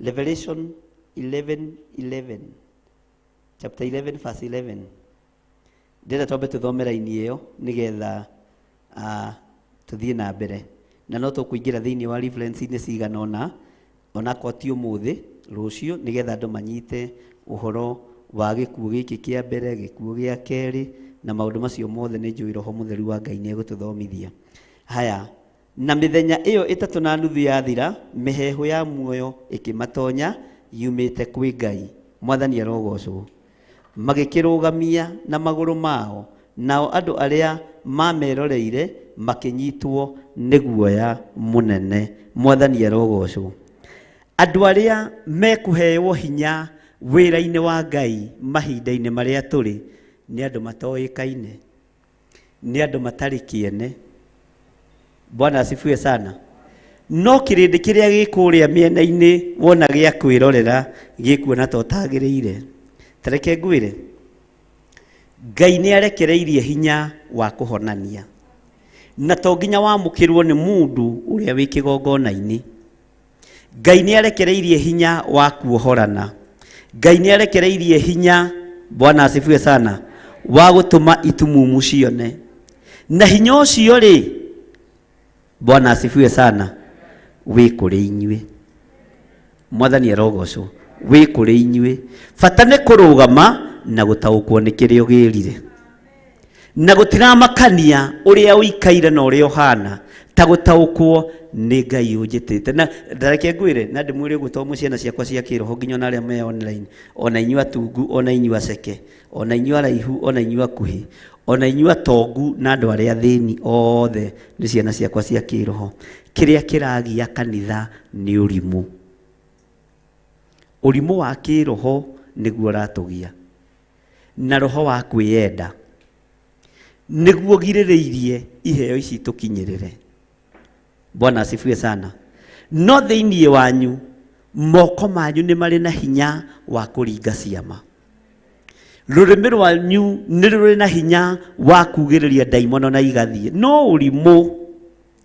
Revelation 11:11. Chapter 11 verse 11. Ndĩrenda twambe tũthome raini ĩyo nĩgetha tũthiĩ na mbere. Na no tũkũingĩra thĩinĩ wa reference-inĩ cigana ũna, onakorwo ti ũmũthĩ, rũciũ, nĩgetha andũ manyite ũhoro wa gĩkuũ gĩkĩ kĩa mbere, gĩkuũ gĩa kerĩ, na maũndũ macio mothe nĩ njũĩ Roho Mũtheru wa Ngai nĩ egũtũthomithia. Haya, na mĩthenya ĩyo 3.5 yathira, mĩheehũ ya muoyo ĩkĩmatonya yumĩte kwĩ Ngai. Mwathani arogocwo. Magĩkĩrũgamia na magũrũ mao, nao andũ arĩa mameroreire makĩnyitwo nĩ guoya mũnene. Mwathani arogocwo. Andũ arĩa mekũheo hinya wĩra-inĩ wa Ngai mahinda-inĩ marĩa tũrĩ nĩ andũ matoĩkaine, nĩ andũ matarĩ kĩene. Bwana asifiwe sana. No kĩrĩndĩ kĩrĩa gĩkũrĩa mĩena-inĩ wona gĩa kwĩrorera gĩkuona ta ũtagĩrĩire. Ta reke ngwĩre, Ngai nĩ arekereirie hinya wa kũhonania, na to nginya wamũkĩrwo nĩ mũndũ ũrĩa wĩ kĩgongona-inĩ. Ngai nĩ arekereirie hinya wa kuohorana. Ngai nĩ arekereirie hinya, Bwana asifiwe sana, wa gũtũma itumumu cione. Na hinya ũcio rĩ, Bwana asifiwe sana, wĩ kũrĩ inyuĩ. Mwathani arogocwo. Wĩ kũrĩ inyuĩ. Bata nĩ kũrũgama na gũtaũkwo nĩ kĩrĩa ũgĩrire. Na gũtiramakania ũrĩa ũikaire na ũrĩa ũhana, ta gũtaũkwo nĩ Ngai ũnjĩtĩte. Na ndareke ngwĩre, na ndĩmwĩre ũguo tondũ mwĩ ciana ciakwa cia kĩroho nginya ona arĩa me online, ona inyuĩ atungu, ona inyuĩ aceke, ona inyuĩ araihu, ona inyuĩ akuhĩ, ona inyuĩ atongu na andũ arĩa athĩni othe nĩ ciana ciakwa cia kĩroho. Kĩrĩa kĩragia kanitha nĩ ũrimũ. Ũrimũ wa kĩroho nĩguo ũratũgia, na roho wa kwĩyenda nĩguo girĩrĩirie iheo ici tũkinyĩrĩre. Bwana asifiwe sana. No thĩinĩ wanyu moko manyu nĩ marĩ na hinya wa kũringa ciama. Rũrĩmĩ rwanyu nĩ rũrĩ na hinya wa kugĩrĩria ndaimono na igathiĩ. No ũrimũ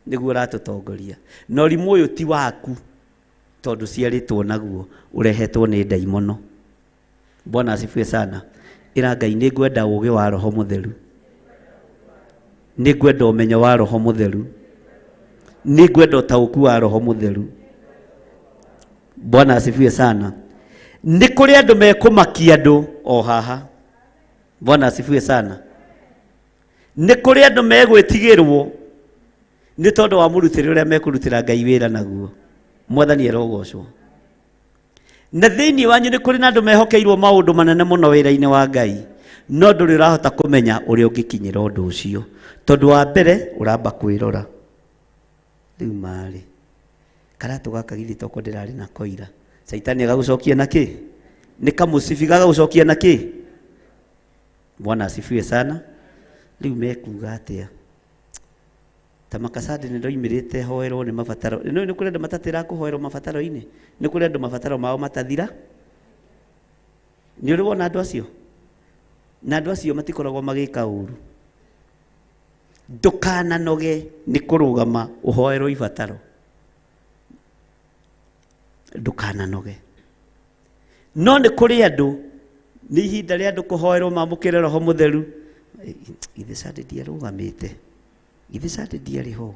nĩguo ũratũtongoria. Na ũrimũ ũyũ ti waku tondũ ciarĩtwo naguo, ũrehetwo nĩ ndaimono. Bwana asifiwe sana. Ĩra Ngai nĩ ngwenda ũũgĩ wa Roho Mũtheru, nĩ ngwenda ũmenyo wa Roho Mũtheru, nĩ ngwenda ũtaũku wa Roho Mũtheru. Bwana asifiwe sana. Nĩ kũrĩ andũ mekũmakia andũ o haha. Bwana asifiwe sana. Nĩ kũrĩ andũ megwĩtigĩrwo nĩ tondũ wa mũrutĩre ũrĩa mekũrutĩra Ngai wĩra naguo. Mwathani arogocwo. Na thĩinĩ wanyu nĩ kũrĩ na andũ mehokeirwo maũndũ manene mũno wĩra-inĩ wa Ngai, no ndũrĩ ũrahota kũmenya ũrĩa ũngĩkinyĩra ũndũ ũcio, tondũ wa mbere ũramba kwĩrora. Rĩu marĩ karatũ gaka githĩ toko ndĩrarĩ na koira, Caitani agagũcokia na kĩ? Nĩ kamũcibi gagagũcokia na kĩ? Bwana asifiwe sana. Rĩu mekuga atĩa? Ta makasande nĩ ndoimĩrĩte hoerwo nĩ mabataro. Nĩ nĩ kũrĩ andũ matatĩra kũhoerwo mabataro-inĩ? Nĩ kũrĩ andũ mabataro mao matathira? Nĩ ũrĩ wona andũ acio? Na andũ acio matikoragwo magĩka ũru. Ndũkananoge nĩ kũrũgama ũhoerwo ibataro. Ndũkananoge. No nĩ kũrĩ andũ, nĩ ihinda rĩa andũ kũhoerwo mamũkĩre Roho Mũtheru. Ithe Sunday ndiarũgamĩte. Ithe Sunday ndiarĩ ho.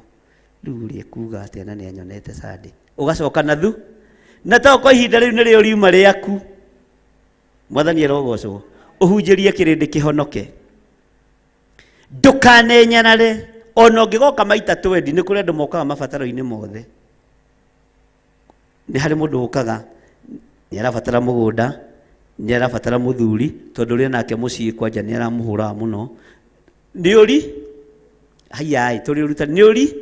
Rĩu ũrĩa kuga atĩa na nĩanyonete Sunday. Ũgacoka na thu na to kwa ihinda rĩu nĩrĩo riuma rĩaku. Mwathani arogocwo. Ũhunjĩrie kĩrĩndĩ kĩhonoke. Ndũkanenyarare ona ũngĩgoka maita 20 nĩ kũrĩ andũ mokaga mabataro-inĩ mothe. Nĩ harĩ mũndũ ũkaga nĩ arabatara mũgũnda, nĩ arabatara mũthuri tondũ ũrĩa nake mũciĩ kwanja nĩ aramũhũraga mũno. Nĩ ũri haiya tũrĩ ũrutani nĩ ũri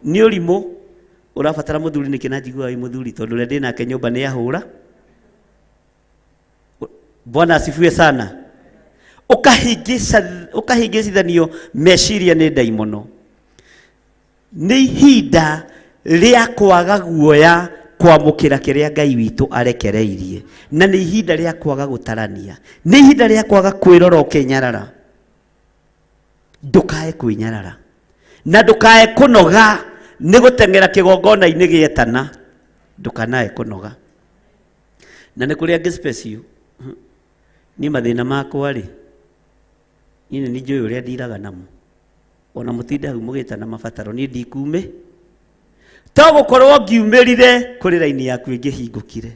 nĩ ũrimũ ũrabatara mũthuri nĩkĩ na njiguaga wĩ mũthuri tondũ ũrĩa ndĩ nake nyũmba nĩ ahũra. Bwana asifiwe sana. Ũkahĩngĩcithanio meciria nĩ ndaimono. Nĩ ihinda rĩa kwaga guoya kwamũkĩra kĩrĩa Ngai witũ arekereirie, na nĩ ihinda rĩa kwaga gũtarania, nĩ ihinda rĩa kwaga kwĩrora ũkĩnyarara. Ndũkae kwĩnyarara na ndũkae kũnoga nĩ gũteng'era kĩgongona-inĩ gĩetana, ndũkanae kũnoga. Na nĩ kũrĩ angĩ special. Niĩ mathĩna makwa rĩ, niĩ nĩ njũĩ ũrĩa ndiraga namo, ona mũtinde hau mũgĩtana mabataro, niĩ ndikume. To gũkorwo ngiumĩrire kũrĩ raini yaku ĩngĩhingũkire,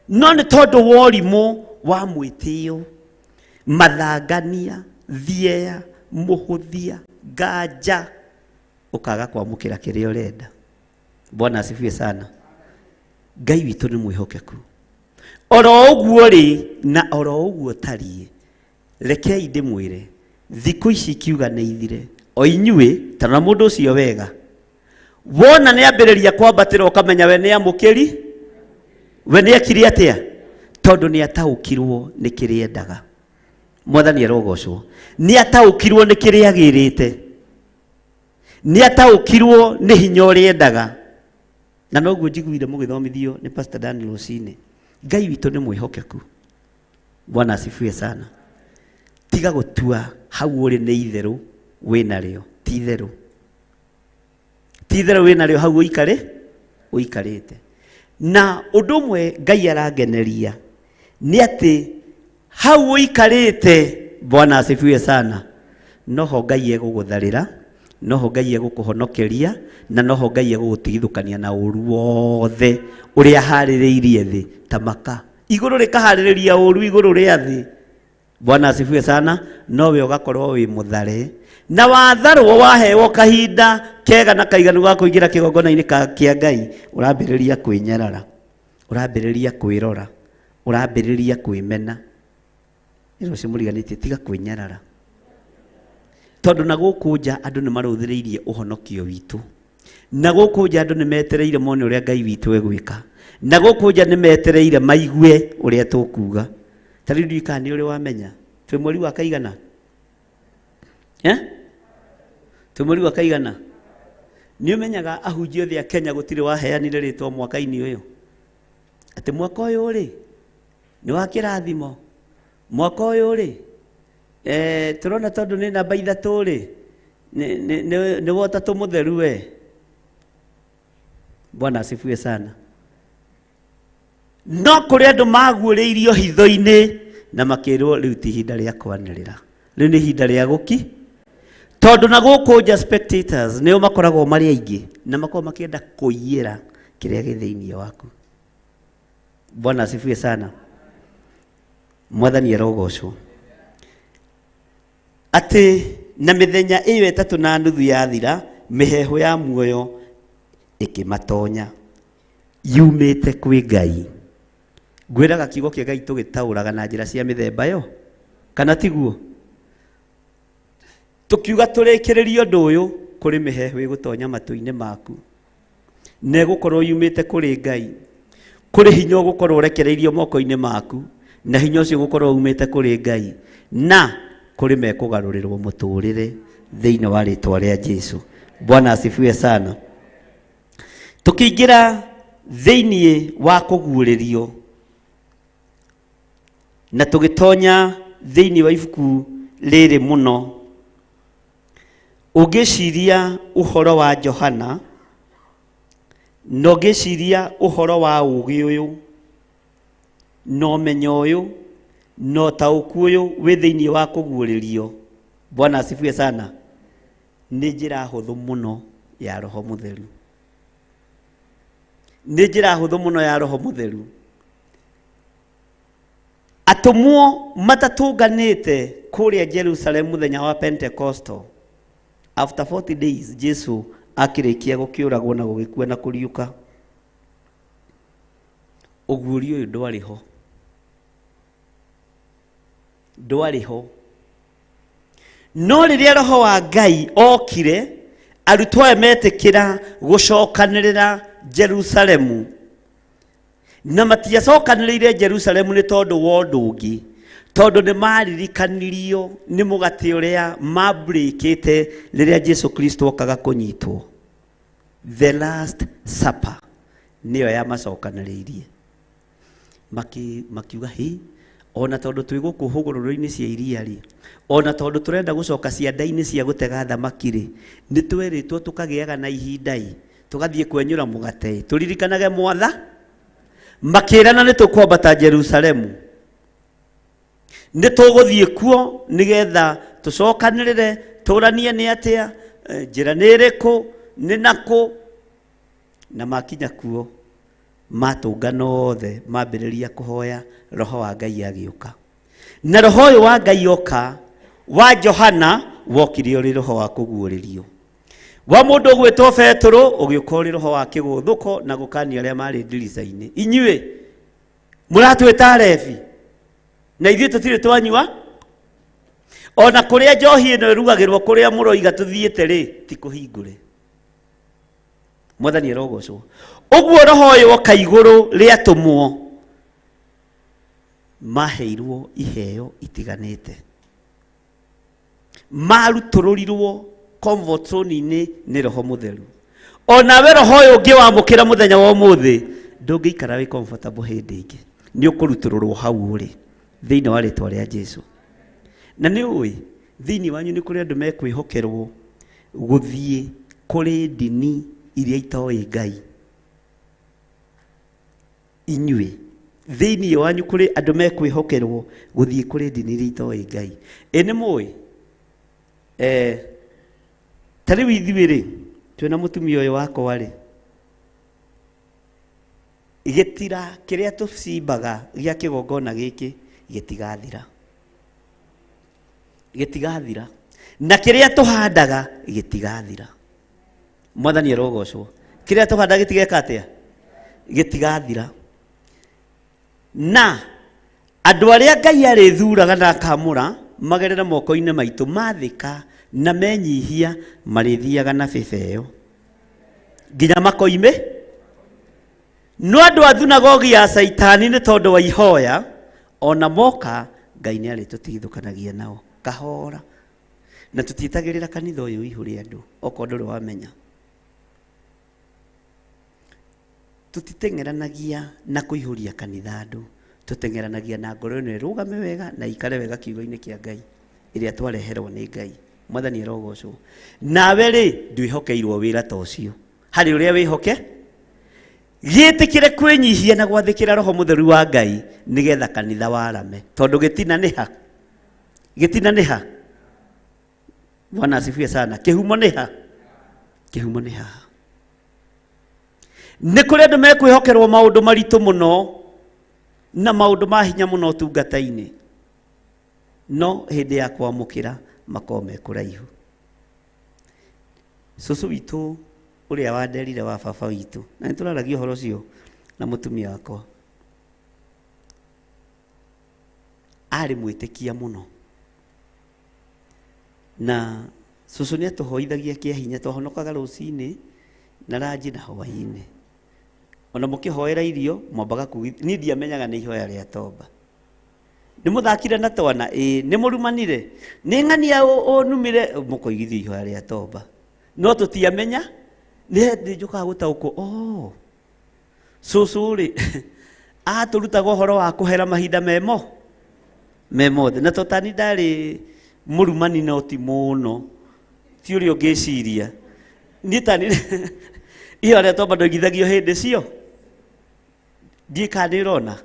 no nĩ tondũ wa ũrimũ wa mwĩtĩo, mathangania, thieya, mũhũthia, nganja, ũkaga kwamũkĩra kĩrĩa ũrenda. Bwana asifiwe sana. Ngai witũ nĩ mwĩhokeku. Oro ũguo rĩ, na oro ũguo tariĩ, rekei ndĩmwĩre, thikũ ici ikiuga nĩ ithire, o inyuĩ, ta rora mũndũ ũcio wega. Wona nĩ ambĩrĩria kwambatĩra ũkamenya we nĩ amũkĩri, we nĩ ekire atĩa? Tondũ nĩ ataũkirwo nĩ kĩrĩa endaga. Mwathani arogocwo. Nĩ ataũkirwo nĩ kĩrĩa agĩrĩte. Nĩ ataũkirwo nĩ hinya ũrĩa endaga. Na noguo njiguire mũgĩthomithio nĩ Pastor Dan rũcinĩ. Ngai witũ nĩ mwĩhokeku. Bwana asifiwe sana. Tiga gũtua hau ũrĩ nĩ itherũ wĩnarĩo, ti itherũ. Ti itherũ wĩnarĩo hau ũikarĩte. Na ũndũ ũmwe Ngai arangeneria nĩ atĩ hau ũikarĩte, Bwana asifiwe sana, noho Ngai egũgũtharĩra, noho Ngai egũkũhonokeria, na noho Ngai egũgũtigithũkania na ũru wothe ũrĩa aharĩrĩirie thĩ ta maka. Igũrũ rĩkaharĩrĩria ũru igũrũ rĩa thĩ. Bwana asifiwe sana. Nowe ũgakorwo wĩ mũthare. Na watharwo wahewo kahinda kega na kaiganu ga kũingĩra kĩgongona-inĩ kĩa Ngai, ũrambĩrĩria kwĩnyarara, ũrambĩrĩria kwĩrora, ũrambĩrĩria kwĩmena. Ĩno ũcio mũriganĩtie, tiga kwĩnyarara. Tondũ na gũkũ nja andũ nĩ marũthĩrĩirie ũhonokio witũ. Na gũkũ nja andũ nĩ metereire mone ũrĩa Ngai witũ egwĩka. Na gũkũ nja nĩ metereire maigue ũrĩa tũkuga. Ta rĩu ndiũĩ kana nĩ ũrĩ wamenya, twĩ mweri wa kaigana? Twĩ mweri wa kaigana? Nĩ ũmenyaga ahunjia othe a Kenya gũtirĩ waheanire rĩtwa mwaka-inĩ ũyũ? Atĩ mwaka ũyũ rĩ, nĩ wa kĩrathimo. Mwaka ũyũ rĩ, tũrona tondũ nĩ namba 3 rĩ, nĩ wa ũtatũ mũtheru we. Bwana asifiwe sana. No kũrĩ andũ maguũrĩirio hitho-inĩ na makĩrwo rĩu ti ihinda rĩa kwanĩrĩra, rĩu nĩ ihinda rĩa gũki. Tondũ na gũkũ nja spectators nĩo makoragwo marĩ aingĩ na makoragwo makĩenda kũiyĩra kĩrĩa gĩ thĩinĩ waku. Bwana asifiwe sana. Mwathani arogocwo. Atĩ na mĩthenya ĩyo 3.5 yathira, mĩheehũ ya muoyo ĩkĩmatonya yumĩte kwĩ Ngai. Ngwĩraga kiugo kĩa Ngai tũgĩtaũraga na njĩra cia mĩthemba yo, kana tiguo? Tũkiuga tũrĩkĩrĩrie ũndũ ũyũ, kũrĩ mĩheehũ ĩgũtonya matũ-inĩ maku na ĩgũkorwo yumĩte kũrĩ Ngai. Kũrĩ hinya ũgũkorwo ũrekereirio moko-inĩ maku na hinya ũcio ũgũkorwo umĩte kũrĩ Ngai, na kũrĩ mekũgarũrĩrwo mũtũrĩre thĩinĩ wa rĩtwa rĩa Jesu. Bwana asifiwe sana. Tũkĩingĩra thĩinĩ wa kũguũrĩrio na tũgĩtonya thĩinĩ wa ibuku rĩrĩ mũno, ũngĩciria ũhoro wa Johana na ũngĩciria ũhoro wa ũũgĩ ũyũ na ũmenyo ũyũ na ũtaũku ũyũ wĩ thĩinĩ wa kũguũrĩrio, Bwana asifiwe sana, nĩ njĩra hũthũ mũno Ya Roho Mũtheru. Nĩ njĩra hũthũ mũno ya Roho Mũtheru. Atũmwo matatũnganĩte kũrĩa Jerusalem mũthenya wa Pentecostal, after 40 days Jesu akĩrĩkia gũkĩũragwo na gũgĩkua na kũriũka, ũguũrio ũyũ ndwarĩ ho, ndwarĩ ho. No rĩrĩa Roho wa Ngai okire, arutwo aya metĩkĩra gũcokanĩrĩra Jerusalemu, na matiacokanĩrĩire Jerusalemu nĩ tondũ wa ũndũ ũngĩ, tondũ nĩ maririkanirio nĩ mũgate ũrĩa mambũrĩkĩte rĩrĩa Jesu Kristo okaga kũnyitwo. The Last Supper nĩyo yamacokanĩrĩirie. Makiuga hi, ona tondũ twĩ gũkũ hũgũrũrũ-inĩ cia iria rĩ, ona tondũ tũrenda gũcoka cianda-inĩ cia gũtega thamaki rĩ, nĩ twerĩtwo tũkagĩaga na ihinda ĩ, tũgathiĩ kwenyũra mũgate ĩ, tũririkanage mwatha. Makĩrana nĩ tũkwambata Jerusalemu, nĩ tũgũthiĩ kuo nĩgetha tũcokanĩrĩre, tũranie nĩ atĩa, njĩra nĩ ĩrĩkũ, nĩ nakũ. Na makinya kuo matũngana othe, mambĩrĩria kũhoya, Roho wa Ngai agĩũka. Na Roho ũyũ wa Ngai oka wa Johana wokire ũrĩ roho wa kũguũrĩrio, wa mũndũ ũgwĩtwo Petũrũ ũgĩũka ũrĩ roho wa kĩgũthũko na gũkania arĩa marĩ ndirica-inĩ, inyuĩ mũratwĩta arebi na ithuĩ tũtirĩ twanyua, ona kũrĩa njohi ĩno ĩrugagĩrwo kũrĩa mũroiga tũthiĩte rĩ, ti kũhingũre. Mwathani arogocwo. Ũguo roho ũyũ woka igũrũ rĩatũmwo, maheirwo iheo itiganĩte, marutũrũrirwo comfort zone-inĩ nĩ Roho Mũtheru. Onawe roho ũyũ ũngĩ wamũkĩra mũthenya wa ũmũthĩ, ndũngĩikara wĩ comfortable hĩndĩ ĩngĩ, nĩ ũkũrutũrũrwo hau ũrĩ thĩinĩ wa rĩtwa rĩa Jesu. Na nĩ ũĩ thĩinĩ wanyu nĩ kũrĩ andũ mekwĩhokerwo gũthiĩ kũrĩ ndini iria itoĩ Ngai. Inyuĩ thĩinĩ wanyu kũrĩ andũ mekwĩhokerwo gũthiĩ kũrĩ ndini iria itoĩ Ngai. Ĩ nĩ mũĩ, ta rĩu ithuĩ rĩ, twĩna mũtumia ũyũ wakwa rĩ, gĩtira kĩrĩa tũcimbaga gĩa kĩgongona gĩkĩ gĩtigathira, gĩtigathira, na kĩrĩa tũhandaga gĩtigathira. Mwathani arogocwo. Kĩrĩa tũhandaga gĩtigeka atĩa? Gĩtigathira. Na andũ arĩa Ngai arĩthuraga na akamũra magerere moko-inĩ maitũ, mathĩka na menyihia, marĩthiaga na bĩba ĩyo nginya makoime. No andũ a thunagogi ya Caitani nĩ tondũ wa ihoya, ona moka Ngai nĩ arĩtũtigithũkanagia nao kahora. Na tũtiĩtagĩrĩra kanitha ũyũ ũihũre andũ, okorwo ndũrĩ wamenya. Tũtiteng'eranagia na kũihũria kanitha andũ, tũteng'eranagia na ngoro ĩno ĩrũgame wega na ikare wega kiugo-inĩ kĩa Ngai ĩrĩa twareherwo nĩ Ngai. Mwathani arogocwo. Nawe rĩ, ndwĩhokeirwo wĩra ta ũcio. Harĩ ũrĩa wĩhoke, gĩtĩkĩre kwĩnyihia na gwathĩkĩra Roho Mũtheru wa Ngai nĩgetha kanitha warame. Tondũ gĩtina nĩ ha? Gĩtina nĩ ha? Bwana asifiwe sana. Kĩhumo nĩ ha? Kĩhumo nĩ haha. Nĩ kũrĩ andũ mekwĩhokerwo maũndũ maritũ mũno na maũndũ ma hinya mũno ũtungata-inĩ, no hĩndĩ ya kwamũkĩra makorwo me kũraihu. Cũcũ witũ ũrĩa wanderire wa baba witũ, na nĩ tũraragia ũhoro ũcio na mũtumia wakwa, arĩ mwĩtĩkia mũno, na cũcũ nĩ atũhoithagia kĩa hinya. Twahonokaga rũcinĩ na ranji na hwaĩ-inĩ. Ona mũkĩhoera irio mwambaga kugi, niĩ ndiamenyaga nĩ ihoya rĩa tomba. Nĩ mũthakire na twana? Ĩĩ. Nĩ mũrumanire? Nĩ ng'ania ũnumire? Mũkoigithio ihoya rĩa tomba. No tũtiamenya, nĩ hĩndĩ njũkaga gũtaũkwo, oh, cũcũ rĩ, atũrutaga ũhoro wa kũhera mahinda me mothe. Na totani ndarĩ mũrumani no ti mũno, ti ũrĩa ũngĩciria. Niĩ tani ihoya rĩa tomba ndoigithagio hĩndĩ cio, ndiĩ kana nĩ ũrona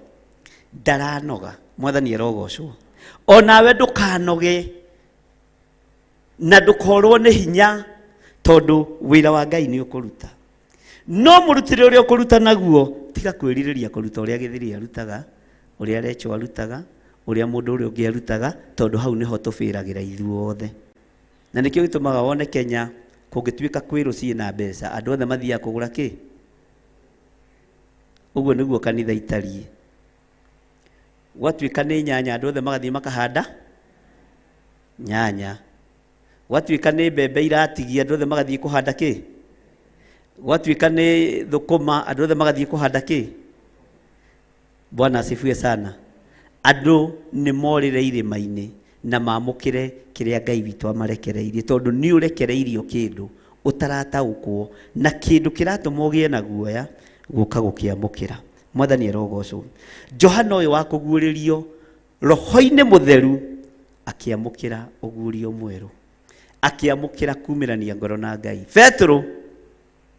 ndaranoga. Mwathani arogocwo. Onawe ndũkanoge na ndũkorwo nĩ hinya, Tondũ wĩra wa Ngai nĩ ũkũruta. No mũrutĩre ũrĩa ũkũruta naguo, tiga kwĩrirĩria kũruta ũrĩa Gĩthiri arutaga, ũrĩa Recho arutaga, ũrĩa mũndũ ũrĩa ũngĩ arutaga, tondũ hau nĩho tũbĩragĩra ithuothe. Na nĩkĩo gĩtũmaga wone Kenya kũngĩtuĩka kwĩ rũciĩ na mbeca, andũ othe mathiaga kũgũra kĩ? Ũguo nĩguo kanitha itariĩ. Gwatuĩka nĩ nyanya, andũ othe magathiĩ makahanda nyanya. Gwatuĩka nĩ mbembe iratigia, andũ othe magathiĩ kũhanda kĩ? Gwatuĩka nĩ thũkũma, andũ othe magathiĩ kũhanda kĩ? Bwana asifiwe sana. Andũ nĩ morĩre irĩma-inĩ na mamũkĩre kĩrĩa Ngai witũ amarekereirie, tondũ nĩ ũrekereirio kĩndũ ũtarataũkwo na kĩndũ kĩratũma ũgĩe na guoya gũka gũkĩamũkĩra. Mwathani arogocwo. Johana ũyũ wa kũguũrĩrio roho-inĩ mũtheru akĩamũkĩra ũguũrio mwerũ, akĩamũkĩra kumĩrania ngoro na Ngai. Petero,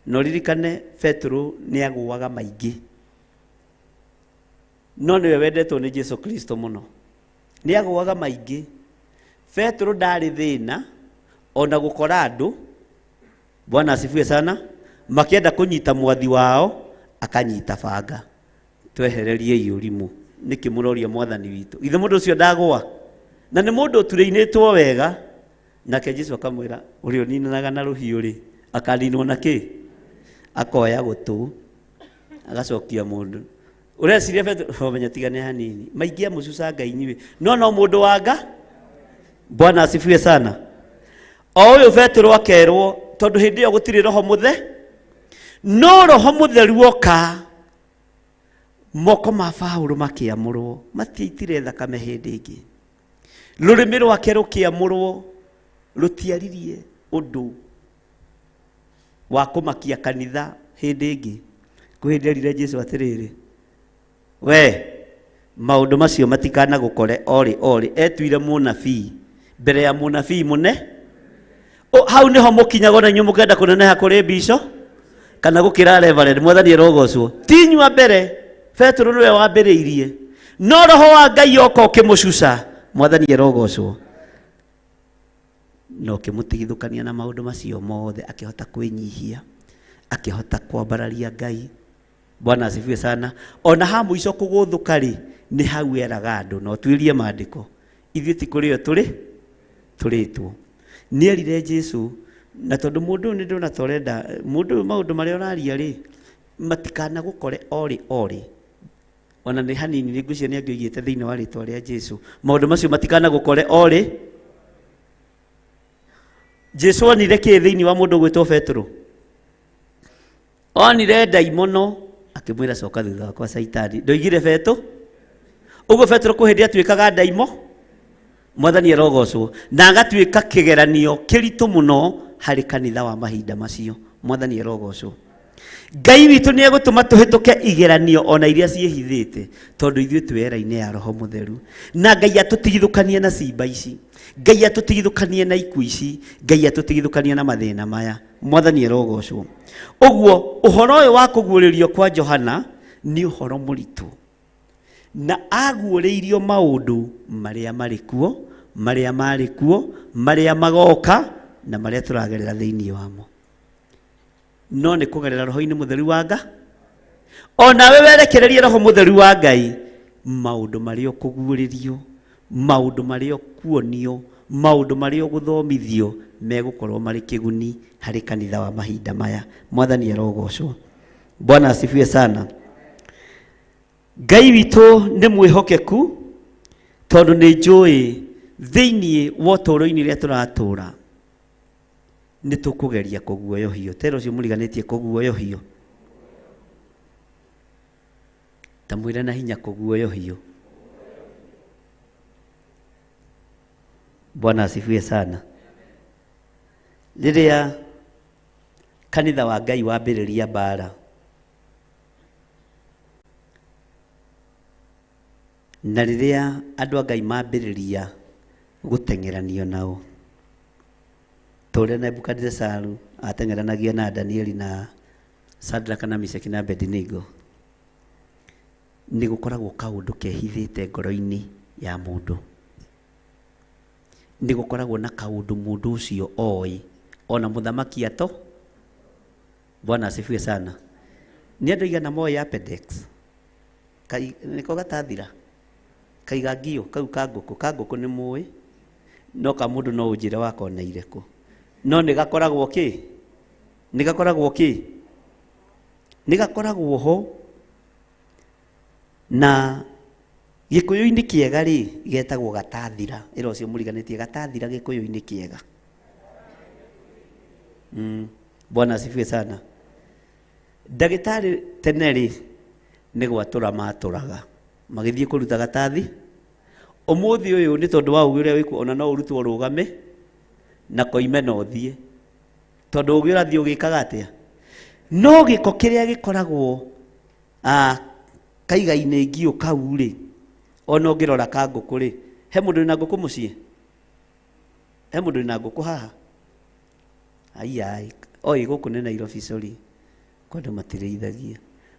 no ririkane Petero nĩ agũaga maingĩ, no nĩwe wendetwo nĩ Jesu Kristo mũno. Nĩ agũaga maingĩ. Petero ndarĩ thĩna ona gũkora andũ, Bwana asifiwe sana, makĩenda kũnyita mwathi wao akanyita banga. Twehererie ũrimũ. Nĩkĩ mũroria mwathani witũ? Ithe mũndũ ũcio ndagũa? Na nĩ mũndũ ũturĩinĩtwo wega. Nake Jesu akamwĩra, ũrĩa ũninanaga na rũhiũ rĩ, akaninwo na kĩ? Akoya gũtũ, agacokia mũndũ. Ũreciria Petero, omenya tigane hanini. Maingĩ amũcucanga inyuĩ. No no mũndũ wa nga? Bwana asifiwe sana. O ũyũ Petero akerwo, tondũ hĩndĩ ĩyo gũtirĩ roho mũthe, no roho mũtheru oka, moko ma Paũlũ makĩamũrwo, matiaitire thakame hĩndĩ ĩngĩ. Rũrĩmĩ rwake rũkĩamũrwo, rũtiaririe ũndũ wa kũmakia kanitha hĩndĩ ĩngĩ. Kwĩ hĩndĩ erire Jesu atĩrĩrĩ, we maũndũ macio matikanagũkore orĩ orĩ. Etuire mũnabii mbere ya mũnabii mũne. Hau nĩho mũkinyaga ona inyuĩ mũkenda kũneneha kũrĩ bico kana gũkĩra reverend. Mwathani arogocwo. Ti inyuĩ a mbere, Petero nĩwe wambĩrĩirie, no roho wa Ngai oka ũkĩmũcuca. Mwathani arogocwo. Na ũkĩmũtigithũkania na maũndũ macio mothe, akĩhota kwĩnyihia, akĩhota kwambararia Ngai. Bwana asifiwe sana. Ona ha mũico kũgũthũka rĩ, nĩ hau eraga andũ, na ũtuĩrie maandĩko, ithuĩ ti kũrĩo tũrĩ tũrĩtwo. Nĩ erire Jesu, na tondũ mũndũ ũyũ nĩ ndĩrona ta ũrenda, mũndũ ũyũ maũndũ marĩa ũraria rĩ, matikanagũkore orĩ orĩ. Ona nĩ hanini nĩ ngwĩciria nĩ angĩoigĩte thĩinĩ wa rĩtwa rĩa Jesu, maũndũ macio matikanagũkore orĩ. Jesu onire kĩ thĩinĩ wa mũndũ ũgwĩtwo Petero? Onire ndaimono, akĩmwĩra coka thutha wakwa Caitani. Ndoigire Petero? Ũguo Petero kwĩ hĩndĩ atuĩkaga ndaimo? Mwathani arogocwo. Na agatuĩka kĩgeranio kĩritũ mũno harĩ kanitha wa mahinda macio. Mwathani arogocwo. Ngai witũ nĩ egũtũma tũhĩtũke igeranio ona iria ciĩhithĩte, tondũ ithuĩ twĩ era-inĩ ya Roho Mũtheru. Na Ngai atũtigithũkanie na cimba ici, Ngai atũtigithũkanie na ikuũ ici, Ngai atũtigithũkanie na mathĩna maya. Mwathani arogocwo. Ũguo ũhoro ũyũ wa kũguũrĩrio kwa Johana nĩ ũhoro mũritũ, na aguũrĩirio maũndũ marĩa marĩ kuo, marĩa marĩ kuo, marĩa magoka, na marĩa tũragerera thĩinĩ wamo. No nĩ kũgerera roho-inĩ mũtheru wa Ngai. Onawe werekererie roho mũtheru wa Ngai, maũndũ marĩa ũkũguũrĩrio, maũndũ marĩa ũkuonio, maũndũ marĩa ũgũthomithio megũkorwo marĩ kĩguni harĩ kanitha wa mahinda maya. Mwathani arogocwo. Bwana asifiwe sana. Ngai witũ nĩ mwĩhokeku, tondũ nĩ njũĩ thĩinĩ wa ũtũũro-inĩ ũrĩa tũratũũra nĩ tũkũgeria kũguoyohio. Tera ũcio mũriganĩtie kũguoyohio, ta mwĩre na hinya kũguoyohio. Bwana asifiwe sana. Rĩrĩa kanitha wa Ngai wambĩrĩria mbara, na rĩrĩa andũ a Ngai mambĩrĩria gũteng'eranio nao, ta ũrĩa Nebukadinesaru ateng'eranagia na Danieli na Shadraka na Meshaki na Abednego, nĩ gũkoragwo kaũndũ kehithĩte ngoro-inĩ ya mũndũ. Nĩ gũkoragwo na kaũndũ mũndũ ũcio oĩ Ona mũthamaki ato. Bwana asifiwe sana. Nĩ andũ aigana moĩ Apedex? Kai, nĩko gatathira? Kaiga ngio kau ka ngũkũ, ka ngũkũ nĩ mũĩ, no ka mũndũ no ũnjĩre wakoneire kũ. No nĩ gakoragwo kĩ? Nĩ gakoragwo kĩ? Nĩ gakoragwo ho. Na gĩkũyũ-inĩ kĩega rĩ, getagwo gatathira. Ĩra ũcio mũriganĩtie gatathira gĩkũyũ-inĩ kĩega. Bwana asifiwe sana. Ndagĩtarĩ tene rĩ, nĩ gwatũra matũraga magĩthiĩ kũruta gatathi. Ũmũthĩ ũyũ nĩ tondũ wa ũgĩ ũrĩa wĩkuo, ona no ũrutwo ũrũgame na koime na ũthiĩ, tondũ ũgĩ ũrathiĩ ũgĩkaga atĩa? No gĩko kĩrĩa gĩkoragwo kaiga-inĩ ngiũ kau rĩ, ona ũngĩrora ka ngũkũ rĩ, he mũndũ wĩna ngũkũ mũciĩ? He mũndũ wĩna ngũkũ haha? Ai, oi gũkũ nĩ Nairobi, sorry, kwa andũ matirĩithagia.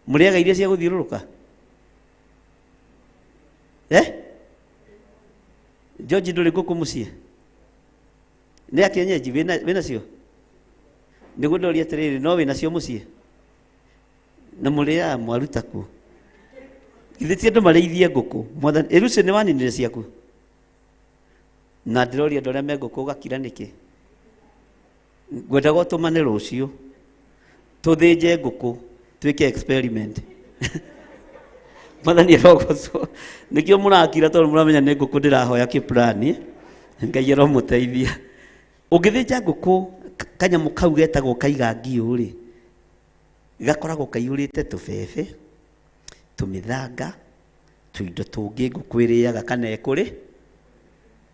Mũrĩaga iria cia gũthiũrũrũka? Eh? George, ndũrĩ ngũkũ mũciĩ? Nĩ ya kienyeji wĩna cio? Nĩguo ndoria atĩrĩrĩ, no wĩnacio mũciĩ? Na mũrĩaga mwaruta kũ? Githĩ ti andũ marĩithie ngũkũ? Mwathani, ĩrucio nĩ waninire ciaku? Na ndĩroria andũ arĩa me ngũkũ ũgakira nĩkĩ? Ngwendaga ũtũmane rũciũ tũthĩnje ngũkũ twĩke experiment. Mwathani arogocwo. Nĩkĩo mũrakira tondũ mũramenya nĩ ngũkũ ndĩrahoya kĩplani. Ngai aromũteithia. Ũngĩthĩnja ngũkũ kanyamũ kau getagwo kaiga ngiũ rĩ, gakoragwo kaiyũrĩte tũbebe, tũmĩthanga, tũindo tũngĩ ngũkũ ĩrĩaga kana ĩkũrĩ.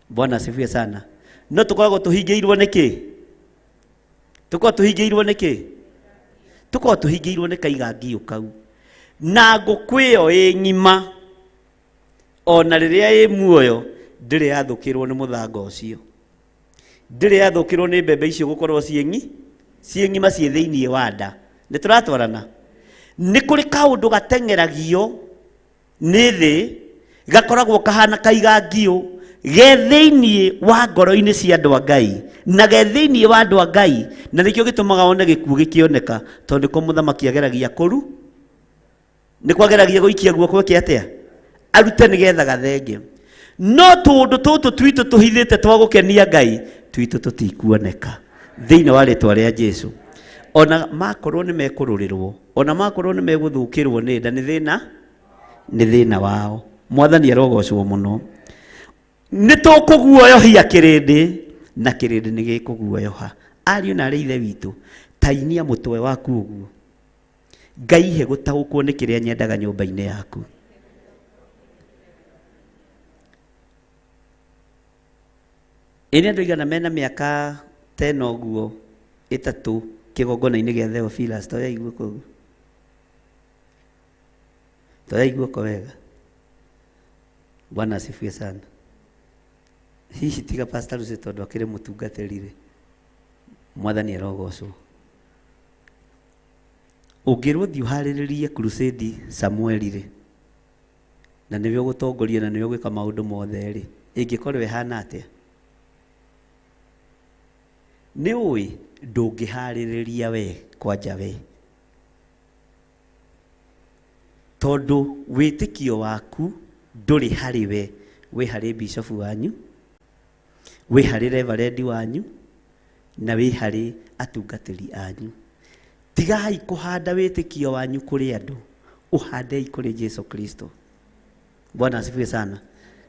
Bwana asifiwe sana. No tũkoragwo tũhingĩirwo nĩ kĩ? Tũkoragwo tũhingĩirwo nĩ kĩ? Tũkoragwo tũhingĩirwo nĩ kaiga ngiũ kau. Na ngũkũ ĩyo ĩ ng'ima, ona rĩrĩa ĩ muoyo, ndĩrĩ yathũkĩrwo nĩ mũthanga ũcio. Ndĩrĩ yathũkĩrwo nĩ mbembe icio gũkorwo ciĩ ng'ima ciĩ thĩiniĩ wa nda. Nĩ tũratwarana? Nĩ kũrĩ kaũndũ gateng'eragio nĩ thĩ, gakoragwo kahana kaiga ngiũ, ge thĩiniĩ wa ngoro-inĩ cia andũ a Ngai, na ge thĩiniĩ wa andũ a Ngai, na nĩkĩo gĩtũmaga one gĩkuũ gĩkĩoneka, tondũ nĩko mũthamaki ageragia kũru, nĩko ageragia gũikia guoko eke atĩa? Arute nĩgetha gathenge. No tũũndũ tũtũ twitũ tũhithĩte twa gũkenia Ngai, twitũ tũtikuoneka thĩinĩ wa rĩtwa rĩa Jesu. Ona makorwo nĩ mekũrũrĩrwo, ona makorwo nĩ megũthũkĩrwo nĩ nda, nĩ thĩna wao. Mwathani arogocwo mũno. Nĩ tũkũguoyohia kĩrĩndĩ, na kĩrĩndĩ nĩ gĩkũguoyoha. Ariũ na arĩ ithe witũ, tainia mũtwe waku ũguo. Ngai he gũtaũkwo nĩ kĩrĩa nyendaga nyũmba-inĩ yaku. Ĩ nĩ andũ aigana mena mĩaka ta ĩno ũguo ĩtatũ kĩgongona-inĩ gĩa Theophilus? Toyai guoko ũguo. Toyai guoko wega. Bwana asifiwe sana. Hihi tiga Pastor Lucy tondũ akĩrĩ mũtungatĩri rĩ, Mwathani arogocwo. Ũngĩrwo thiĩ ũharĩrĩrie crusade Samueli rĩ, na nĩwe ũgũtongoria na nĩwe ũgwĩka maũndũ mothe rĩ, ĩngĩkorwo ĩhana atĩa? Nĩ ũĩ ndũngĩharĩrĩria we kwanja we, tondũ wĩtĩkio waku ndũrĩ harĩ we, wĩ harĩ bishop wanyu, wĩ harĩ reverend wanyu, na wĩ harĩ atungatĩri anyu. Tigai kũhanda wĩtĩkio wanyu kũrĩ andũ, ũhandei kũrĩ Jesu Kristo. Bwana asifiwe sana.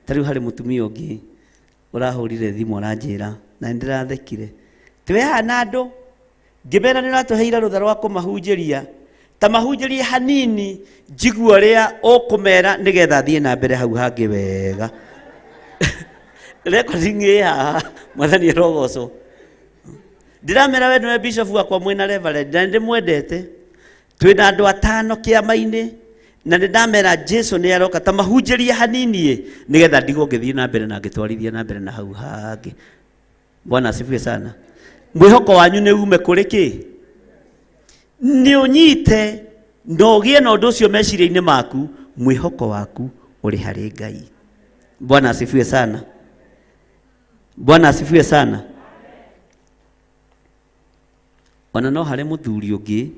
Ta rĩu harĩ mũtumia ũngĩ ũrahũrire thimũ aranjĩra, na nĩ ndĩrathekire. Twĩ haha na andũ, ngĩmera nĩ ũratũheire rũtha rwa kũmahunjĩria, ta mahunjĩrie hanini njigue ũrĩa ũkũmera nĩgetha thiĩ na mbere hau hangĩ wega. Recording ĩ haha, Mwathani arogocwo. Ndĩramera we nĩwe bishop wakwa mwĩna reverend, na nĩndĩmwendete. Twĩna andũ atano kĩama-inĩ, na nĩndamera Jesu nĩ aroka, ta mahunjĩrie hanini ĩ, nĩgetha ndigwo ngĩthiĩ na mbere na ngĩtwarithia na mbere na hau hangĩ. Bwana asifiwe sana. Mwĩhoko wanyu nĩ ume kũrĩ kĩ? Nĩ ũnyite na ũgĩe na ũndũ ũcio meciria-inĩ maku, mwĩhoko waku ũrĩ harĩ Ngai. Bwana asifiwe sana. Bwana asifiwe sana. Ona no harĩ mũthuri ũngĩ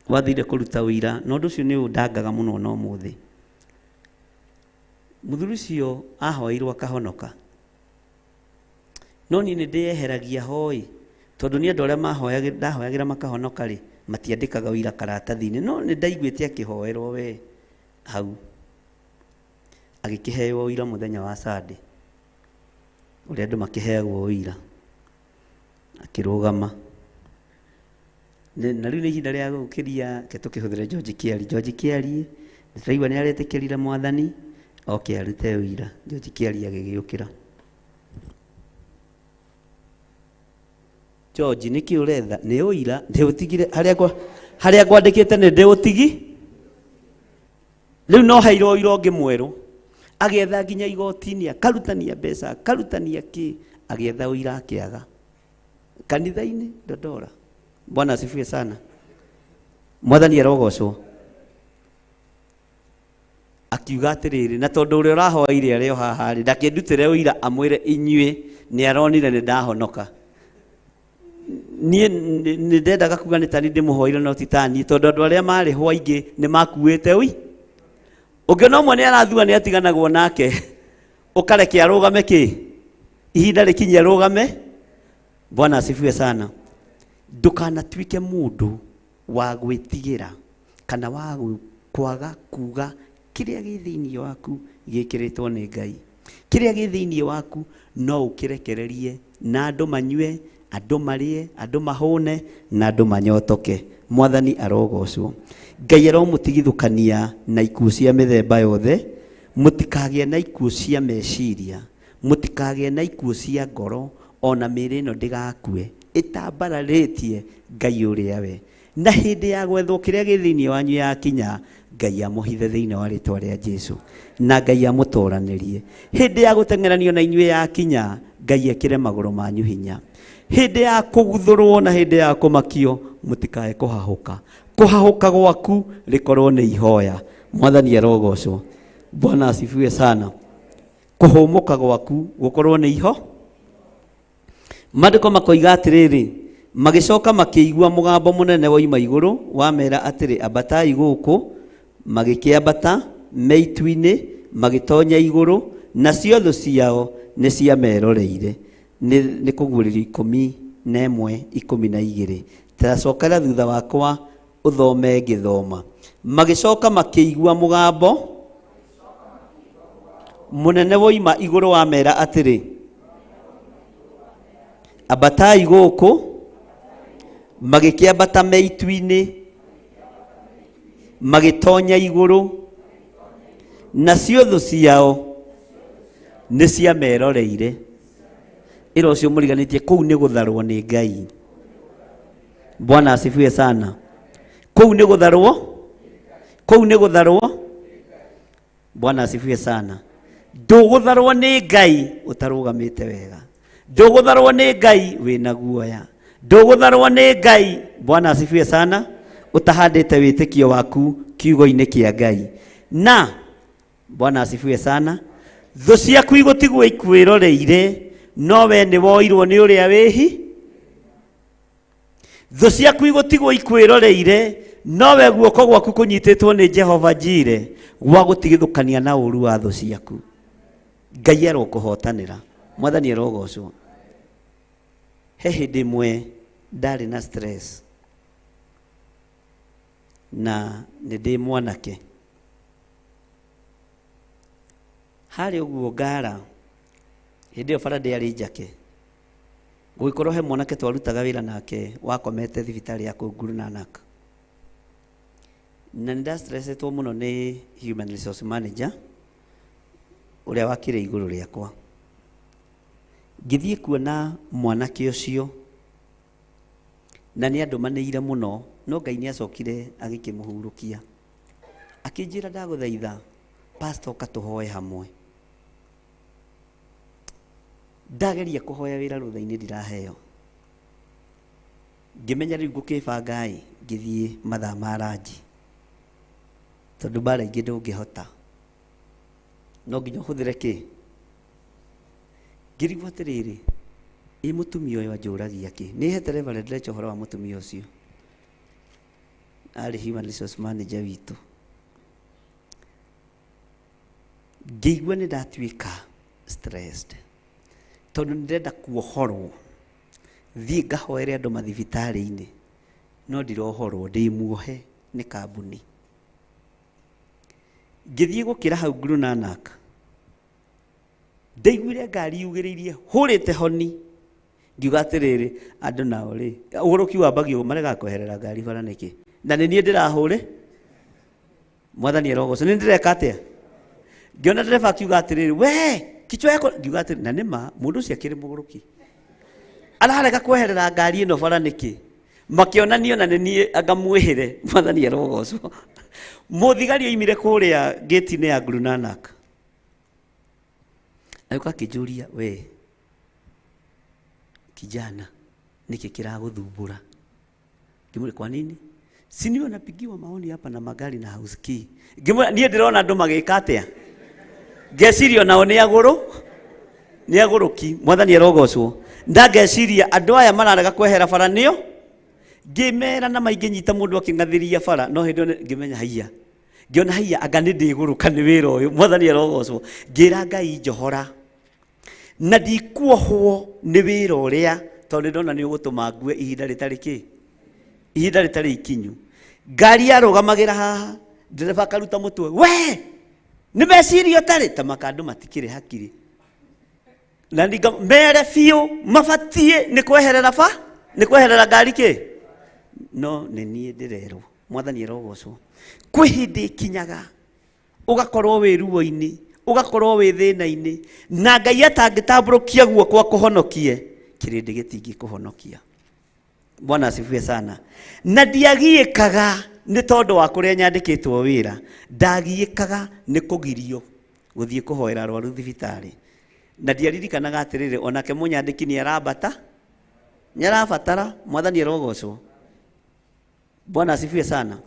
wathire kũruta ũira, na ũndũ ũcio nĩ ũndangaga mũno no mũthĩ. Mũthuri ũcio ahoeirwo akahonoka, no niĩ nĩ ndĩyeheragia hoi, tondũ nĩ andũ arĩa ndahoyagĩra makahonoka rĩ, matiandĩkaga ũira karatathi-inĩ. No nĩ ndaiguĩte akĩhoerwo we hau, agĩkĩheo ũira mũthenya wa Sunday, ũrĩa andũ makĩheagwo ũira, akĩrũgama. Na rĩu nĩ ihinda rĩa gũkĩria, reke tũkĩhũthĩre George Kĩari. George Kĩari nĩtũraigua nĩ aretĩkĩrire Mwathani oke arute ũira. George Kĩari agĩgĩũkĩra. George, nĩkĩ ũretha? Nĩ ũira ndĩũtigire harĩa ngwandĩkĩte nĩ ndĩũtigi. Rĩu no heirwo ũira ũngĩ mwerũ. Agĩetha nginya igoti-inĩ, akarutania mbeca, akarutania kĩ, agĩetha ũira akĩaga. Kanitha-inĩ Dodora. Bwana asifiwe sana. Mwathani arogocwo. Akiuga atĩrĩrĩ, na tondũ ũrĩa ũrahoeire arĩ o haha rĩ, ndakĩndutĩre ũira amwĩre inyuĩ nĩ aronire nĩ ndahonoka. Niĩ nĩ ndendaga kuga nĩ tani ndĩmũhoire no ti tani, tondũ andũ arĩa marĩ ho aingĩ nĩ makuĩte ui. Ũngĩona ũmwe nĩ arathua nĩ atiganagwo nake, ũkareke arũgame kĩ? Ihinda rĩkinye arũgame. Bwana asifiwe sana. Ndũkanatuĩke mũndũ wa gwĩtigĩra kana wa kwaga kuga kĩrĩa gĩ thĩinĩ waku gĩkĩrĩtwo nĩ Ngai. Kĩrĩa gĩ thĩinĩ waku no ũkĩrekererie na andũ manyue, andũ marĩe, andũ mahũne na andũ manyotoke. Mwathani arogocwo. Ngai aromũtigithũkania na ikuũ cia mĩthemba yothe. Mũtikagĩe na ikuũ cia meciria, mũtikagĩe na ikuũ cia ngoro, ona mĩĩrĩ ĩno ndĩgakue ĩtambararĩtie Ngai ũrĩa we. Na hĩndĩ ya gwethwo kĩrĩa gĩ thĩinĩ wanyu yakinya, Ngai amũhithe thĩinĩ wa rĩtwa rĩa Jesu, na Ngai amũtoranĩrie. Hĩndĩ ya gũteng'eranio na inyuĩ yakinya, Ngai ekĩre magũrũ manyu hinya. Hĩndĩ ya kũguthũrwo na hĩndĩ ya kũmakio, mũtikae kũhahũka. Kũhahũka gwaku rĩkorwo nĩ ihoya. Mwathani arogocwo. Bwana asifiwe sana. Kũhũmũka gwaku gũkorwo nĩ iho. Maandĩko makoiga atĩrĩrĩ, magĩcoka makĩigua mũgambo mũnene woima igũrũ wamera atĩrĩ, ambatai gũkũ. Magĩkĩambata me itu-inĩ, magĩtonya igũrũ, nacio thũ ciao nĩ ciameroreire. Nĩ kũguũrĩrio 11 12. Tacokera thutha wakwa ũthome ngĩthoma. Magĩcoka makĩigua mũgambo mũnene woima igũrũ wamera atĩrĩ, ambatai gũkũ. Magĩkĩambata me itu-inĩ, magĩtonya igũrũ, nacio thũ ciao nĩ ciameroreire. Ĩra ũcio mũriganĩtie kũu nĩ gũtharwo nĩ Ngai. Bwana asifiwe sana. Kũu nĩ gũtharwo, kũu nĩ gũtharwo. Bwana asifiwe sana. Ndũgũtharwo nĩ Ngai ũtarũgamĩte wega. Ndũgũtharwo nĩ Ngai wĩna guoya. Ndũgũtharwo nĩ Ngai, Bwana asifiwe sana, ũtahandĩte wĩtĩkio waku kiugo-inĩ kĩa Ngai. Na Bwana asifiwe sana, thũ ciaku igũtigwo ikwĩroreire, no we nĩ woirwo nĩ ũrĩa wĩhi. Thũ ciaku igũtigwo ikwĩroreire, no we guoko gwaku kũnyitĩtwo nĩ Jehova Jire gwa gũtigithũkania na ũru wa thũ ciaku. Ngai arokũhotanĩra. Mwathani arogocwo. He hĩndĩ ĩmwe ndarĩ na stress na nĩ ndĩ mwanake. Harĩ ũguo ngara, hĩndĩ ĩyo bara ndĩarĩ njake. Gũgĩkorwo he mwanake twarutaga wĩra nake wakomete thibitarĩ ya kũu Guru Nanak. Na nĩ ndastressetwo mũno nĩ human resource manager ũrĩa wakĩrĩ igũrũ rĩakwa. Ngĩthiĩ kuona mwanake ũcio na nĩ andũmanĩire mũno, no Ngai nĩ acokire agĩkĩmũhurũkia. Akĩnjĩra, ndagũthaitha pastor, ũka tũhoe hamwe. Ndageria kũhoya wĩra rũtha-inĩ ndiraheo. Ngĩmenya rĩu ngũkĩbanga-ĩ, ngĩthiĩ mathaa ma ranji, tondũ mbara ingĩ ndũngĩhota, no nginya ũhũthĩre kĩ. Ngĩrigwo atĩrĩrĩ, ĩ mũtumia ũyũ anjũragia kĩ? Nĩ hete Reverend Lecho ũhoro wa mũtumia ũcio. Arĩ human resource manager witũ. Ngĩigua nĩ ndatuĩka stressed tondũ nĩ ndĩrenda kuohorwo thiĩ ngahoere andũ mathibitarĩ-inĩ, no ndirohorwo, ndĩ muohe nĩ kambuni. Ngĩthiĩ gũkĩra hau Guru Nanak, ndaiguire ngari yugĩrĩirie hũrĩte honi, ngiuga atĩrĩrĩ, andũ nao rĩ, ũgũrũki wambagio maregaga kweherera ngari bara nĩkĩ? Na nĩ niĩ ndĩrahũre, Mwathani arogocwo, nĩ ndĩreka atĩa? Ngĩona ndereba akiuga atĩrĩrĩ, we kichwa yako, ngiuga atĩrĩ, na nĩma mũndũ ũcio akĩrĩ mũgũrũki, ararega kweherera ngari ĩno bara nĩkĩ? Makĩonania ona nĩ niĩ anga mwĩhĩre. Mwathani arogocwo. Mũthigari oimire kũrĩa gate-inĩ ya Guru Nanak, agĩũka akĩnjũria, we kijana, nĩkĩ kĩragũthumbũra? Ngĩmwĩra, kwa nini? Si niwe napigiwa maoni hapa na magari na hausikii. Ngĩmwĩra, niĩ ndĩrona andũ magĩka atĩa, ngeciria onao nĩ agũrũ, nĩ agũrũki. Mwathani arogocwo. Ndangeciria andũ aya mararega kwehera bara nĩo ngĩmera na maingĩnyita mũndũ akĩng'athĩria bara, no hĩndĩ ĩyo ngĩmenya haiya, ngĩona haiya, anga nĩ ndĩgũrũka nĩ wĩra ũyũ. Mwathani arogocwo. Ngĩra Ngai njohora na ndikuohwo nĩ wĩra ũrĩa, tondũ nĩ ndona nĩ ũgũtũma ngue ihinda rĩtarĩ kĩ, ihinda rĩtarĩ ikinyu. Ngari yarũgamagĩra haha, ndereba akaruta mũtwe, we nĩ meciria ũtarĩ ta makandũ matikĩrĩ hakiri, na ninga mere biũ mabatiĩ nĩ kweherera ba, nĩ kweherera ngari kĩ, no nĩ niĩ ndĩrerwo. Mwathani arogocwo. Kwĩ hĩndĩ ĩkinyaga ũgakorwo wĩ ruo-inĩ, ũgakorwo wĩ thĩna-inĩ, na Ngai atangĩtambũrũkia guoko akũhonokie, kĩrĩndĩ gĩtingĩkũhonokia. Bwana asifiwe sana. Na ndiagiĩkaga nĩ tondũ wa kũrĩa nyandĩkĩtwo wĩra, ndagiĩkaga nĩ kũgirio gũthiĩ kũhoera arwaru thibitarĩ, na ndiaririkanaga atĩrĩrĩ, onake mũnyandĩki nĩ arambata, nĩ arabatara. Mwathani arogocwo. Bwana asifiwe sana.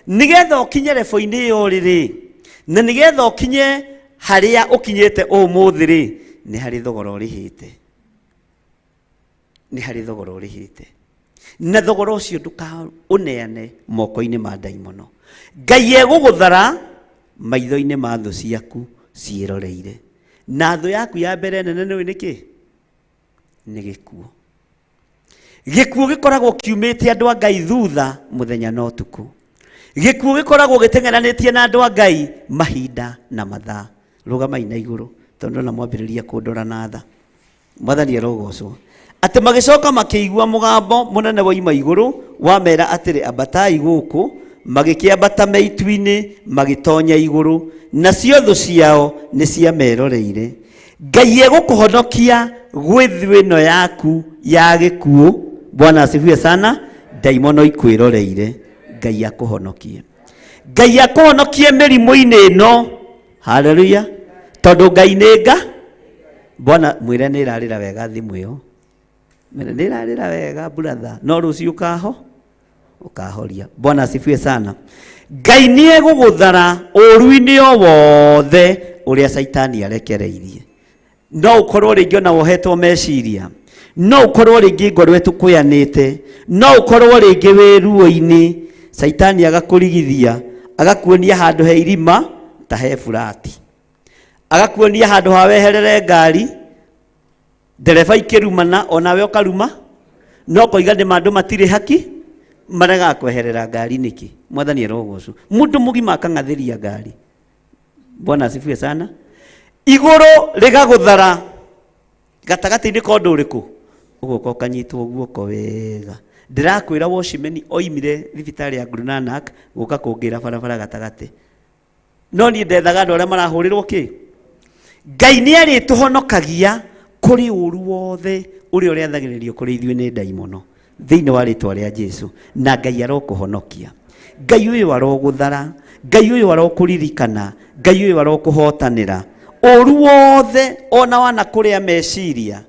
Nigetha ũkinye rebo-inĩ ĩyo rĩ, na nigetha ũkinye harĩa ũkinyĩte ũmũthĩ rĩ, nĩ harĩ thogora ũrĩhĩte, nĩ harĩ thogora ũrĩhĩte, na thogora ũcio ndũkaũneane moko-inĩ ma ndaimono. Ngai egũgũthara maitho-inĩ ma thũ ciaku ciĩroreire, na thũ yaku ya mbere nene nĩũĩ nĩkĩ? Nĩ gĩkuũ. Gĩkuũ gĩkoragwo kiumĩte andũ a Ngai thutha mũthenya na ũtukũ. Gĩkuũ gĩkoragwo gĩteng'eranĩtie na andũ a Ngai mahinda na mathaa. Rũgamai na igũrũ, tondũ ndona mwambĩrĩria kũndora na tha. Mwathani arogocwo. Atĩ magĩcoka makĩigua mũgambo mũnene woima igũrũ wamera atĩrĩ, ambatai gũkũ. Magĩkĩambata me itu-inĩ magĩtonya igũrũ, nacio thũ ciao nĩ ciameroreire. Ngai egũkũhonokia gwĩ thũ ĩno yaku ya gĩkuũ. Bwana asifiwe sana. Ndaimono ikwĩroreire, Ngai akũhonokie, Ngai akũhonokie mĩrimũ-inĩ ĩno. Haleluya. Tondũ Ngai nĩ nga. Bwana mwĩre nĩ ĩrarĩra wega thimũ ĩyo, mwĩre nĩ ĩrarĩra wega brother, no rũciũ ũkaho ũkahoria. Bwana asifiwe sana. Ngai nĩ egũgũthara ũũru-inĩ o wothe ũrĩa Caitani arekereirie. No ũkorwo rĩngĩ ona wohetwo meciria, no ũkorwo rĩngĩ ngoro ĩtũkũyanĩte, no ũkorwo rĩngĩ wĩ ruo-inĩ, Caitani agakũrigithia, agakuonia handũ he irima ta he burati, agakuonia handũ ha weherere ngari, ndereba ikĩrumana onawe ũkaruma, no koiga nĩ ma andũ matirĩ haki, maregaga kweherera ngari nĩkĩ? Mwathani arogocwo. Mũndũ mũgima akang'athĩria ngari. Bwana asifiwe sana. Igũrũ rĩgagũthara gatagatĩ-inĩ ka ũndũ ũrĩkũ? Ũgoka ũkanyitwo guoko wega. Ndĩrakwĩra watchman oimire thibitarĩ ya Guru Nanak gũka kũngĩra barabara gatagatĩ, no niĩ ndethaga andũ arĩa marahũrĩrwo kĩ. Ngai nĩ arĩtũhonokagia kũrĩ ũru wothe ũrĩa ũrĩathagĩrĩrio kũrĩ ithuĩ nĩ ndaimono thĩinĩ wa rĩtwa rĩa Jesu. Na Ngai arokũhonokia, Ngai ũyũ arogũthara, Ngai ũyũ arokũririkana, Ngai ũyũ arokũhotanĩra ũru wothe ona wana kũrĩa meciria,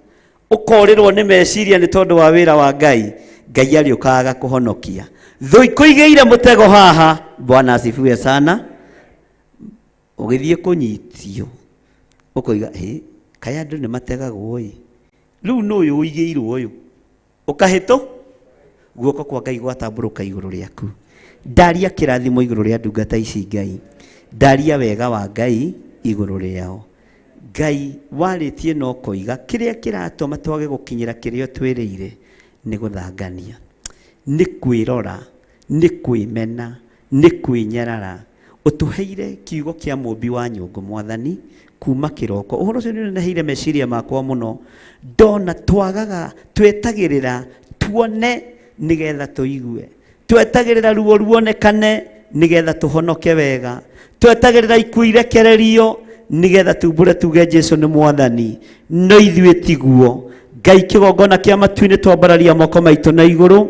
ũkorĩrwo nĩ meciria nĩ tondũ wa wĩra wa Ngai. Ngai arĩũkaga agakũhonokia. Thũ ikũigĩire mũtego haha. Bwana asifiwe sana. Ũgĩthiĩ kũnyitio ũkoiga, hĩ, kaĩ andũ nĩ mategagwo ĩ, rĩu nũ ũyũ ũigĩirwo ũyũ? Ũkahĩtũ guoko kwa Ngai gwatambũrũka igũrũ rĩaku. Ndaria kĩrathimo igũrũ rĩa ndungata ici Ngai, ndaria wega wa Ngai igũrũ rĩao. Ngai warĩtie no koiga kĩrĩa kĩratũma twage gũkinyĩra kĩrĩa twĩrĩire nĩ gũthangania, nĩ kwĩrora, nĩ kwĩmena, nĩ kwĩnyarara. Ũtũheire kiugo kĩa mũmbi wa nyũngũ mwathani kuma kĩroko. Ũhoro ũcio nĩ ũneneheire meciria makwa mũno. Ndona twagaga, twetagĩrĩra tuone nĩgetha tũigue, twetagĩrĩra ruo ruonekane nĩgetha tũhonoke wega, twetagĩrĩra ikuũ irekererio nĩgetha tumbũre tuge Jesu nĩ mwathani. No ithuĩ tiguo. Ngai kĩgongona kĩa matu-inĩ twambararia moko maitũ na igũrũ,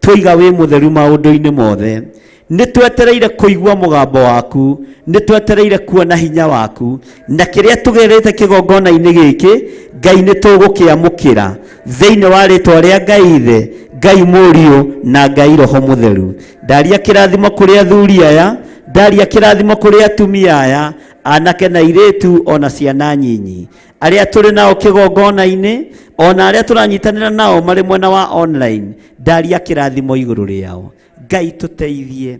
twoiga wĩ mũtheru maũndũ-inĩ mothe. Nĩ twetereire kũigua mũgambo waku, nĩ twetereire kuona hinya waku, na kĩrĩa tũgerete kĩgongona-inĩ gĩkĩ Ngai nĩ tũgũkĩamũkĩra thĩinĩ wa rĩtwa rĩa Ngai Ithe, Ngai Mũriũ na Ngai Roho Mũtheru. Ndaria kĩrathimo kũrĩ athuri aya, ndaria kĩrathimo kũrĩ atumia aya, anake na airĩtu ona ciana nyinyi, arĩa tũrĩ nao kĩgongona-inĩ ona arĩa tũranyitanĩra nao marĩ mwena wa online, ndaria kĩrathimo igũrũ rĩao. Ngai tũteithie,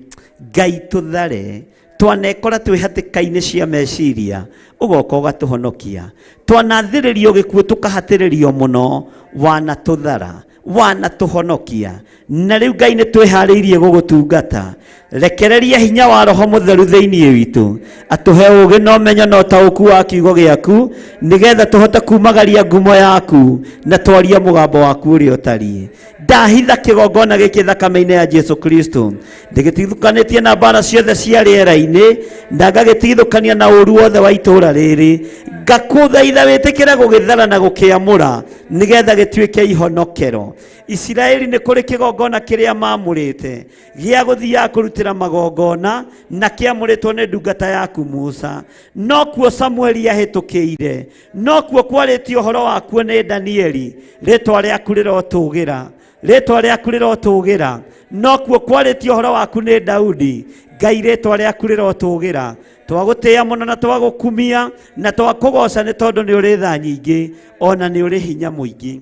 Ngai tũthare, twanekora twĩ hatĩka-inĩ cia meciria ũgoka ũgatũhonokia, twanathĩrĩrio gĩkuũ tũkahatĩrĩrio mũno, wanatũthara, wanatũhonokia, na rĩu Ngai nĩ twĩharĩirie gũgũtungata. Rekereria hinya wa Roho Mũtheru thĩinĩ witũ, atũhe ũũgĩ na ũmenyo na ũtaũku wa kiugo gĩaku, nĩgetha tũhote kumagaria ngumo yaku na twarie mũgambo waku ũrĩa ũtariĩ. Ndahitha kĩgongona gĩkĩ thakame-inĩ ya Jesu Kristo, ndĩgĩtigithũkanĩtie na mbara ciothe cia rĩera-inĩ, na ngagĩtigithũkania na ũũru wothe wa itũũra rĩrĩ. Ngakũthaitha wĩtĩkĩre gũgĩthara na gũkĩamũra, nĩgetha gĩtuĩke ihonokero. Isiraeli nĩ kũrĩ kĩgongona kĩrĩa maamũrĩte gĩa gũthiaga kũrutĩra magongona, na kĩamũrĩtwo nĩ ndungata yaku Musa. No kuo Samueli ahĩtũkĩire, no kuo kwarĩtio ũhoro wakuo nĩ Danieli, rĩtwa rĩaku rĩrotũgĩra, rĩtwa rĩaku rĩrotũgĩra. No kuo kwarĩtio ũhoro waku nĩ Daudi, Ngai rĩtwa rĩaku rĩrotũgĩra. Twagũtĩĩa mũno na twagũkumia na twakũgoca nĩ tondũ nĩ ũrĩ tha nyingĩ ona nĩ ũrĩ hinya mũingĩ.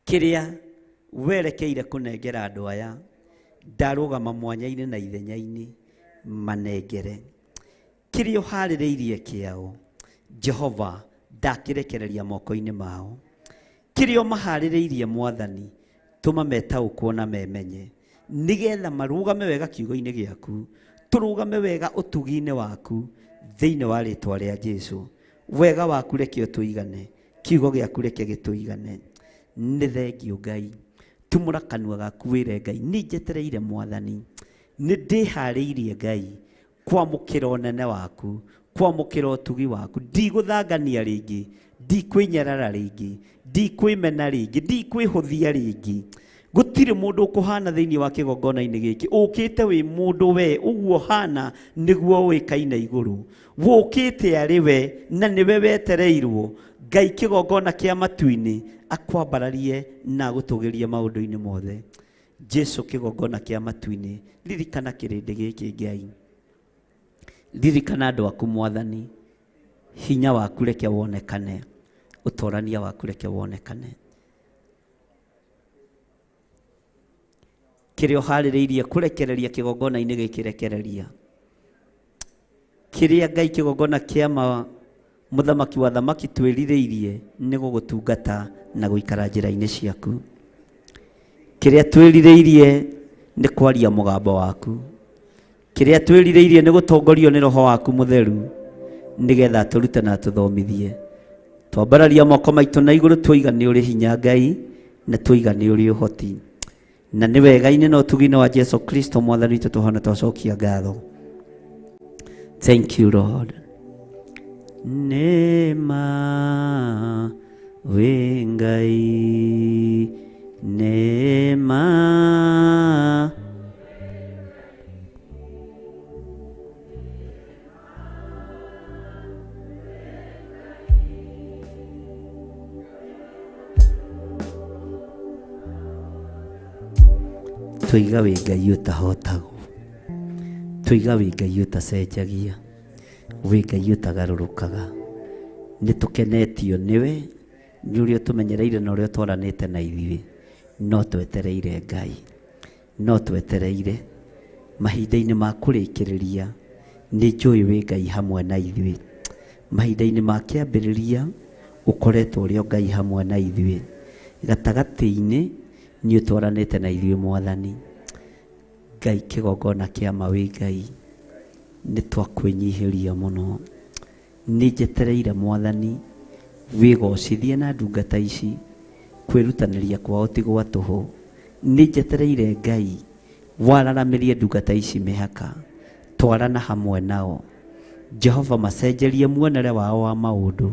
Kĩrĩa werekeire kũnengera andũ aya, ndarũgama mwanya-inĩ na ithenya-inĩ manengere. Kĩrĩa ũharĩrĩirie kĩao, Jehova ndakĩrekereria moko-inĩ mao. Kĩrĩa ũmaharĩrĩirie mwathani, tũma metaũkwo na memenye, nĩgetha marũgame wega kiugo-inĩ gĩaku, tũrũgame wega ũtugi-inĩ waku thĩinĩ wa rĩtwa rĩa Jesu. Wega waku reke ũtũigane, kiugo gĩaku reke gĩtũigane. Nĩ thengio Ngai, tumũra kanua gaku wĩre Ngai, nĩ njetereire mwathani, nĩ ndĩharĩirie Ngai kwamũkĩra ũnene waku, kwamũkĩra ũtugi waku. Ndigũthangania rĩngĩ, ndikwĩnyarara rĩngĩ, ndikwĩmena rĩngĩ, ndikwĩhũthia rĩngĩ. Gũtirĩ mũndũ ũkũhana thĩinĩ wa kĩgongona-inĩ gĩkĩ ũkĩte wĩ mũndũ we ũguo hana nĩguo ũĩkaine igũrũ, wũkĩte arĩ we na nĩwe wetereirwo. Ngai kĩgongona kĩa matu-inĩ akwambararie na agũtũgĩrie maũndũ-inĩ mothe. Jesu kĩgongona kĩa matu-inĩ, ririkana kĩrĩndĩ gĩkĩ Ngai, ririkana andũ aku mwathani, hinya waku reke wonekane, ũtorania waku reke wonekane. Kĩrĩa ũharĩrĩirie kũrekereria kĩgongona-inĩ gĩkĩ rekereria. Kĩrĩa Ngai kĩgongona kĩa mũthamaki wa thamaki twĩrirĩirie nĩ gũgũtungata na gũikara njĩra-inĩ ciaku. Kĩrĩa twĩrirĩirie nĩ kwaria mũgambo waku. Kĩrĩa twĩrirĩirie nĩ gũtongorio nĩ Roho waku Mũtheru, nĩgetha atũrute na atũthomithie. Twambararia moko maitũ na igũrũ, twoiga nĩ ũrĩ hinya Ngai, na twoiga nĩ ũrĩ ũhoti. Na nĩ wega-inĩ na ũtugi-inĩ wa Jesu Kristo mwathani witũ tũhona twacokia ngatho. Thank you Lord. Nĩ ma wĩ Ngai, nĩ ma Tũiga wĩ Ngai ũtahotagwo, tũiga wĩ Ngai ũtacenjagia, wĩ Ngai ũtagarũrũkaga. Nĩ tũkenetio nĩwe, nĩ ũrĩa ũtũmenyereire na ũrĩa ũtwaranĩte na ithuĩ. No twetereire Ngai, no twetereire. Mahinda-inĩ ma kũrĩkĩrĩria nĩ njũĩ wĩ Ngai hamwe na ithuĩ. Mahinda-inĩ ma kĩambĩrĩria ũkoretwo ũrĩ o Ngai hamwe na ithuĩ. Gatagatĩ-inĩ nĩ ũtwaranĩte na ithuĩ Mwathani. Ngai kĩgongona kĩa ma wĩ Ngai, nĩ twakwĩnyihĩria mũno. Nĩ njetereire Mwathani wĩgocithie na ndungata ici, kwĩrutanĩria kwao ti gwa tũhũ. Nĩ njetereire Ngai wararamĩrie ndungata ici mĩhaka, twarana hamwe nao. Jehova macenjerie muonere wao wa maũndũ,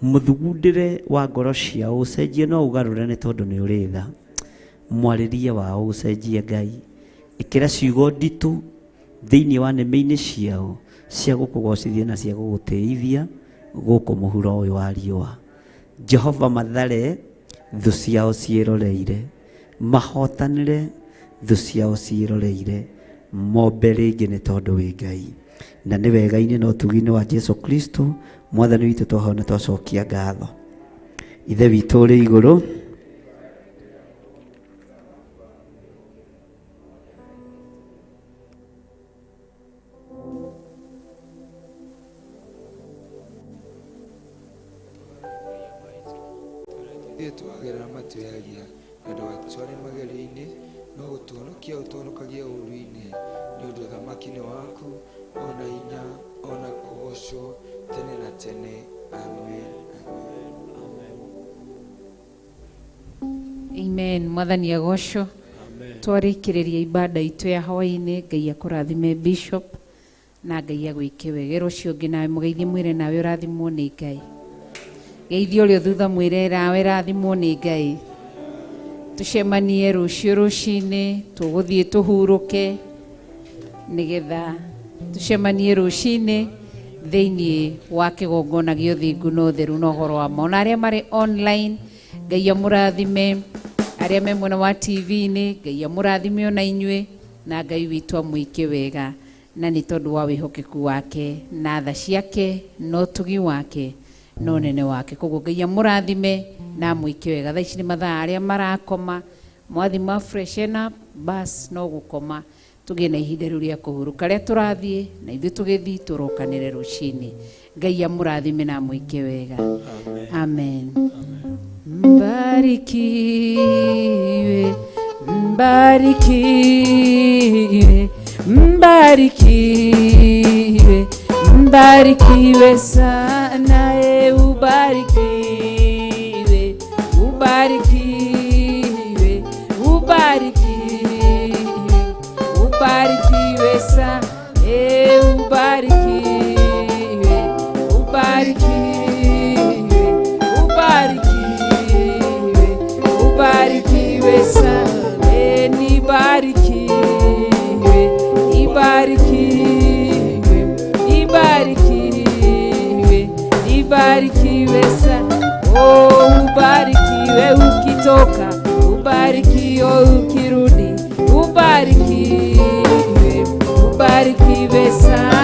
mũthugundĩre wa ngoro ciao ũcenjie no ũgarũre nĩ tondũ nĩ ũrĩ tha. Mwarĩrie wao ũcenjie Ngai, ĩkĩra ciugo nditũ thĩinĩ wa nĩmĩ-inĩ ciao cia gũkũgocithia na cia gũgũtĩithia gũkũ mũhuro ũyũ wa riũa. Jehova mathare thũ ciao ciĩroreire, mahotanĩre thũ ciao ciĩroreire, mombe rĩngĩ nĩ tondũ wĩ Ngai. Na nĩ wega-inĩ na ũtugi-inĩ wa Jesu Kristo Mwathani witũ twahoya na twacokia ngatho. Ithe witũ ũrĩ igũrũ, Ithuĩ twagerera matueheria na ndũgatũtware magerio-inĩ, no gũtũhonokia ũtũhonokagie ũũru-inĩ, nĩ ũndũ ũthamaki nĩ waku, o na hinya, o na kũgoocwo tene na tene. Amen. Amen. Amen. Mwathani agocwo. Twarĩkĩrĩria ibada itũ ya hwaĩ-inĩ. Ngai akũrathime Bishop na Ngai agwĩke wega. Ũcio ũngĩ nawe mũgeithie mwĩre nawe ũrathimwo nĩ Ngai. Geithie ũrĩa thutha mwĩre nawe rathimwo nĩ Ngai. Tũcemanie rũciũ rũcinĩ, tũgũthiĩ tũhurũke nĩgetha tũcemanie rũcinĩ thĩinĩ wa kĩgongona gĩa ũthingu na ũtheru na ũhoro wa ma. Ona arĩa marĩ online, Ngai amũrathime. Arĩa me mwena wa TV-inĩ, Ngai amũrathime ona inyuĩ, na Ngai witũ amwĩke wega, na nĩ tondũ wa wĩhokeku wake na tha ciake na ũtugi wake na ũnene wake. Koguo Ngai amũrathime na amwĩke wega. Thaa ici nĩ mathaa arĩa marakoma, mwathi ma freshen up, bas no gũkoma, tũgĩe na ihinda rĩu rĩa kũhurũka. Arĩa tũrathiĩ na ithuĩ tũgĩthiĩ tũrokanĩre rũcinĩ. Ngai amũrathime na amwĩke wega. Amen. Mbarikiwe, mbarikiwe, mbarikiwe, mbarikiwe sana, e ubarikiwe, ubarikiwe, ubarikiwe, ubarikiwe sana, e ubarikiwe, ubarikiwe, ubarikiwe, ubarikiwe sana, e nibarikiwe, ibarikiwe, ibarikiwe, ibarikiwe sana. Oh, ubarikiwe ukitoka, ubarikiwe ukirudi, ubarikiwe, ubarikiwe sana.